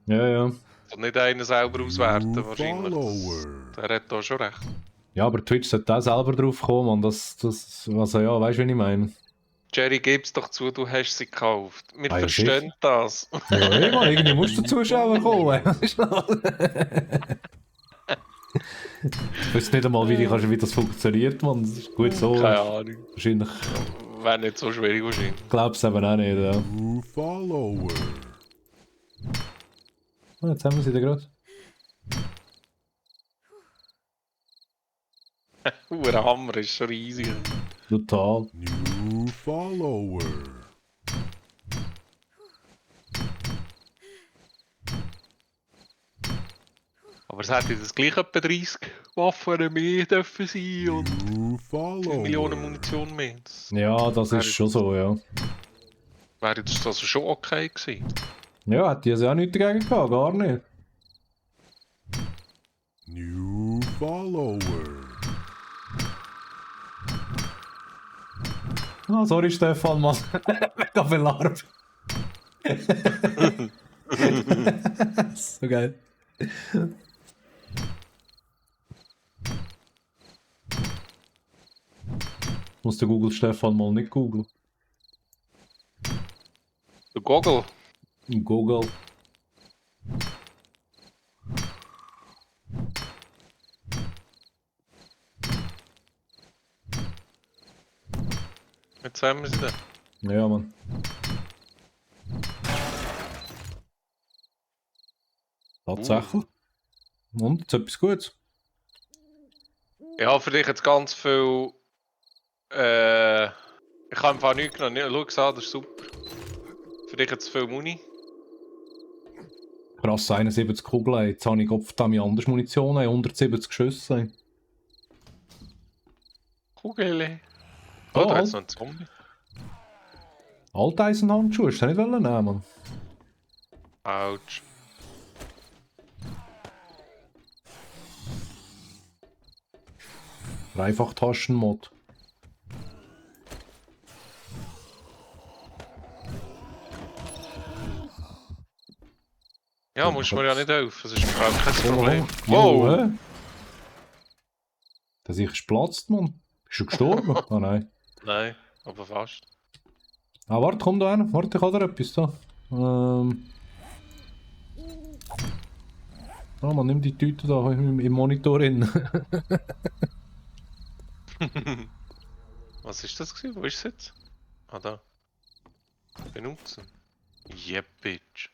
Ja, ja. und nicht einen selber auswerten New wahrscheinlich. follower. Der hat da schon recht. Ja, aber Twitch sollte auch selber drauf kommen, man. Also ja, weißt du, wie ich meine? Jerry, gib's doch zu, du hast sie gekauft. Wir Ah, ja, verstehen das. Ja, ey, man, irgendwie musst du Zuschauer kommen. Was ist das? Ich weiß nicht einmal, wie das funktioniert, man. Das ist gut so. Keine Ahnung. Wahrscheinlich. Wäre nicht so schwierig wahrscheinlich. Ich glaube es eben auch nicht, ja. New follower. Ah, jetzt haben wir sie da gerade. Der Hammer ist schon riesig. Total. New follower. Aber es hätte das gleich etwa 30 Waffen mehr dürfen sein und New 4 Millionen follower. Munition mehr. Das Ja, das ist schon so, ja. wäre jetzt also schon okay gewesen. Ja, hat die also auch nichts dagegen gehabt, gar nicht. New follower. Ah, sorry Stefan, Mann. Mega viel Lärm. So geil. Muss der Google Stefan mal nicht googeln. Der Goggle. Google. Jetzt haben wir sie da. Ja, Mann. Tatsächlich. Und, jetzt etwas Gutes. Ich habe für dich jetzt ganz viel. Ich habe einfach nichts genommen. Schau an, das ist super. Für dich jetzt viel Muni. Krass, 71 Kugeln. Jetzt habe ich Gottverdammt anders Munition, 170 Schüsse. Kugel. Oh, Oh, da hat es noch einen Zombie. Alteisenhandschuhe, hast du nicht nehmen, Mann? Autsch. Einfach Taschenmod. Ja, musst du mir ja nicht helfen, das ist überhaupt kein Oh, Problem. wow! Wow! Hä? Der sich ist platzt, Mann. Bist du gestorben? Ah nein. Nein, aber fast. Ah, warte, komm da hin. Warte, ich habe da etwas da. Ah, man, nimm die Tüte da im Monitor hin. Was ist das gewesen? Wo ist es jetzt? Ah, da. Benutzen. Yep, bitch.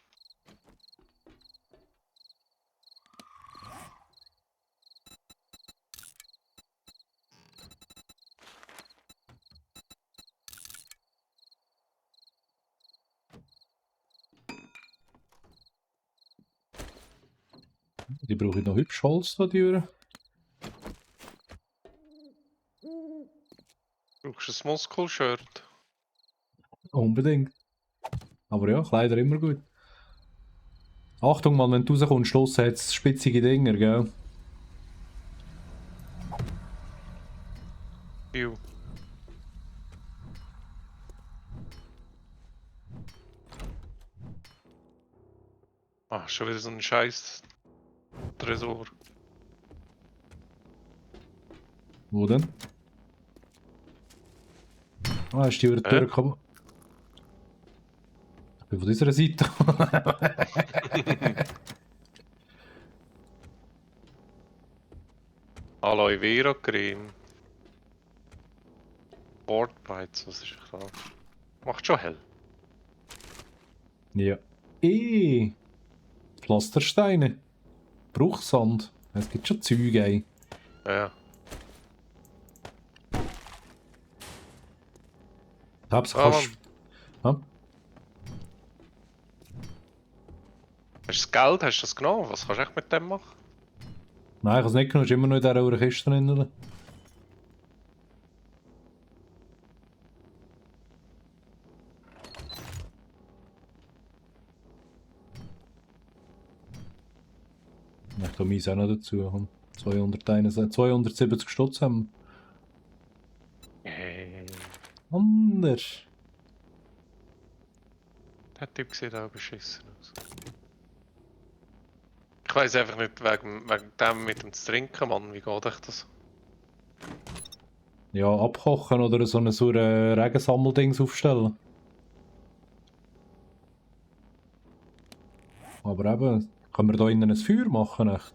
Die brauche ich noch hübsch Holz da, die Türe. Brauchst du ein Muskel-Shirt? Unbedingt. Aber ja, Kleider immer gut. Achtung, Mann, wenn du rauskommst, Schluss hat es spitzige Dinger, gell? Ew. Ah, schon wieder so ein scheiß Tresor. Wo denn? Ah, ist die Tür kaputt. Ich bin von dieser Seite. Aloe Vera Creme. Board Bites, was ist das? Macht schon hell. Ja. Pflastersteine. Bruchsand. Es gibt schon Zeug, ey. Ja. Hab's Ah, kannst... Ja? Hast du das Geld? Hast du das genommen? Was kannst du echt mit dem machen? Nein, ich habe es nicht genommen. Es ist immer noch in dieser Kiste drin. Ich tue meins auch noch dazu. 270 Stutz haben Hey. wir. Anders. Der Typ sieht auch beschissen aus. Ich weiß einfach nicht wegen dem mit dem zu trinken, Mann. Wie geht euch das? Ja, abkochen oder so ein Regensammeldings aufstellen. Aber eben, können wir da innen ein Feuer machen, echt?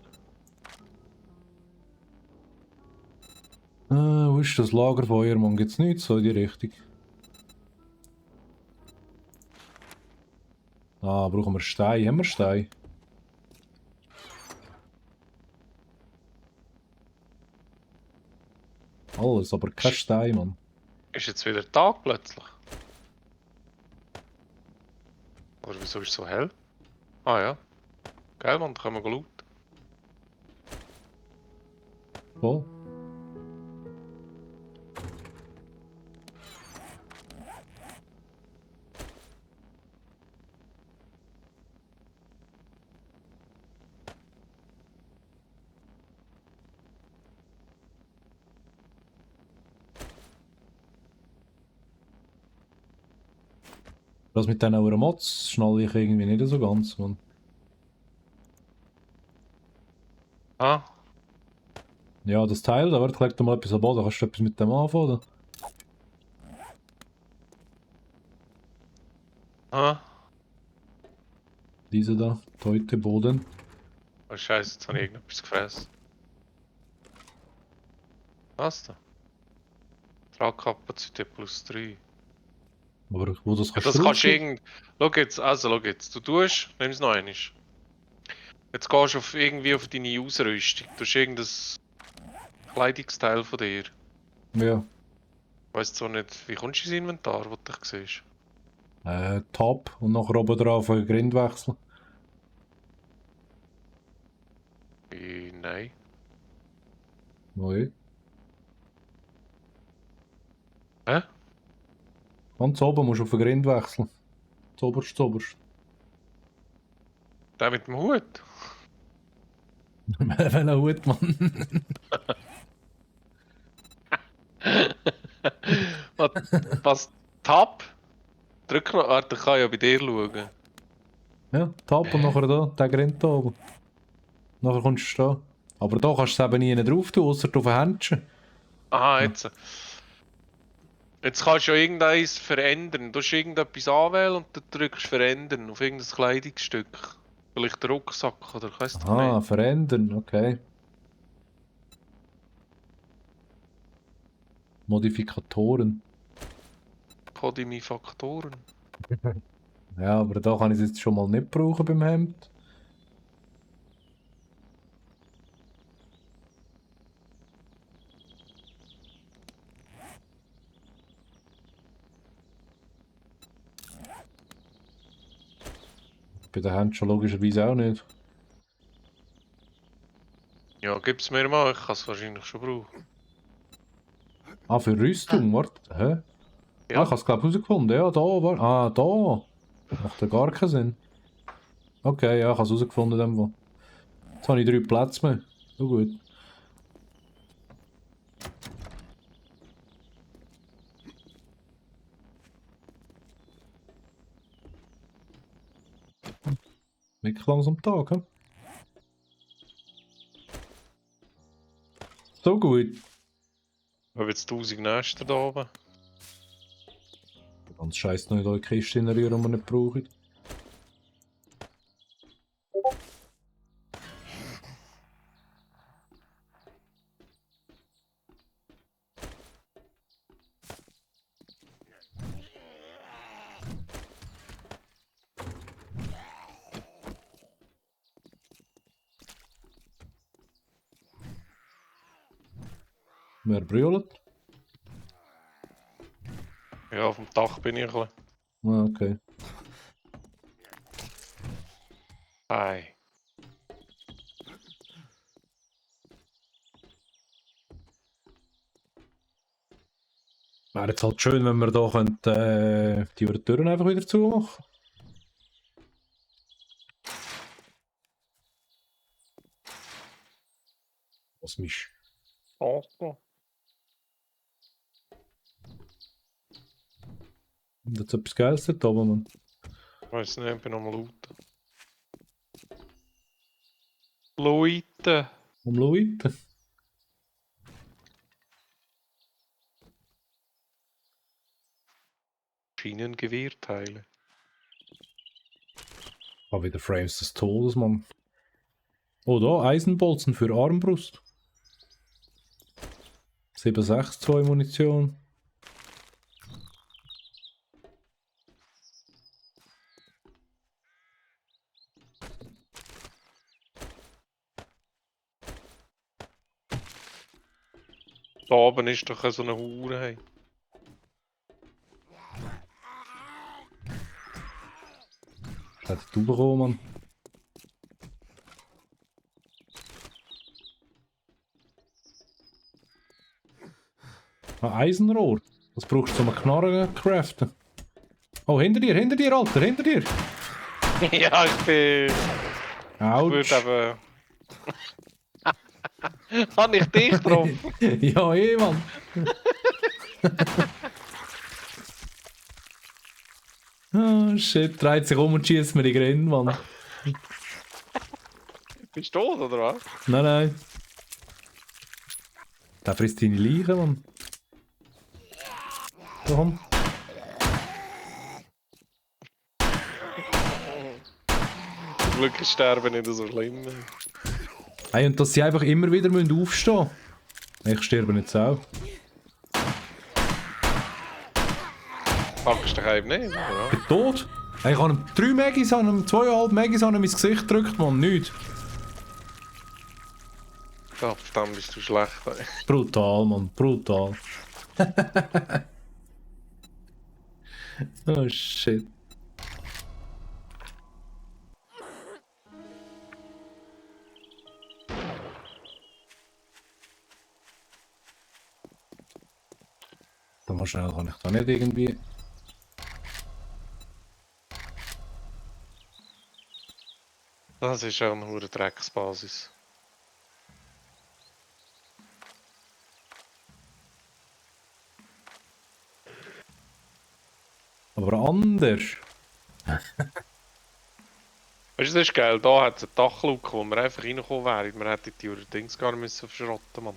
Wo ist das Lagerfeuer? Man gibt's nichts so in die Richtung. Ah, brauchen wir Stein? Haben wir Stein? Alles, aber kein Stein, Mann. Ist jetzt wieder Tag plötzlich? Oder wieso ist es so hell? Ah ja. Geil, Mann, da können wir looten. Voll. Das mit diesen Mods schnalle ich irgendwie nicht so ganz, Mann. Ah, Ja, das Teil, da wird leg doch mal etwas am Boden. Kannst du etwas mit dem anfangen? Oder? ah. Diese da, heute Boden. Oh Scheiße, jetzt habe ich irgendetwas gefressen. Was da? Tragkapazität +3. Aber wo das Ja, kannst das du kannst du drauf irgend... Schau jetzt, also schau jetzt. Du tust, nimm es noch einmal. Jetzt gehst du irgendwie auf deine Ausrüstung. Du hast irgendein Kleidungsteil von dir. Ja. Weißt zwar nicht, wie kommst du ins Inventar, wo du dich siehst? Tab und nachher oben drauf einen Grind wechseln. Nein. Neu. Hä? Ganz oben musst du auf einen Grind wechseln. Zoberst. Der mit dem Hut? Welcher Hut, Mann? Was? Tab? Drück noch, warte, ich kann ja bei dir schauen. Ja, Tab und nachher da, der Grind da oben. Nachher kommst du stehen. Aber da kannst du es eben nie drauf tun, außer auf ein Händchen. Aha, jetzt. Jetzt kannst du ja irgendeins verändern. Du hast irgendetwas anwählen und dann drückst verändern auf irgendein Kleidungsstück. Vielleicht der Rucksack oder ich weiß doch Ah, nicht. verändern, okay. Modifikatoren. Kodimifaktoren. Ja, aber da kann ich es jetzt schon mal nicht brauchen beim Hemd. Bei den Händen schon logischerweise auch nicht. Ja, gib's mir mal, ich kann es wahrscheinlich schon brauchen. Ah, für Rüstung, warte. Hä? Ah, ich Ja, habe es glaube herausgefunden. Ja, da, ah, da. Macht ja gar keinen Sinn. Okay, ja, ich habe es herausgefunden. Jetzt habe ich 3 Plätze mehr. So gut. Wirklich langsam Tag, hä? So gut. ich habe jetzt 1000 Nester da oben. Ganz scheiß noch in die Kiste rühren, die wir nicht brauchen. Wer brüllt? Ja, auf dem Dach bin ich ein bisschen. Ah, okay. Hi. Wäre jetzt halt schön, wenn wir da die Türen einfach wieder zumachen. Was mich. Oh. Und jetzt etwas Geiles dort oben, Mann. Ich weiß nicht, ich bin am Looten. Leute! Leute. Schienengewehrteile. Ah, wieder Frames des Todes, Mann. Oh, da, Eisenbolzen für Armbrust. 7,62 Munition. Da oben ist doch so eine Hure. Hey. Hat du bekommen, Mann. Ah, Eisenrohr. Das brauchst du zum Knarren craften. Oh, hinter dir, Alter, hinter dir! Ja, ich bin. Ich Autsch! würde eben. Habe ich dich drauf? Ja, Mann! Oh shit, dreht sich um und schießt mir die Grenze, Mann. Bist du tot, oder was? Nein, nein. Der frisst deine Leiche, Mann. So, komm. Zum Glück ist Sterben nicht so schlimm. Hey, und dass sie einfach immer wieder aufstehen müssen. Ich sterbe jetzt auch. Packst du dich eben nicht, oder? Ich bin tot. Hey, ich habe ihm 3 Magis, an ihm 2,5 Magis an ihm ins Gesicht gedrückt, Mann. Nichts. Ja, verdammt bist du schlecht. Ey. Brutal, Mann. Brutal. Oh shit. Da mal schnell, kann ich da nicht irgendwie. Das ist auch eine hohe Drecksbasis. Aber anders. Weißt du, das ist geil. Da hat es eine Dachluke, wo wir einfach reingekommen wären. Wir hätten die Dings gar nicht müssen verschrotten, Mann.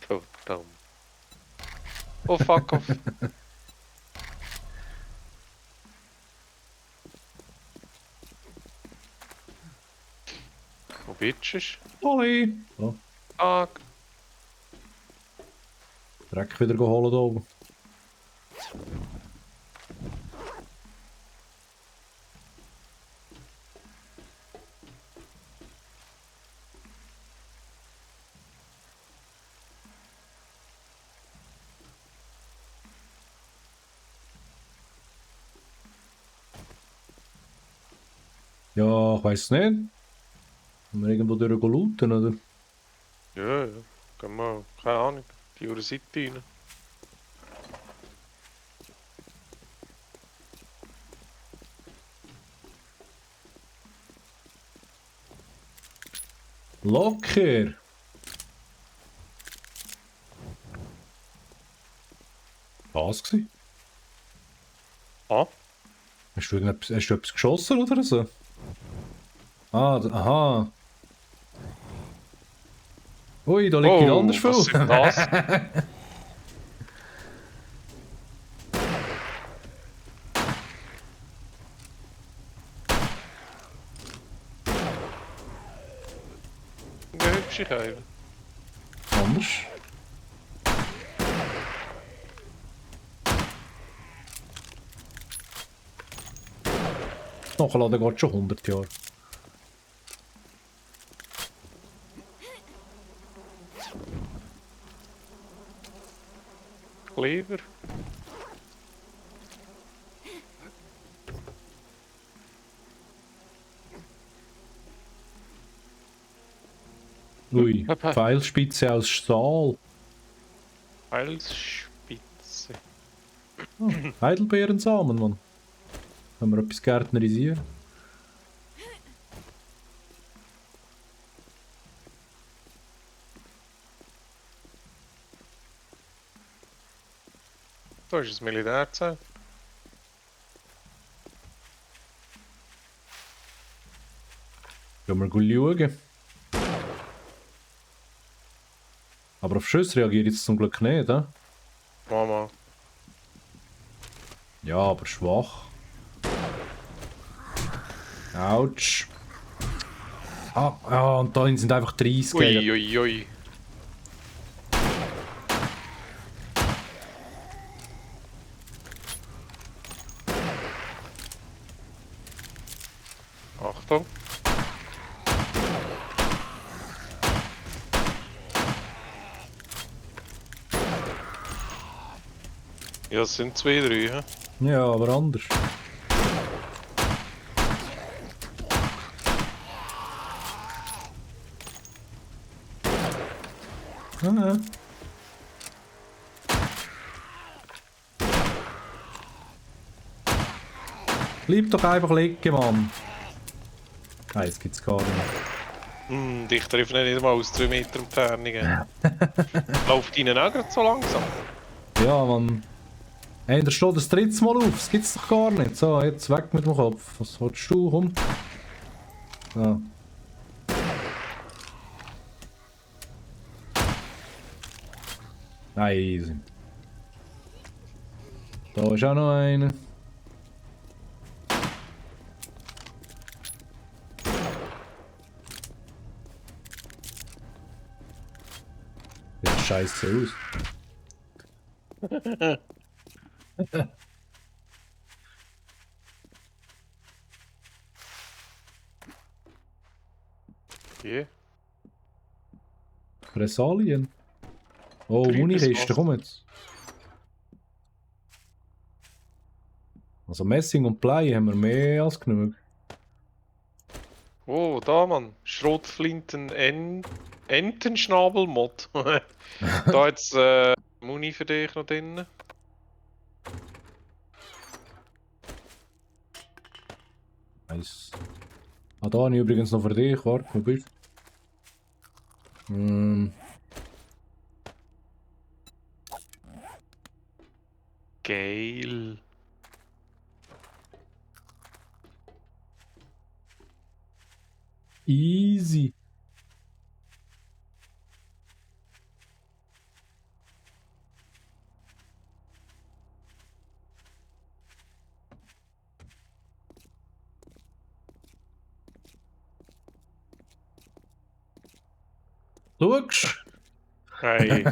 Oh, dumm. Oh, fuck off. Wo bitches? Holly! So, Fuck. Dreck wieder geholt da oben. Ja, ich weiß nicht. Können wir irgendwo durch looten, oder? Ja, ja. Gehen wir, keine Ahnung, die andere Seite rein. Locker! Was gsi? Ah? Hast du etwas geschossen oder so? Ah, aha. Ui, da liegt Oh, anders was viel. ist das? Eine hübsche Keile. Anders. Nachladen geht schon 100 Jahre. Kleber. Ui, Pfeilspitze aus Stahl. Pfeilspitze. Heidelbeerensamen, Mann. Können wir etwas gärtnerisieren? Da ist das Militärzelt. Gehen wir gut schauen. Aber auf Schüsse reagiert jetzt zum Glück nicht, he? Mama. Ja, aber schwach. Autsch. Ah, ja, und da sind einfach 30 Ui, Gegner. ui, ui. Achtung. Ja, es sind 2, 3, hä? Ja, aber anders. Ah. Bleib doch einfach liegen, Mann. Nein, das gibt's gar nicht. Dich treffen nicht mal aus 3 Meter Entfernung. Läuft ihnen auch gerade so langsam? Ja, Mann. Hey, da steht das dritte Mal auf. Das gibt's doch gar nicht. So, jetzt weg mit dem Kopf. Was willst du? Komm. Ah. Nein, easy. Da ist auch noch einer. Sieht scheiße aus. Hier. Resalien. Oh, Drei Munikiste, bis komm jetzt. Also Messing und Blei haben wir mehr als genug. Oh, da, Mann. Schrotflinten Entenschnabelmod. Da jetzt Muni für dich noch drin. Nice. Ah, da habe ich übrigens noch für dich. Warte, wo bist du? Geil. Easy. Schaust? Hey.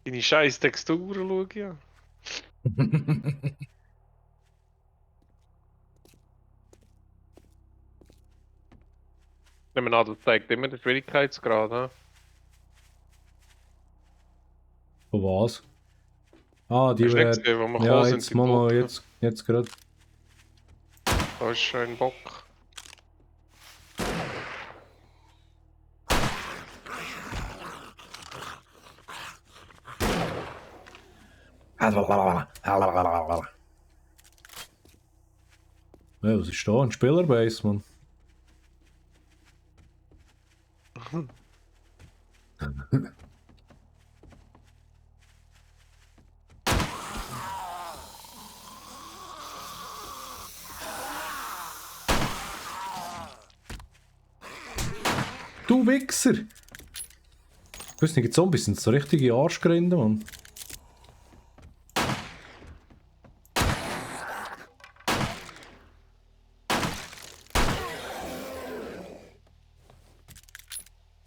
Deine scheiß Texturen schau ich an. Nehmen wir an, das zeigt immer den Schwierigkeitsgrad. He? Von was? Ah, die Hast du nicht wäre. gesehen, wo wir Ja, gekommen sind? jetzt, Die Mama, Toten? jetzt gerade. Da ist schon ein Bock. Ja, was ist da? Ein Spielerbase, Mann. Du Wichser! Ich weiß nicht, die Zombies sind so richtige Arschgrinde, Mann.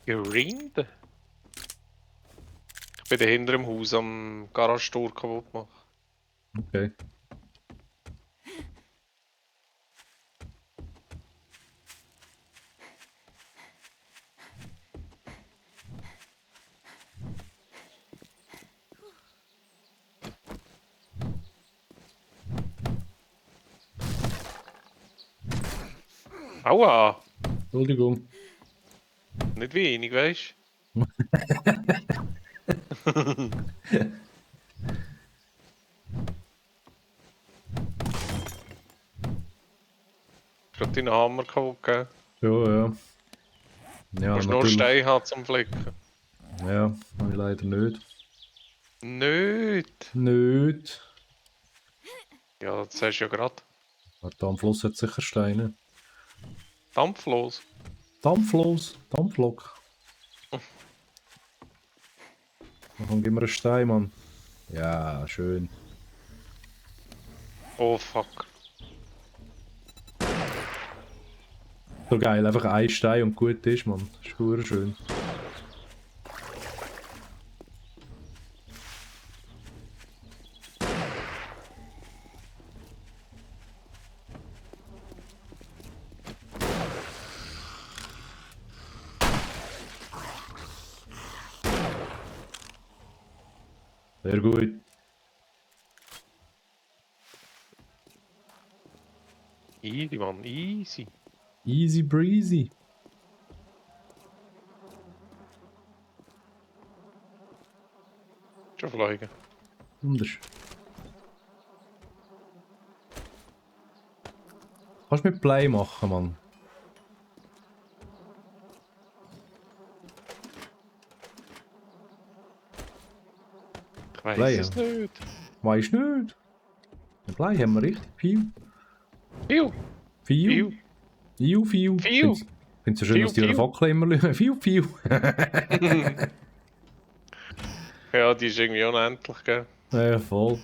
Geringt? Ich bin da hinter dem Haus am Garagentor kaputt machen. Okay. Aua! Entschuldigung. Nicht wenig, weißt du? Gerade deinen Hammer kaputt gegeben. Ja, ja. Ja, Du musst nur Steine haben zum Flicken. Ja, habe ich leider nicht. Nicht! Nicht. Ja, das sagst du ja gerade. Da am Fluss hat sicher Steine. Dampflos. Dampflos, Dampflok. Dann gib mir einen Stein, Mann. Ja, schön. Oh fuck. So geil, einfach ein Stein und gut ist, Mann. Das ist verdammt schön. Sehr gut. Easy, Mann, easy. Easy breezy. Schon fliegen. Anders. Kannst du mit Play machen, Mann? Ich weiss Play, es nicht. Weißt nicht? Mit Play haben wir richtig viel. Viel, Fiu. viel, Fiu, fiu. viel. Find's so schön, Fiu, dass die ihre fiu. Fackel immer lügen. Fiu, fiu. Ja, die ist irgendwie unendlich, gell? Ja, voll.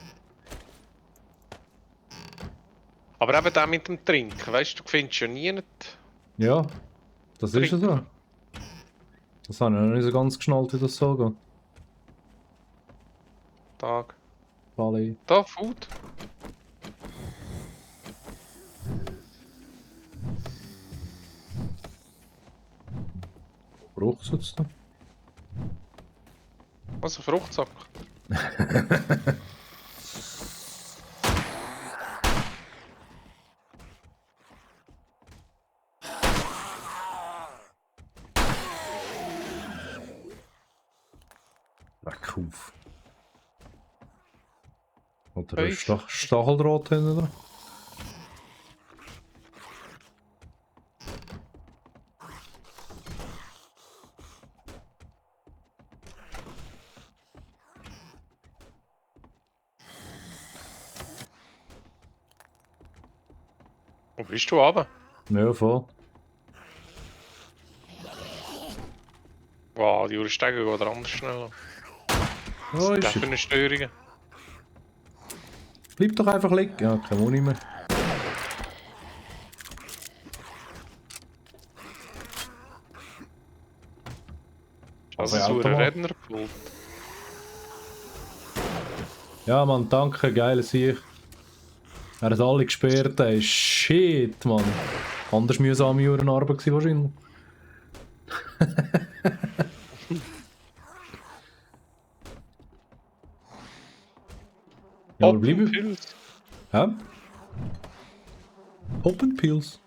Aber eben der mit dem Trinken, weißt du, du findest ja nie nicht Ja, das ist ja so. trinken. Das habe ich noch nicht so ganz geschnallt, wie das so geht. Tag. Bali. Da, Food. Brauchst du jetzt da? Was, ein Fruchtsack? Weg auf. Oder ein Fünf. Stacheldraht hinten dran. Wo bist du runter? Ja, voll. Wow, die Uhrsteiger gehen anders schnell. Oh, Was ist ist das für er. eine Störung? Bleib doch einfach liegen. Ja, kein Muni mehr. Also, Aber so ein Automat. Redner geholt. Ja, Mann, danke, geil Sieg. Er hat alle gesperrt, ey. Shit, Mann. Anders mühsame Uhrenarbeit gewesen wahrscheinlich. Ja, aber bleib. Poppenpilz. Hä? Open Pills.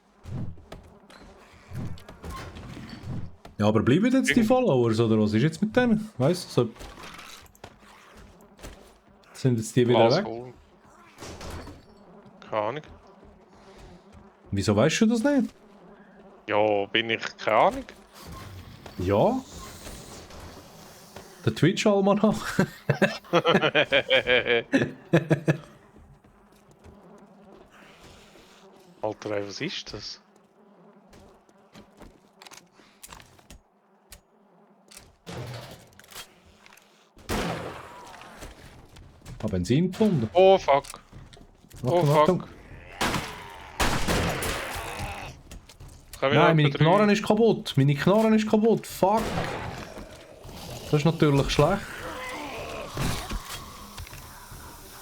Ja, aber bleiben jetzt die Followers, oder was ist jetzt mit denen? Weißt du, so. Sind jetzt die wieder Glas weg? holen. Keine Ahnung. Wieso weißt du das nicht? Ja, bin ich keine Ahnung. Ja. Der Twitch-Almanach. Alter, ey, was ist das? Hab Benzin gefunden. Oh fuck. Oh Achtung, fuck. Achtung. Kann ich Nein, noch meine etwa Knarre drei- ist kaputt. Meine Knarre ist kaputt. Fuck. Das ist natürlich schlecht.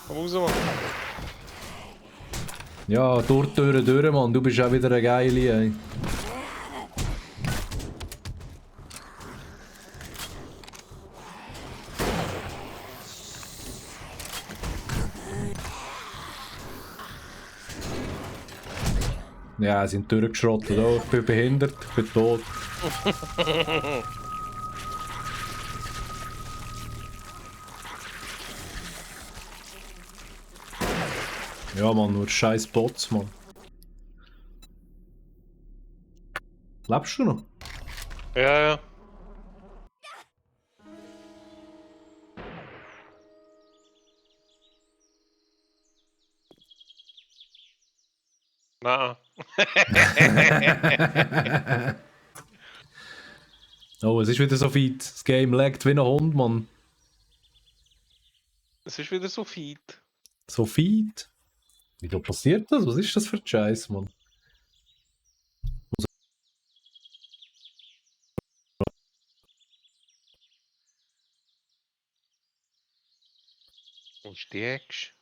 Komm raus, Mann. Ja, durch die Türe, durch, Mann. Du bist auch wieder ein Geile, ey. Ja, sind durchgeschrottet. Oh, ich bin behindert, ich bin tot. Ja, Mann, nur scheiß Bots, Mann. Lebst du noch? Ja, ja. Nein. Oh, es ist wieder so weit. Das Game laggt wie ein Hund, Mann. Es ist wieder so feed. So weit. Wieso passiert das? Was ist das für ein Scheiß, Mann? Wo ist die Action?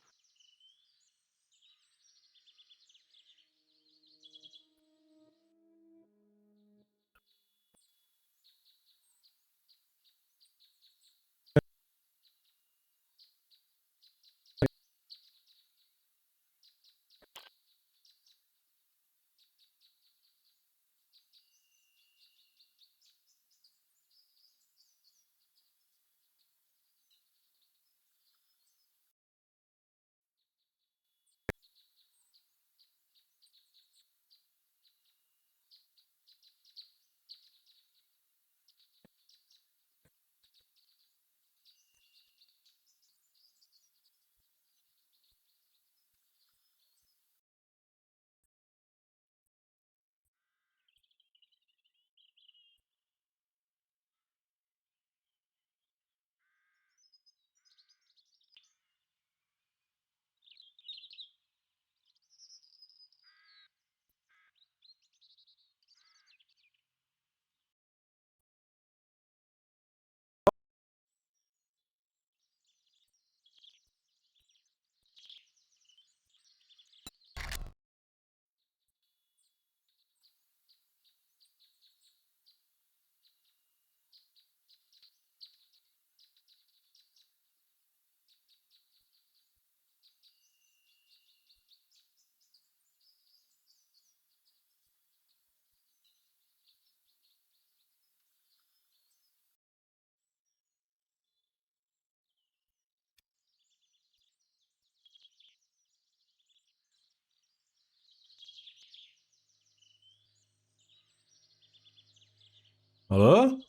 Hallo?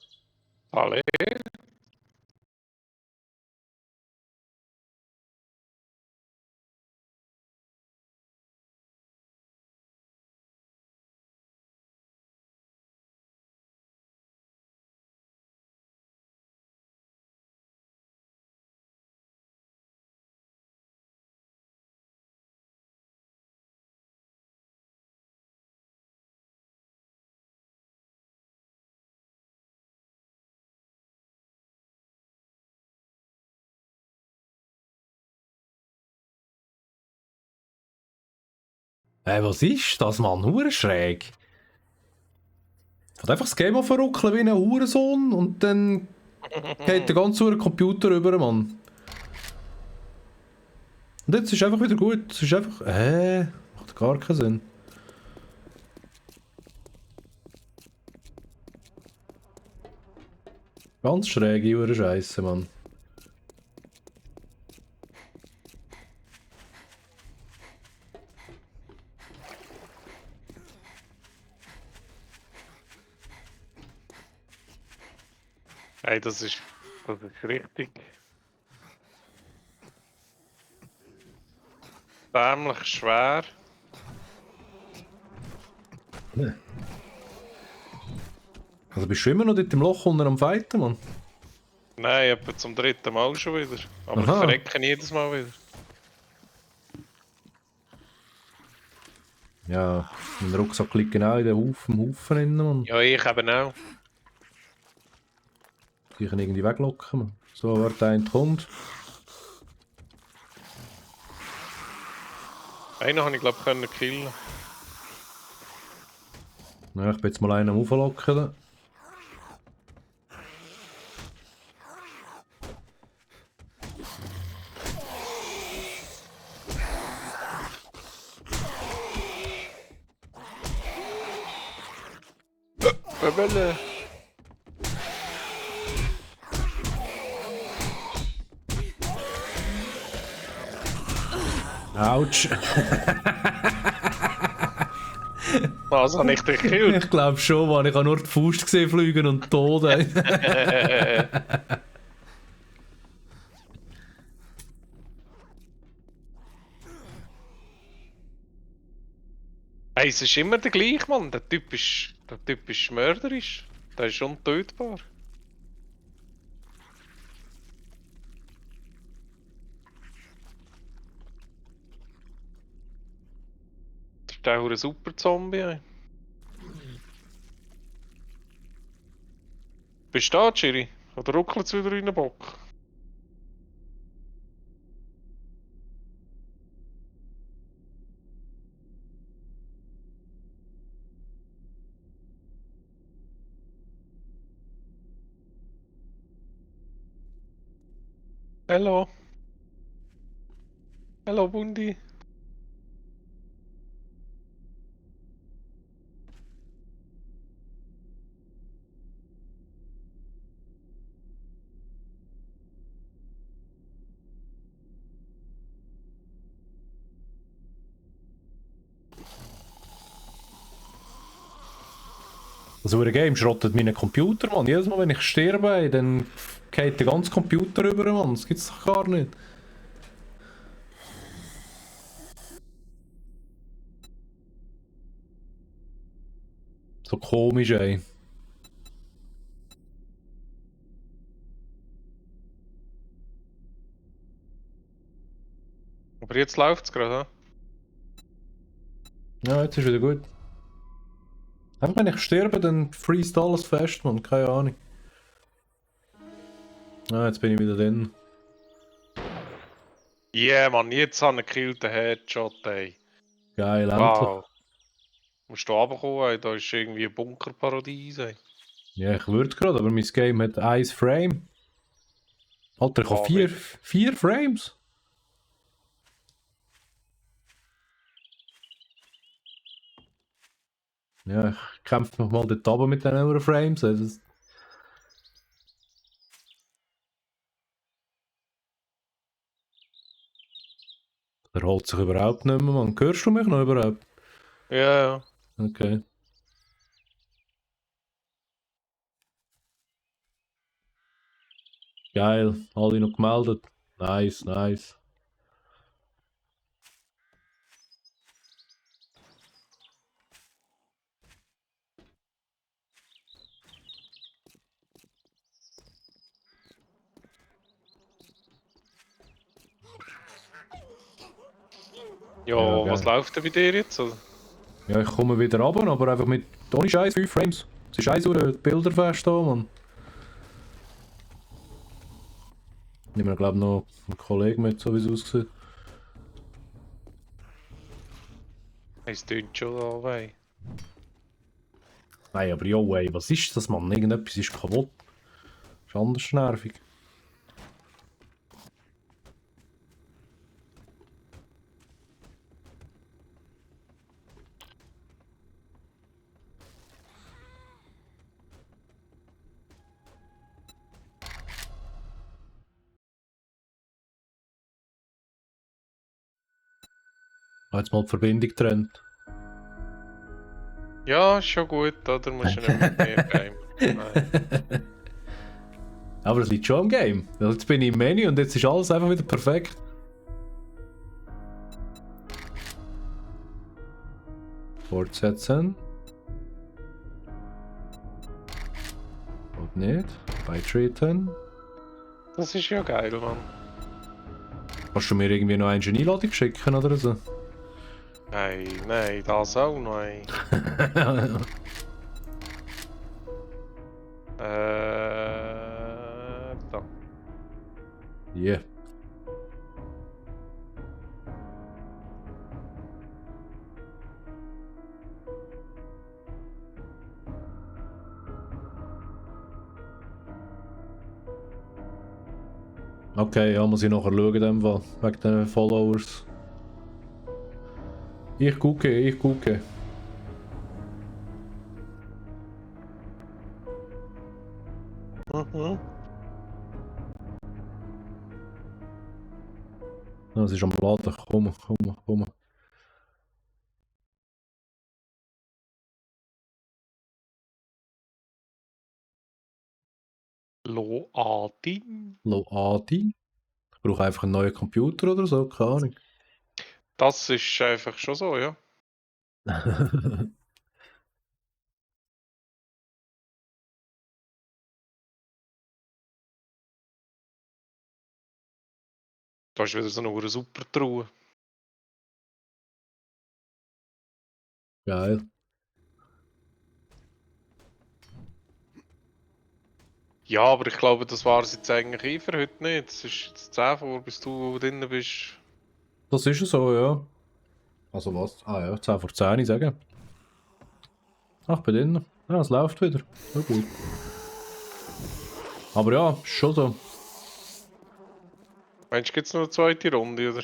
Alle. Was ist das, Mann? Hure schräg. Hat einfach das Game verruckeln wie ein Hurensohn und dann geht der ganze hure Computer rüber, Mann. Und jetzt ist einfach wieder gut. Es ist einfach. Macht gar keinen Sinn. Ganz schräge hure Scheiße, Mann. Hey, das ist richtig. Dämlich schwer. Also bist du immer noch dort im Loch unter am Fighten, Mann? Nein, etwa zum dritten Mal schon wieder. Aber ich Aha. verrecke jedes Mal wieder. Ja, mein Rucksack liegt genau in den Haufen drin, Mann. Ja, ich eben auch. Die kann irgendwie weglocken, Mann. So, wer der eine kommt. Einen habe ich glaube können killen. Ja, ich bin jetzt mal einen am Auflocken. Rebelle. Autsch. Was habe ich dich gekillt? Ich glaube schon, Mann. Ich habe nur die Faust gesehen fliegen und tot. Hey, es ist immer der gleiche, Mann. Der Typ ist mörderisch. Der ist untötbar. Das ist auch ein super Zombie. Ey. Bist du da, Chiri? Oder ruckelt es wieder in den Bock? Hallo? Hallo, Bundi? So ein Game schrottet meinen Computer, Mann. Jedes Mal, wenn ich sterbe, dann geht der ganze Computer rüber, Mann. Das gibt's doch gar nicht. So komisch, ey. Aber jetzt läuft es gerade, Ja, jetzt ist wieder gut. Einfach wenn ich sterbe, dann freest alles fest, Mann. Keine Ahnung. Ah, jetzt bin ich wieder drin. Yeah, Mann, jetzt habe ich gekillt, den Headshot, ey. Geil, endlich. Wow. Musst du runterkommen, ey. Da ist irgendwie ein Bunkerparadies, ey. Ja, ich würde gerade, aber mein Game hat 1 Frame. Alter, ich habe Oh, 4 Frames. Ja, ich kämpfe mich mal dort runter mit diesen Frames. Also, der holt sich überhaupt nicht mehr, Mann. Hörst du mich noch überhaupt? Ja, ja. Okay. Geil, alle noch gemeldet. Nice, nice. Ja, Ja, was geil. läuft denn bei dir jetzt? Oder? Ja, ich komme wieder runter, aber einfach mit ohne Scheiß 5 Frames. Es ist eins die Bilder fest da, Mann. Nehmen wir, glaube ich, noch einen Kollegen mit, so wie es aussieht. Es tönt schon da weh. Nein, aber ja, ey, was ist das, Mann? Irgendetwas ist kaputt. Ist anders nervig. Jetzt mal die Verbindung getrennt. Ja, ist schon gut, oder? Musst du nicht mit mir game. Nein. Aber es liegt schon am Game. Also jetzt bin ich im Menü und jetzt ist alles einfach wieder perfekt. Fortsetzen. Und nicht. Beitreten. Das ist ja geil, Mann. Kannst du mir irgendwie noch eine Einladung schicken oder so? Nein, das auch noch. Da. Yeah. Okay, ja, muss ich nachher schauen, in dem Fall, wegen den Followers. Ich gucke, ich gucke. Mhm. Es ist am Laden, komm, komm, komm. Loading. Loading. Ich brauche einfach einen neuen Computer oder so, keine Ahnung. Das ist einfach schon so, ja. Da ist wieder so eine super Truhe. Geil. Ja, aber ich glaube, das war es jetzt eigentlich für heute nicht. Es ist jetzt 10 vor, bis du drin bist. Das ist ja so, ja. Also was? Ah ja, 10 vor 10, ich sage. Ach, bei denen. Ja, es läuft wieder. Ja, gut. Aber ja, schon so. Meinst du, gibt es noch eine zweite Runde, oder?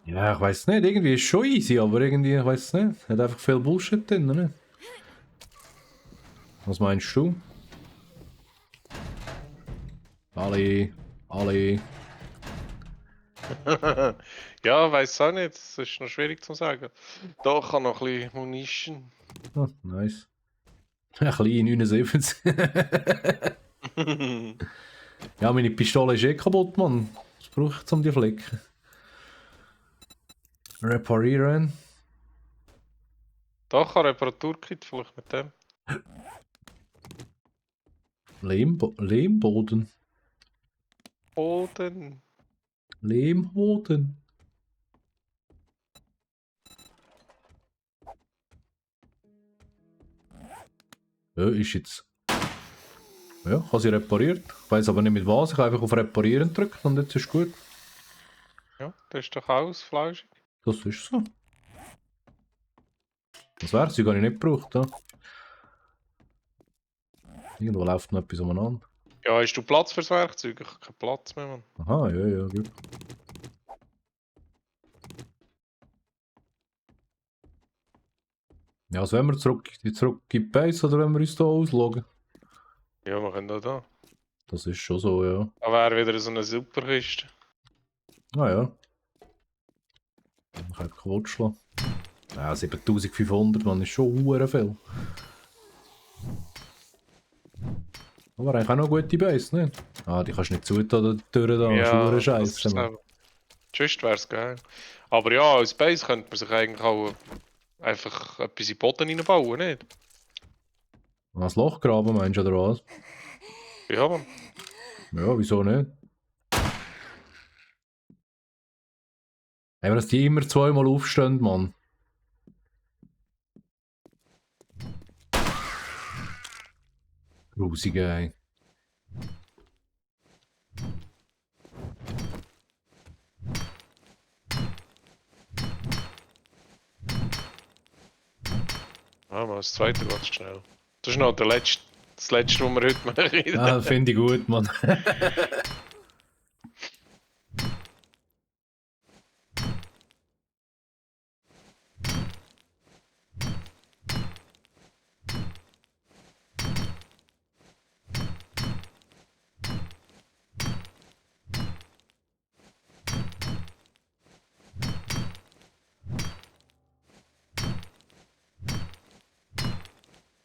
Ja, ich weiß nicht. Irgendwie ist es schon easy, aber irgendwie, ich weiß nicht. Hat einfach viel Bullshit drin, ne? Was meinst du? Alle. Alle. Ja, weiß auch nicht. Das ist noch schwierig zu sagen. Da kann noch ein bisschen Munition. Ah, nice. Ein klein 79. Ja, meine Pistole ist eh kaputt, Mann. Was brauche ich, um die flicken? Reparieren. Da kann Reparaturkit vielleicht mit dem. Lehmboden. Boden. Lehmboden. Ja, ist jetzt. Ja, ich habe sie repariert. Ich weiß aber nicht mit was. Ich habe einfach auf Reparieren gedrückt und jetzt ist gut. Ja, das ist doch alles flauschig. Das ist so. Das wäre sie gar nicht gebraucht. Ja. Irgendwo läuft noch etwas umeinander. Ja, hast du Platz fürs Werkzeug? Ich habe keinen Platz mehr, Mann. Aha, ja, ja, gut. Ja, also wenn wir zurück in die Base oder wenn wir uns hier ausloggen? Ja, wir können auch da. Das ist schon so, ja. Da wäre wieder so eine Superkiste. Ah ja. Ich habe kaputt schlagen. Ja, 7500, man ist schon hure viel. Aber eigentlich auch noch eine gute Base, ne? Ah, die kannst du nicht zutun, die Tür da. Ja, das Scheiße, ist Mann. so. Tschüss wär's geil. Aber ja, als Base könnte man sich eigentlich auch einfach etwas in den Boden reinbauen, nicht? Was Loch graben meinst du, oder was? Ja, Mann. Ja, wieso nicht? Aber dass die immer zweimal aufstehen, Mann. Grusig, ey. Ja, mal das zweite ganz schnell. Das ist noch das letzte, was wir heute machen. Ah, finde ich gut, Mann.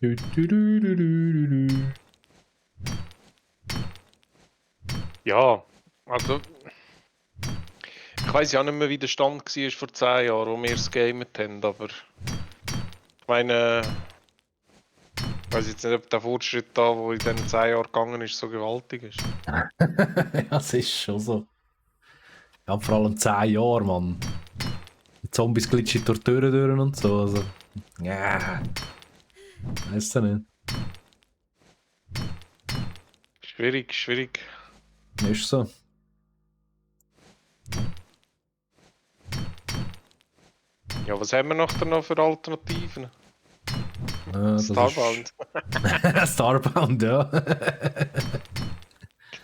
Du, du, du, du, du, du. Ja, also. Ich weiß ja nicht mehr, wie der Stand war vor 10 Jahren, wo wir es gamet haben, aber. Ich meine. Ich weiß jetzt nicht, ob der Fortschritt da, der in diesen 10 Jahren gegangen ist, so gewaltig ist. Ja, das ist schon so. Ja, vor allem 10 Jahre, Mann. Die Zombies glitschen durch die Türen durch und so. Also. Ja. Weißt du nicht. Schwierig, schwierig. Ist so. Ja, was haben wir noch für Alternativen? Das Starbound. Ist Starbound, ja.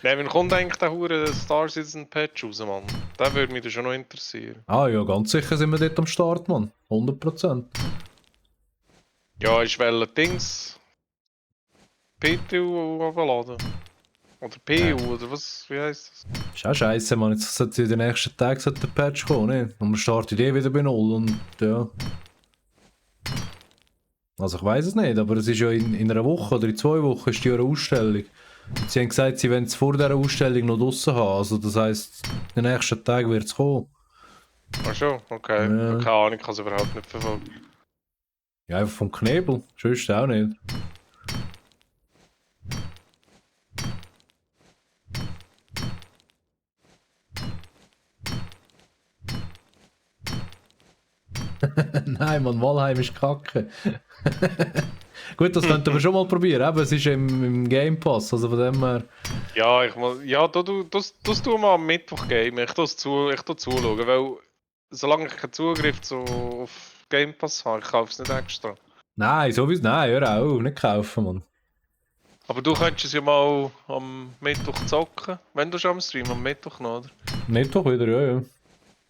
Nein, wann kommt eigentlich der hure Star Citizen Patch raus, Mann? Der würde mich da schon noch interessieren. Ah ja, ganz sicher sind wir dort am Start, Mann. 100%. Ja, ich will Dings. PTU runterladen. Oder PU, oder was? Wie heisst das? Ist auch scheiße, Mann. Jetzt sollte in den nächsten Tagen der Patch kommen, ne? Und wir starten wieder bei Null und ja. Also ich weiß es nicht, aber es ist ja in einer Woche oder in 2 Wochen ist die eine Ausstellung. Und sie haben gesagt, sie wollen es vor dieser Ausstellung noch draussen haben. Also das heisst, in den nächsten Tagen wird es kommen. Ach schon, okay. Ja. Keine Ahnung, ich kann es überhaupt nicht verfolgen. Ja, einfach vom Knebel. Sonst auch nicht. Nein, Mann, Valheim ist kacke. Gut, das könnten wir schon mal probieren. Eben, es ist im Game Pass, also von dem her. Ja, ich muss. Ja, das tun wir am Mittwoch Game. Ich tu zuschauen, weil solange ich keinen Zugriff auf Game Pass habe, ich kaufe es nicht extra. Nein, sowieso. Nein, hör auch. Nicht kaufen, Mann. Aber du könntest es ja mal am Mittwoch zocken. Wenn du schon am Stream, am Mittwoch noch, oder? Mittwoch wieder, ja, ja.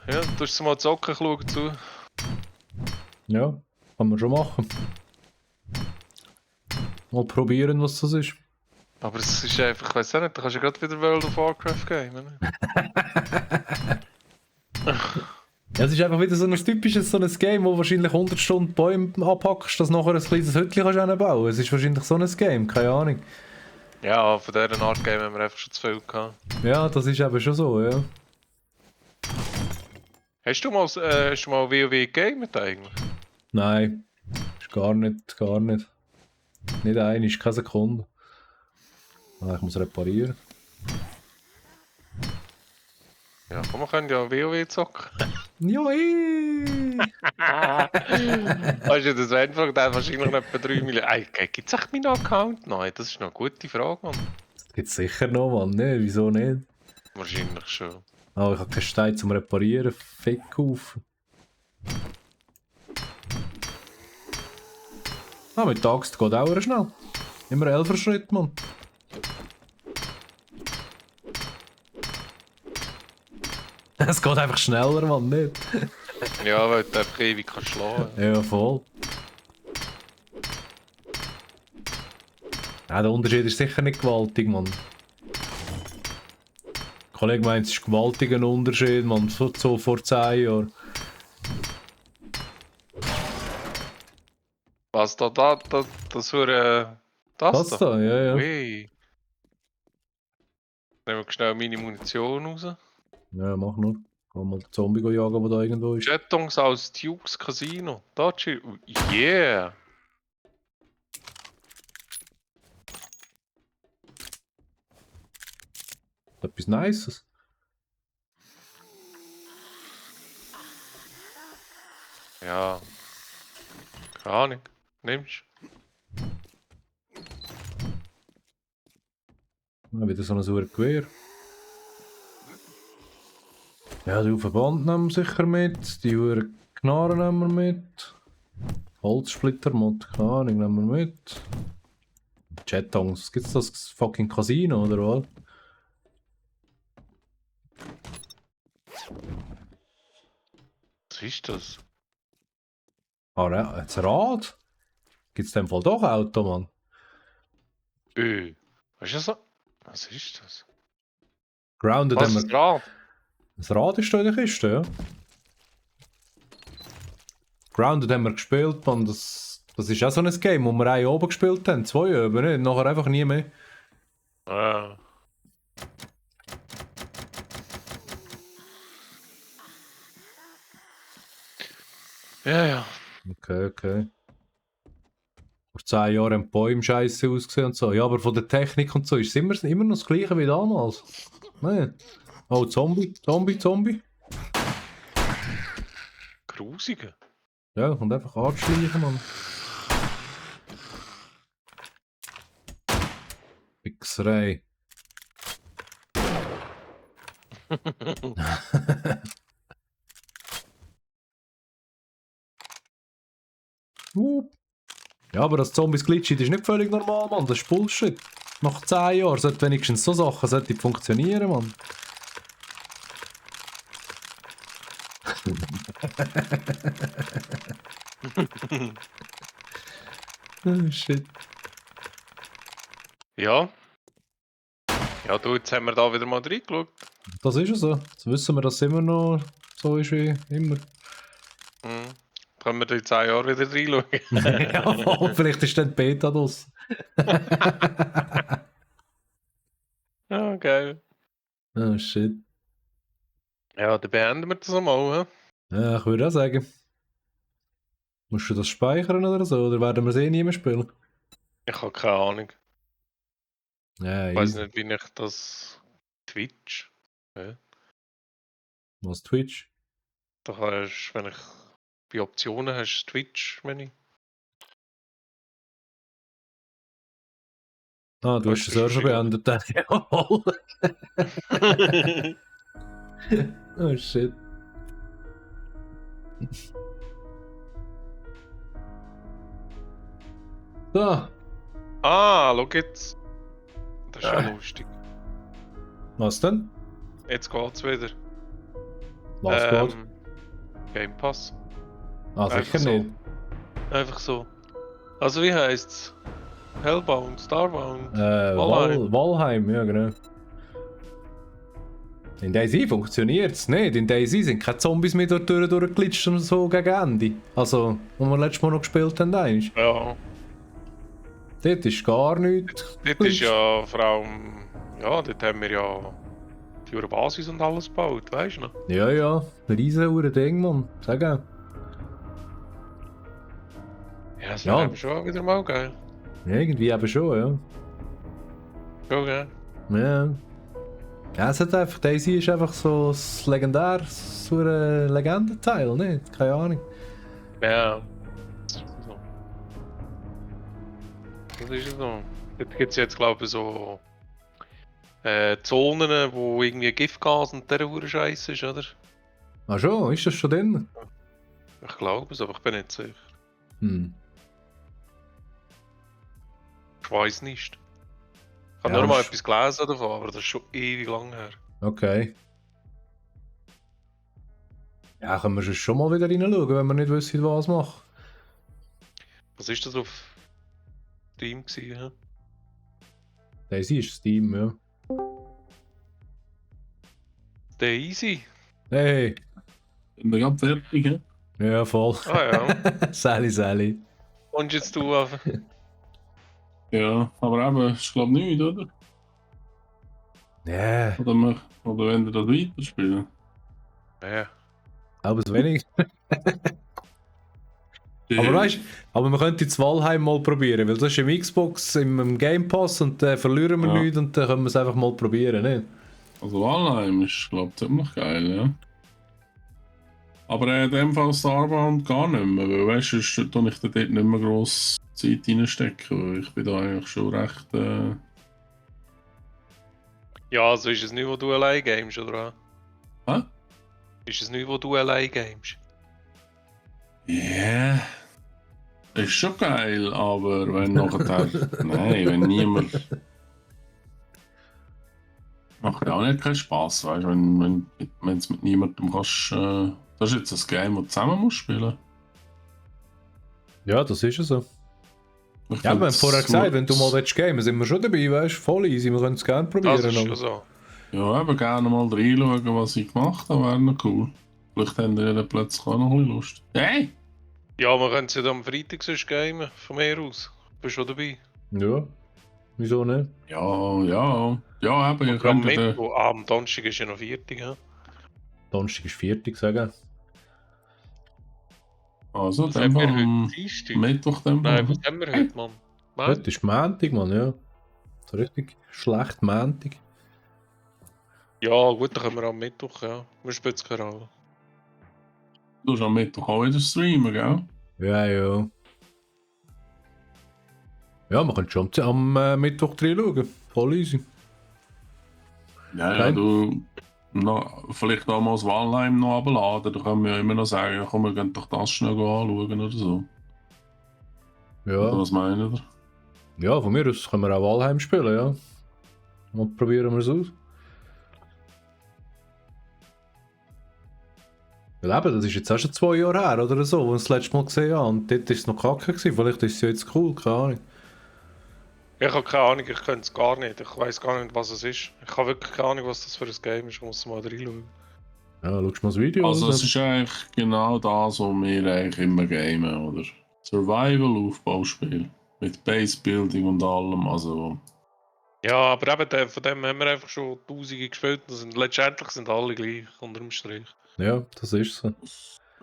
Ja, du hast es mal zocken, ich schaue zu. Ja, kann man schon machen. Mal probieren, was das ist. Aber es ist einfach, ich weiß auch nicht, du kannst ja gerade wieder World of Warcraft gamen. Ne? Ja, es ist einfach wieder so ein typisches so ein Game, wo wahrscheinlich 100 Stunden Bäume abhackst, dass nachher ein kleines Hütchen kannst bauen. Es ist wahrscheinlich so ein Game, keine Ahnung. Ja, von dieser Art Game haben wir einfach schon zu viel gehabt. Ja, das ist eben schon so, ja. Hast du mal WoW gegamet eigentlich? Nein, ist gar nicht, gar nicht. Nicht eine, ist keine Sekunde. Ah, ich muss reparieren. Ja, komm, wir können ja WoW zocken. Ja, Weißt du, das wäre einfach dann wahrscheinlich noch etwa 3 Millionen. Ey, gibt es echt meinen Account? Nein, das ist noch eine gute Frage, Mann. Das gibt's sicher noch, Mann. Ne, wieso nicht? Wahrscheinlich schon. Aber ich habe keinen Stein zum Reparieren. Fick auf. Ah, mit der Axt geht auch schnell. Immer 11er Schritt, Mann. Es geht einfach schneller, Mann, nicht? Ja, weil du einfach ewig kannst schlagen. Ja, voll. Ja, der Unterschied ist sicher nicht gewaltig, Mann. Der Kollege meint, es ist ein gewaltiger Unterschied, Mann, so vor 10 Jahren. Was das für das Das da, ja, ja. Ui. Nehmen wir schnell meine Munition raus. Ja, mach nur. Geh mal den Zombie jagen, der da irgendwo ist. Jetons aus Dukes Casino. Da chill. Yeah! Etwas Nices. Ja. Keine Ahnung. Nimmst Ja, wieder so ein sauer Gewehr. Ja, die Verband nehmen wir sicher mit. Die Uhren Knarren nehmen wir mit. Holzsplittermod, keine Ahnung, nehmen wir mit. Jetons, gibt's das fucking Casino oder was? Was ist das? Ah, jetzt Rad? Gibt's in dem Fall doch Auto, Mann? Weißt du so? Was ist das? Grounded Was haben ist wir. dran? Das Rad ist da in der Kiste, ja. Grounded haben wir gespielt, Mann. Das ist auch so ein Game, wo wir einen oben gespielt haben. 2 oben, nicht? Nachher einfach nie mehr. Ah. Ja, ja. Okay. Vor 10 Jahren haben die Bäume scheiße ausgesehen und so. Ja, aber von der Technik und so ist es immer noch das gleiche wie damals. Nein. Oh, Zombie. Grusige. Ja, und einfach anschleichen, Mann. Wichserei. Ja, aber das Zombies glitschen, das ist nicht völlig normal, Mann. Das ist Bullshit. Nach 10 Jahren sollten wenigstens so Sachen funktionieren, Mann. Oh, shit. Ja. Ja, du, jetzt haben wir da wieder mal reingeschaut. Das ist ja so. Jetzt wissen wir, dass es immer noch so ist wie immer. Mhm. Können wir da in 10 Jahren wieder reinschauen? Jawohl, vielleicht ist dann die Beta das. Ja, geil. Oh shit. Ja, dann beenden wir das einmal. Ja, ich würde auch sagen. Musst du das speichern oder so? Oder werden wir es eh nie mehr spielen? Ich habe keine Ahnung. Ja, Ich weiß easy. nicht, wie ich das. Twitch. Was Twitch? Da hast, wenn ich bei Optionen hast, Twitch-Menü. Ah, du hast Das es auch ist schon beendet. Jawohl. Oh shit. So, Ah, schau jetzt. Das ist ja lustig. was denn? Jetzt geht's wieder. Was geht? Game Pass. Ah, einfach sicher so. nicht. Einfach so. Also wie heißt's? Hellbound, Starbound, Valheim. Valheim, ja genau. In DayZ funktioniert es nicht. In DayZ sind keine Zombies mehr durch die Tür durchgeglitscht und so gegen Ende. Also, wo wir letztes Mal noch gespielt haben, einmal. Ja. Dort ist gar nichts. Dort ist ja vor allem. Ja, dort haben wir ja die Basis und alles gebaut, weißt du noch? Ja, ein riesen Ding, Mann. Sag auch. Ja, das Ja. wäre eben schon wieder mal geil. Irgendwie eben schon, Schon geil. ja. Ja, es hat einfach, DayZ ist einfach so das Legendär, so ein Legendenteil, nicht? Keine Ahnung. Ja. So. Das ist so. Dort gibt es jetzt, glaube ich, so Zonen, wo irgendwie Giftgas und der Hure Scheiße ist, oder? Ah schon, ist das schon drin? Ich glaube es, aber ich bin nicht sicher. Ich weiß nicht. Ich habe Ja, nur mal das- etwas gelesen davon, aber das ist schon ewig lang her. Okay. Ja, können wir schon mal wieder reinschauen, wenn wir nicht wissen, was machen. Was ist das auf Steam gewesen? Hä? DayZ ist Steam, ja. Der Easy. Hey, Sind wir gerade fertig, hä? ja voll. Ah ja. Sally. Und jetzt du einfach. Ja, aber eben, ich glaube nicht, oder? Ja, Oder wenn ihr das weiterspielen. Ja. aber es wenig. Aber weißt du, aber wir könnten jetzt Valheim mal probieren, weil das ist im Xbox, im Game Pass und dann verlieren wir Ja. nichts und dann können wir es einfach mal probieren, nicht? Also Valheim ist, glaube ich, ziemlich geil, ja. Aber in dem Fall Starbound gar nicht mehr, weil weißt du, sonst tue ich da dort nicht mehr gross Zeit reinstecken, weil ich bin da eigentlich schon recht... Ja, also ist es nicht, wo du allein gamest, oder? Hä? Ist es nicht, wo du allein gamest? Ja... Ist schon geil, aber wenn nachher... Nein, wenn niemand... Macht auch nicht keinen Spass, weißt du, wenn es mit niemandem kannst... das ist jetzt ein Game, das du zusammen musst spielen. Ja, das ist ja so. Ich Ja, wir haben find's vorher gesagt, so- wenn du mal gamen sind wir schon dabei, weißt du, voll easy, wir können es gerne probieren. Das ist aber- schon so. Ja, eben gerne mal reinschauen, was ich gemacht habe, wäre noch cool. Vielleicht haben die dann plötzlich auch noch ein bisschen Lust. Hey! Ja, wir können es ja dann am Freitag sonst gamen, von mir aus. Bist du schon dabei? Ja, wieso nicht? Ja, eben, ihr Am könnt ja... Mittwoch, am Donnerstag ist ja noch Viertag, ja? Donnerstag ist Viertag, sagen. Also, Was dann haben wir am heute? Dienstag? Mittwoch dann Nein, was haben wir heute, Mann? Heute ist Montag, Mann, ja. So richtig schlecht Montag. Ja, gut, dann können wir am Mittwoch, ja. Wir spielen es keine Rolle. Du hast am Mittwoch auch wieder streamen, gell? Ja, ja. Ja, man könnte schon Mittwoch drin schauen. Voll easy. Ja, Nein. du... vielleicht auch mal das Valheim noch abladen, da können wir ja immer noch sagen, ja, komm, wir gehen doch das schnell anschauen oder so. Oder Ja. was meint ihr? Ja, von mir aus können wir auch Valheim spielen, ja. Und probieren wir es aus. Weil eben, das ist jetzt auch schon 2 Jahre her oder so, wo wir es das letzte Mal gesehen haben. Und dort war es noch kacke gewesen. Vielleicht ist es ja jetzt cool, keine Ahnung. Ich habe keine Ahnung, ich könnte es gar nicht. Ich weiß gar nicht, was es ist. Ich habe wirklich keine Ahnung, was das für ein Game ist. Ich muss mal reinschauen. Ja, schau mal das Video Also an. es ist eigentlich genau das, was wir eigentlich immer gamen, oder? Survival-Aufbauspiel. Mit Base-Building und allem, also... Ja, aber eben, von dem haben wir einfach schon Tausende gespielt. Letztendlich sind alle gleich, unterm Strich. Ja, das ist so.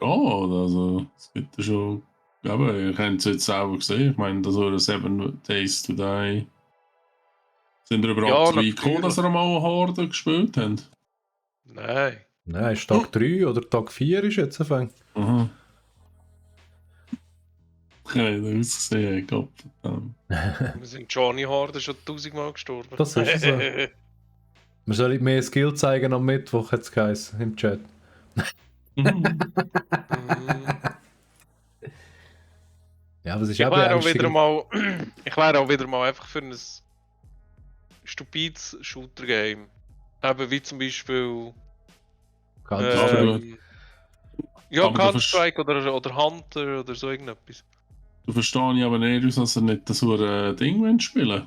Ja, also es gibt ja schon... Aber ihr habt es jetzt selber gesehen, ich meine, das waren 7 Days to Die. Sind ihr überhaupt Ja, so weit natürlich. gekommen, dass ihr mal eine Horde gespielt habt? Nein. Nein, ist Tag 3 oder Tag 4 ist jetzt anfangen. Aha. Okay, das ausgesehen, Gott verdammt. Wir sind Johnny Horde schon 1000-mal gestorben. Das ist so. Wir sollen mehr Skill zeigen am Mittwoch, hat es geheißen, im Chat. Mhm. Ja, aber es ist Ich auch wäre auch beängstigend. wieder mal, ich wäre auch wieder mal einfach für ein stupides Shooter-Game. Eben wie zum Beispiel Counter-Strike. ja, Aber du Counter-Strike oder Hunter oder so irgendetwas. Du verstehst ich aber nicht, dass er nicht das Ding wollt spielen.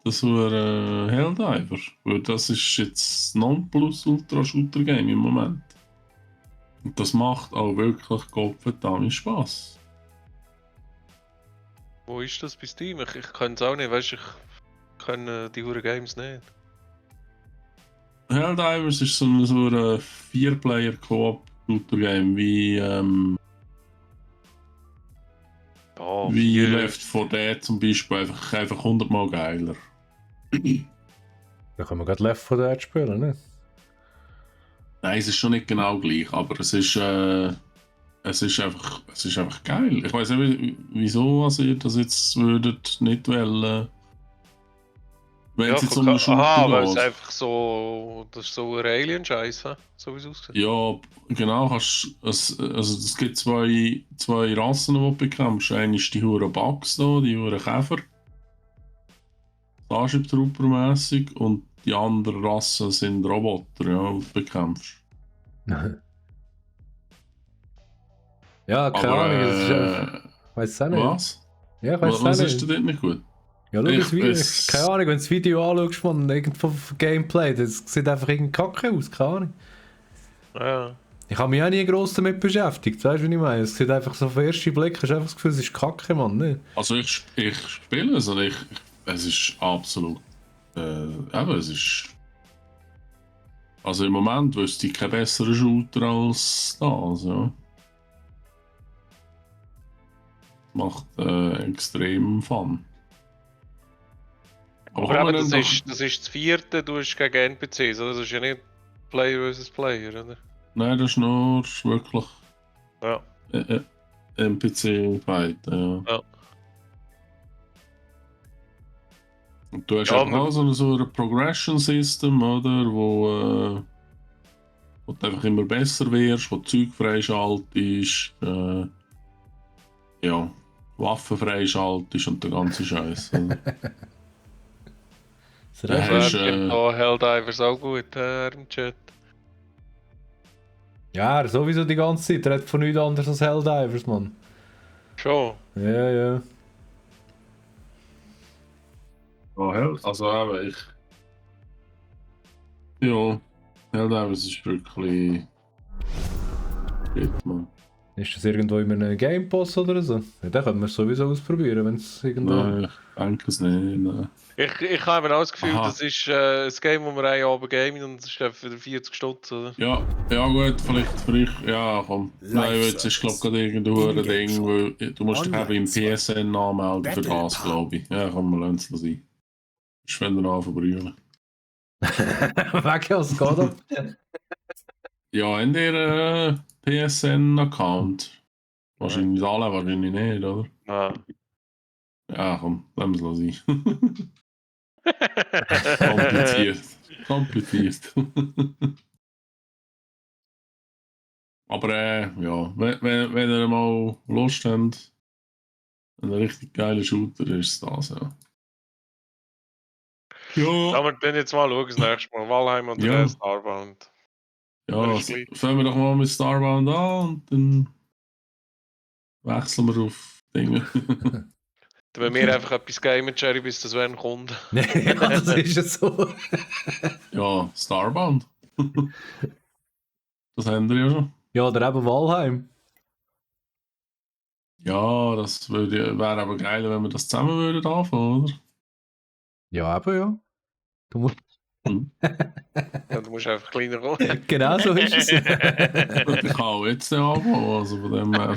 Das Helldiver. Weil das ist jetzt das Nonplus-Ultra-Shooter-Game im Moment. Und das macht auch wirklich gottverdammt Spass. Wo ist das bei Steam? Ich kann es auch nicht, weißt du, ich kann die Huren Games nicht. Helldivers ist so ein 4-Player-Koop-Shooter-Game wie, Oh, wie vier- Left 4 Dead zum Beispiel. Einfach 100-mal geiler. Da können wir gerade Left 4 Dead spielen, ne? Nein, es ist schon nicht genau gleich, aber es ist einfach geil. Ich weiß nicht, wieso also ihr das jetzt würdet nicht wollen. Wenn ja, es jetzt um einen aha, weil es Shooter geht. einfach so, das ist so ein Alien-Scheiß, so wie es aussieht. Ja, genau. Es gibt zwei Rassen, die du bekämpfst. Eine ist die hure Bugs da, die hure Käfer. Starship Trooper-mässig. Und die andere Rasse sind Roboter, ja, die du bekämpfst. Ja, keine Aber, Ahnung, es ist einfach... Weiß es auch nicht. was? Ja, ich weiß Was es ist auch denn nicht. dort nicht gut? Ja, schau das Video. es- Keine Ahnung, wenn du das Video anschaust, man, irgendwo Gameplay, das sieht einfach irgendwie kacke aus, keine Ahnung. Ja. Ich habe mich auch nie gross damit beschäftigt, weißt du, was ich meine? Es sieht einfach so auf den ersten Blick, hast du einfach das Gefühl, es ist kacke, Mann, ne? Also ich spiele es und es ist absolut... aber es ist Also im Moment wüsste ich keinen besseren Shooter als das, ja. Macht extrem Fun. Aber kann man eben, dann das ist das vierte, du hast gegen NPCs, oder? Das ist ja nicht Player vs. Player, oder? Nein, das ist nur wirklich Ja. NPC-Fight, ja. Ja. Und du hast Ja, einfach auch so ein Progression-System, oder? Wo du einfach immer besser wirst, wo du Zeug freischaltest, ja, Waffen freischaltest und der ganze Scheiß. Das Ja, recht das hast, kennt da Helldivers auch gut, im Chat. Ja, er sowieso die ganze Zeit. Er hat von nichts anderes als Helldivers, Mann. Schon. Ja, ja. oh, also eben, ja, Helldivers ist wirklich shit, man. Ist das irgendwo in einem Game Pass oder so? Ja, den können wir sowieso ausprobieren, wenn es irgendwo... Nein, ich denke es nicht. Nein. Ich habe auch das Gefühl, Aha. das ist ein Game, wo wir einen Abend gamen und das ist glaube für 40 Stutz, oder? Ja, gut, vielleicht, ja, komm. Nein, jetzt ist glaube ich gerade irgendwo ein Ding, weil du musst dich eben im PSN anmelden für das, glaube ich. Ja, komm, wir lassen es sein. Ich werde dann anfangen. Weg aus God. Ja, in der PSN-Account. Wahrscheinlich alle, wahrscheinlich nicht, oder? Nein. Ja, komm, lassen wir es sein. Kompliziert. Aber ja, wenn ihr mal Lust habt, ein richtig geiler Shooter ist das, ja. Sollen Ja, wir dann jetzt mal schauen, das nächste Mal. Valheim oder Ja. Starbound? ja, Das ist also, gleich. fangen wir doch mal mit Starbound an und dann wechseln wir auf Dinge. Dann wenn wir einfach etwas gamen, Jerry, bis das wenn kommt. Ja, das ist ja so. Ja, Starbound. Das haben wir ja schon. Ja, oder eben Valheim. Ja, das wäre aber geil, wenn wir das zusammen würden anfangen, oder? Ja, eben ja. Du musst... Ja, du musst einfach kleiner kommen. Genau so ist es. Ich kann auch jetzt anfangen, also von dem her.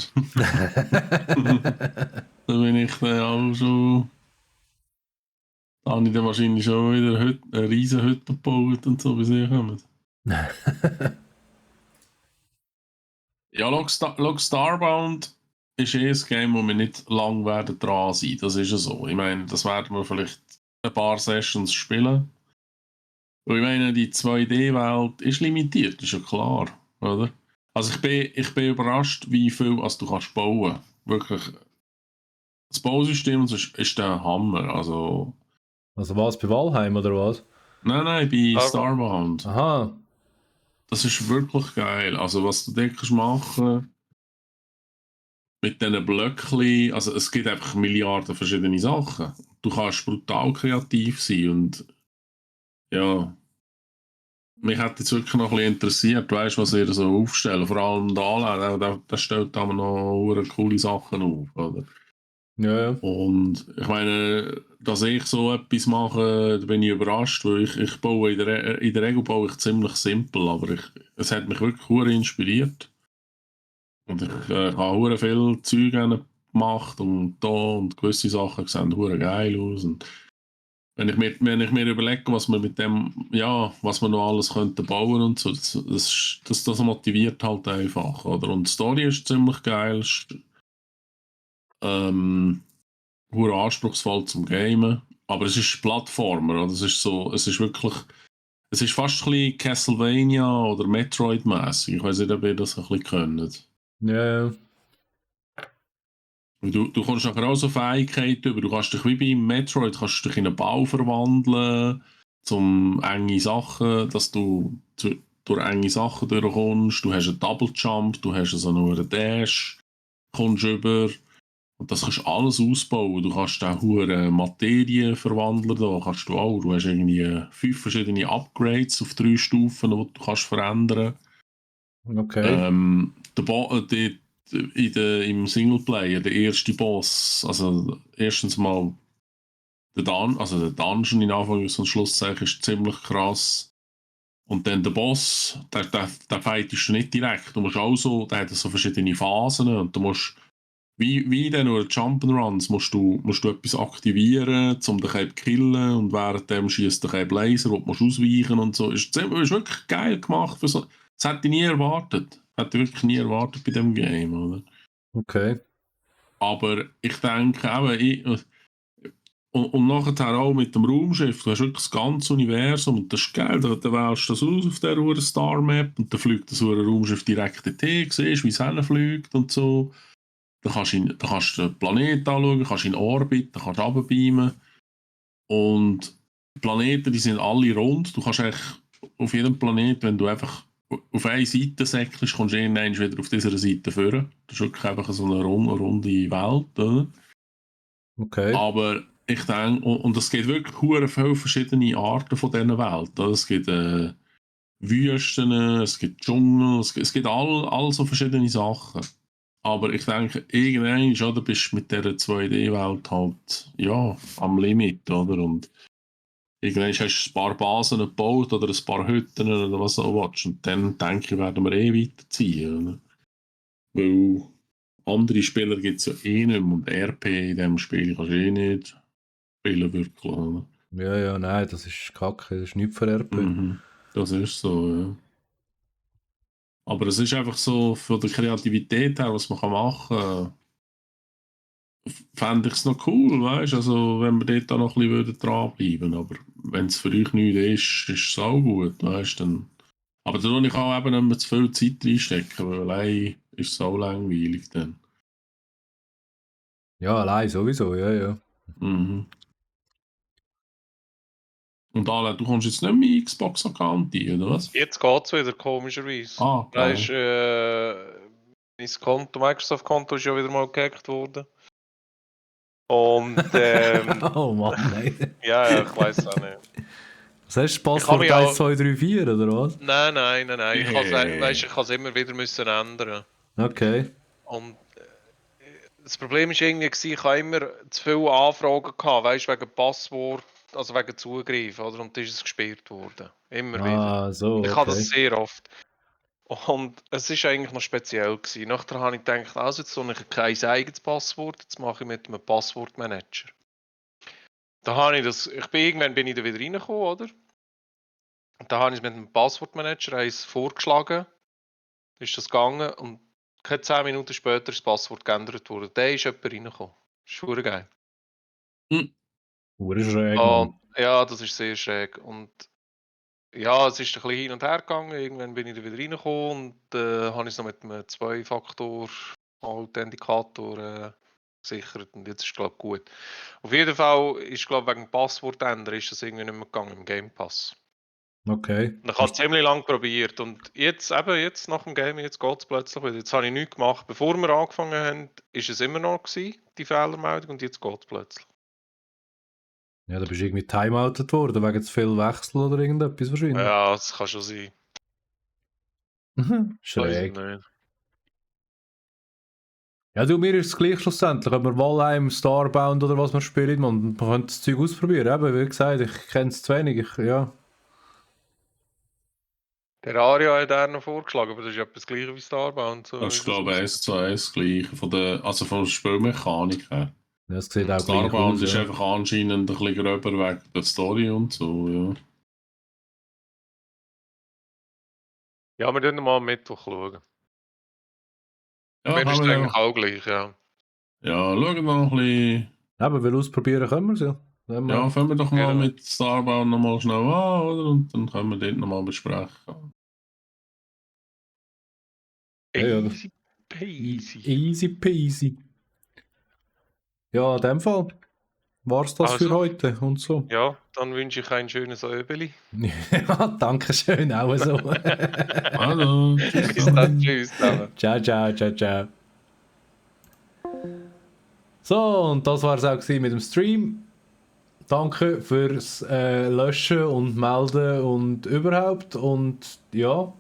Da bin ich dann auch schon. Da habe ich dann wahrscheinlich schon wieder eine riesen Hütte gebaut und so, wie sie kommen. Ja, Starbound ist ein Game, wo wir nicht lang werden dran sein. Das ist ja so. Ich meine, das werden wir vielleicht ein paar Sessions spielen. Und ich meine, die 2D-Welt ist limitiert, ist ja klar, oder? Also ich bin überrascht, wie viel du kannst bauen. Wirklich. Das Bausystem ist der Hammer. Also was, bei Valheim oder was? nein, bei Starbound. Starbound. Aha. Das ist wirklich geil. Also was du dort kannst machen mit diesen Blöckchen, also es gibt einfach Milliarden verschiedene Sachen. Du kannst brutal kreativ sein und ja, mich hat jetzt wirklich noch ein bisschen interessiert, weißt du, was ihr so aufstellen, vor allem da stellt da noch coole Sachen auf, oder? Ja, ja. Und ich meine, dass ich so etwas mache, da bin ich überrascht, weil ich baue in der Regel baue ich ziemlich simpel, aber es hat mich wirklich sehr inspiriert. Und ich habe sehr viel Zeug gemacht und da und gewisse Sachen sehen sehr geil aus. Und wenn ich mir überlege, was man mit dem, ja, was man noch alles könnte bauen und so, das motiviert halt einfach, oder? Und die Story ist ziemlich geil, sehr anspruchsvoll zum Gamen, aber es ist Plattformer, oder? Es ist so, es ist wirklich, es ist fast ein bisschen Castlevania oder Metroid-mäßig. Ich weiß nicht, ob ihr das ein bisschen könnt. Ja, ja. Du kommst nachher auch so Fähigkeiten über. Du kannst dich wie beim Metroid kannst dich in einen Bau verwandeln, zum enge Sachen, dass du durch enge Sachen durchkommst. Du hast einen Double Jump, du hast also nur einen Dash, kommst über. Und das kannst du alles ausbauen. Du kannst auch hure Materie verwandeln. Da kannst du auch. Du hast irgendwie 5 verschiedene Upgrades auf 3 Stufen, die du kannst verändern. Okay. Im Singleplayer, der erste Boss, also erstens mal der Dungeon in Anführungs- und Schlusszeichen ist ziemlich krass. Und dann der Boss, der fightest du nicht direkt. Du musst auch so, der hat so verschiedene Phasen und du musst, wie in den Jump'n'Runs, musst du etwas aktivieren, um dich zu killen und währenddem schießt dich ein Laser, wo du musst ausweichen und so. Ist wirklich geil gemacht. Für so, das hätte ich nie erwartet. Hätte ich wirklich nie erwartet bei dem Game, oder? Okay. Aber ich denke eben, und nachher auch mit dem Raumschiff, du hast wirklich das ganze Universum und das ist geil, da wählst du das aus auf dieser Star Map und dann fliegt das Raumschiff direkt dorthin, siehst wie es hinfliegt und so. Dann kannst du den Planeten anschauen, kannst in Orbit, dann kannst du runterbeamen. Und die Planeten, die sind alle rund, du kannst eigentlich auf jedem Planeten, wenn du einfach auf eine Seite säckelst, kommst du irgendwann wieder auf dieser Seite führen. Das ist wirklich einfach so eine runde Welt, oder? Okay. Aber ich denke, und es gibt wirklich hure viele verschiedene Arten von dieser Welt. Oder? Es gibt Wüsten, es gibt Dschungel, es gibt all so verschiedene Sachen. Aber ich denke, irgendwann oder, bist du mit dieser 2D-Welt halt ja, am Limit. Oder? Und irgendwann hast du ein paar Basen gebaut oder ein paar Hütten oder was auch willst. Und dann denke ich, werden wir weiterziehen. Oder? Weil andere Spieler gibt es ja eh nicht mehr und RP in diesem Spiel kannst du eh nicht spielen, wirklich. Oder? Ja, nein, das ist kacke, das ist nicht für RP. Mhm. Das ist so, ja. Aber es ist einfach so, von der Kreativität her, was man machen kann, fände ich es noch cool, weißt du? Also, wenn wir dort auch noch ein bisschen dranbleiben. Aber wenn es für euch nichts ist es auch gut, weißt du? Aber da tue ich auch eben nicht mehr zu viel Zeit reinstecken, weil allein ist es auch langweilig dann. Ja, allein sowieso, ja. Mhm. Und Alain, du kommst jetzt nicht mehr in Xbox-Account ein, oder was? Jetzt geht es wieder, komischerweise. Ah, geil. Mein Konto, Microsoft-Konto ist ja wieder mal gehackt worden. Und Oh Mann, nein. ja, ich weiß auch nicht. Was hast du, Ich Passwort habe mich 1, 2, 3, 4 oder was? Nein. Ich Hey. kann es immer wieder müssen ändern. Okay. Und das Problem ist irgendwie, ich habe immer zu viele Anfragen gehabt, weißt du, wegen Passwort, also wegen Zugriff, oder? Und dann ist es gesperrt worden. Immer wieder. Ah, so, Und ich habe das okay. sehr oft. Und es ist eigentlich noch speziell gewesen. Nachher habe ich gedacht, also jetzt habe ich kein eigenes Passwort, jetzt mache ich mit einem Passwortmanager. Irgendwann bin ich da wieder reingekommen, oder? Und da habe ich mit einem Passwortmanager eins vorgeschlagen, ist das gegangen und keine 10 Minuten später ist das Passwort geändert worden. Da ist jemand reingekommen. Das ist verdammt geil. Hure schräg, Und, Mann. ja, das ist sehr schräg. Und ja, es ist ein bisschen hin und her gegangen. Irgendwann bin ich da wieder reingekommen und habe ich es noch mit einem Zwei-Faktor-Authentifikator gesichert. Und jetzt ist es, glaube ich, gut. Auf jeden Fall ist, glaube ich, wegen Passwort ändern ist das irgendwie nicht mehr gegangen im Game Pass. Okay. Und ich habe ziemlich lange probiert. Und jetzt nach dem Game, jetzt geht es plötzlich wieder. Jetzt habe ich nichts gemacht. Bevor wir angefangen haben, ist es immer noch gewesen, die Fehlermeldung, und jetzt geht es plötzlich. Ja, da bist du irgendwie timeoutet worden, wegen zu viel Wechsel oder irgendetwas wahrscheinlich. Ja, das kann schon sein. Schräg. Weiß ich nicht. Ja, du, mir ist es gleich schlussendlich, ob wir Valheim, Starbound oder was wir spielen, man könnte das Zeug ausprobieren. Eben, wie gesagt, ich kenne es zu wenig. Ja. Der Aria hat er noch vorgeschlagen, aber das ist etwas gleiches wie Starbound. So Das ist, wie glaube ich, aussieht. 1:1 gleich. Von der Spielmechanik her. Ja, es sieht auch gleich Starbound aus. ist Ja. einfach anscheinend ein bisschen gröber wegen der Story und so, ja. Ja, wir schauen mal am Mittwoch. Schauen. Ja, Mir ist haben es wir eigentlich ja. auch gleich, ja. Ja, schauen wir noch ein bisschen. Eben, weil ausprobieren können wir es ja. Wenn wir- Ja, fangen wir doch mal Genau. mit Starbound nochmal schnell an, oder? Und dann können wir dort nochmal besprechen. Ja, Easy peasy. Easy peasy. Ja, in dem Fall war es das für Also, heute und so. ja, dann wünsche ich ein schönes Öbeli. Ja, danke schön, auch so. Also, tschüss. Bis dann, tschüss zusammen. Ciao. So, und das war es auch gewesen mit dem Stream. Danke fürs Löschen und Melden und überhaupt. Und ja.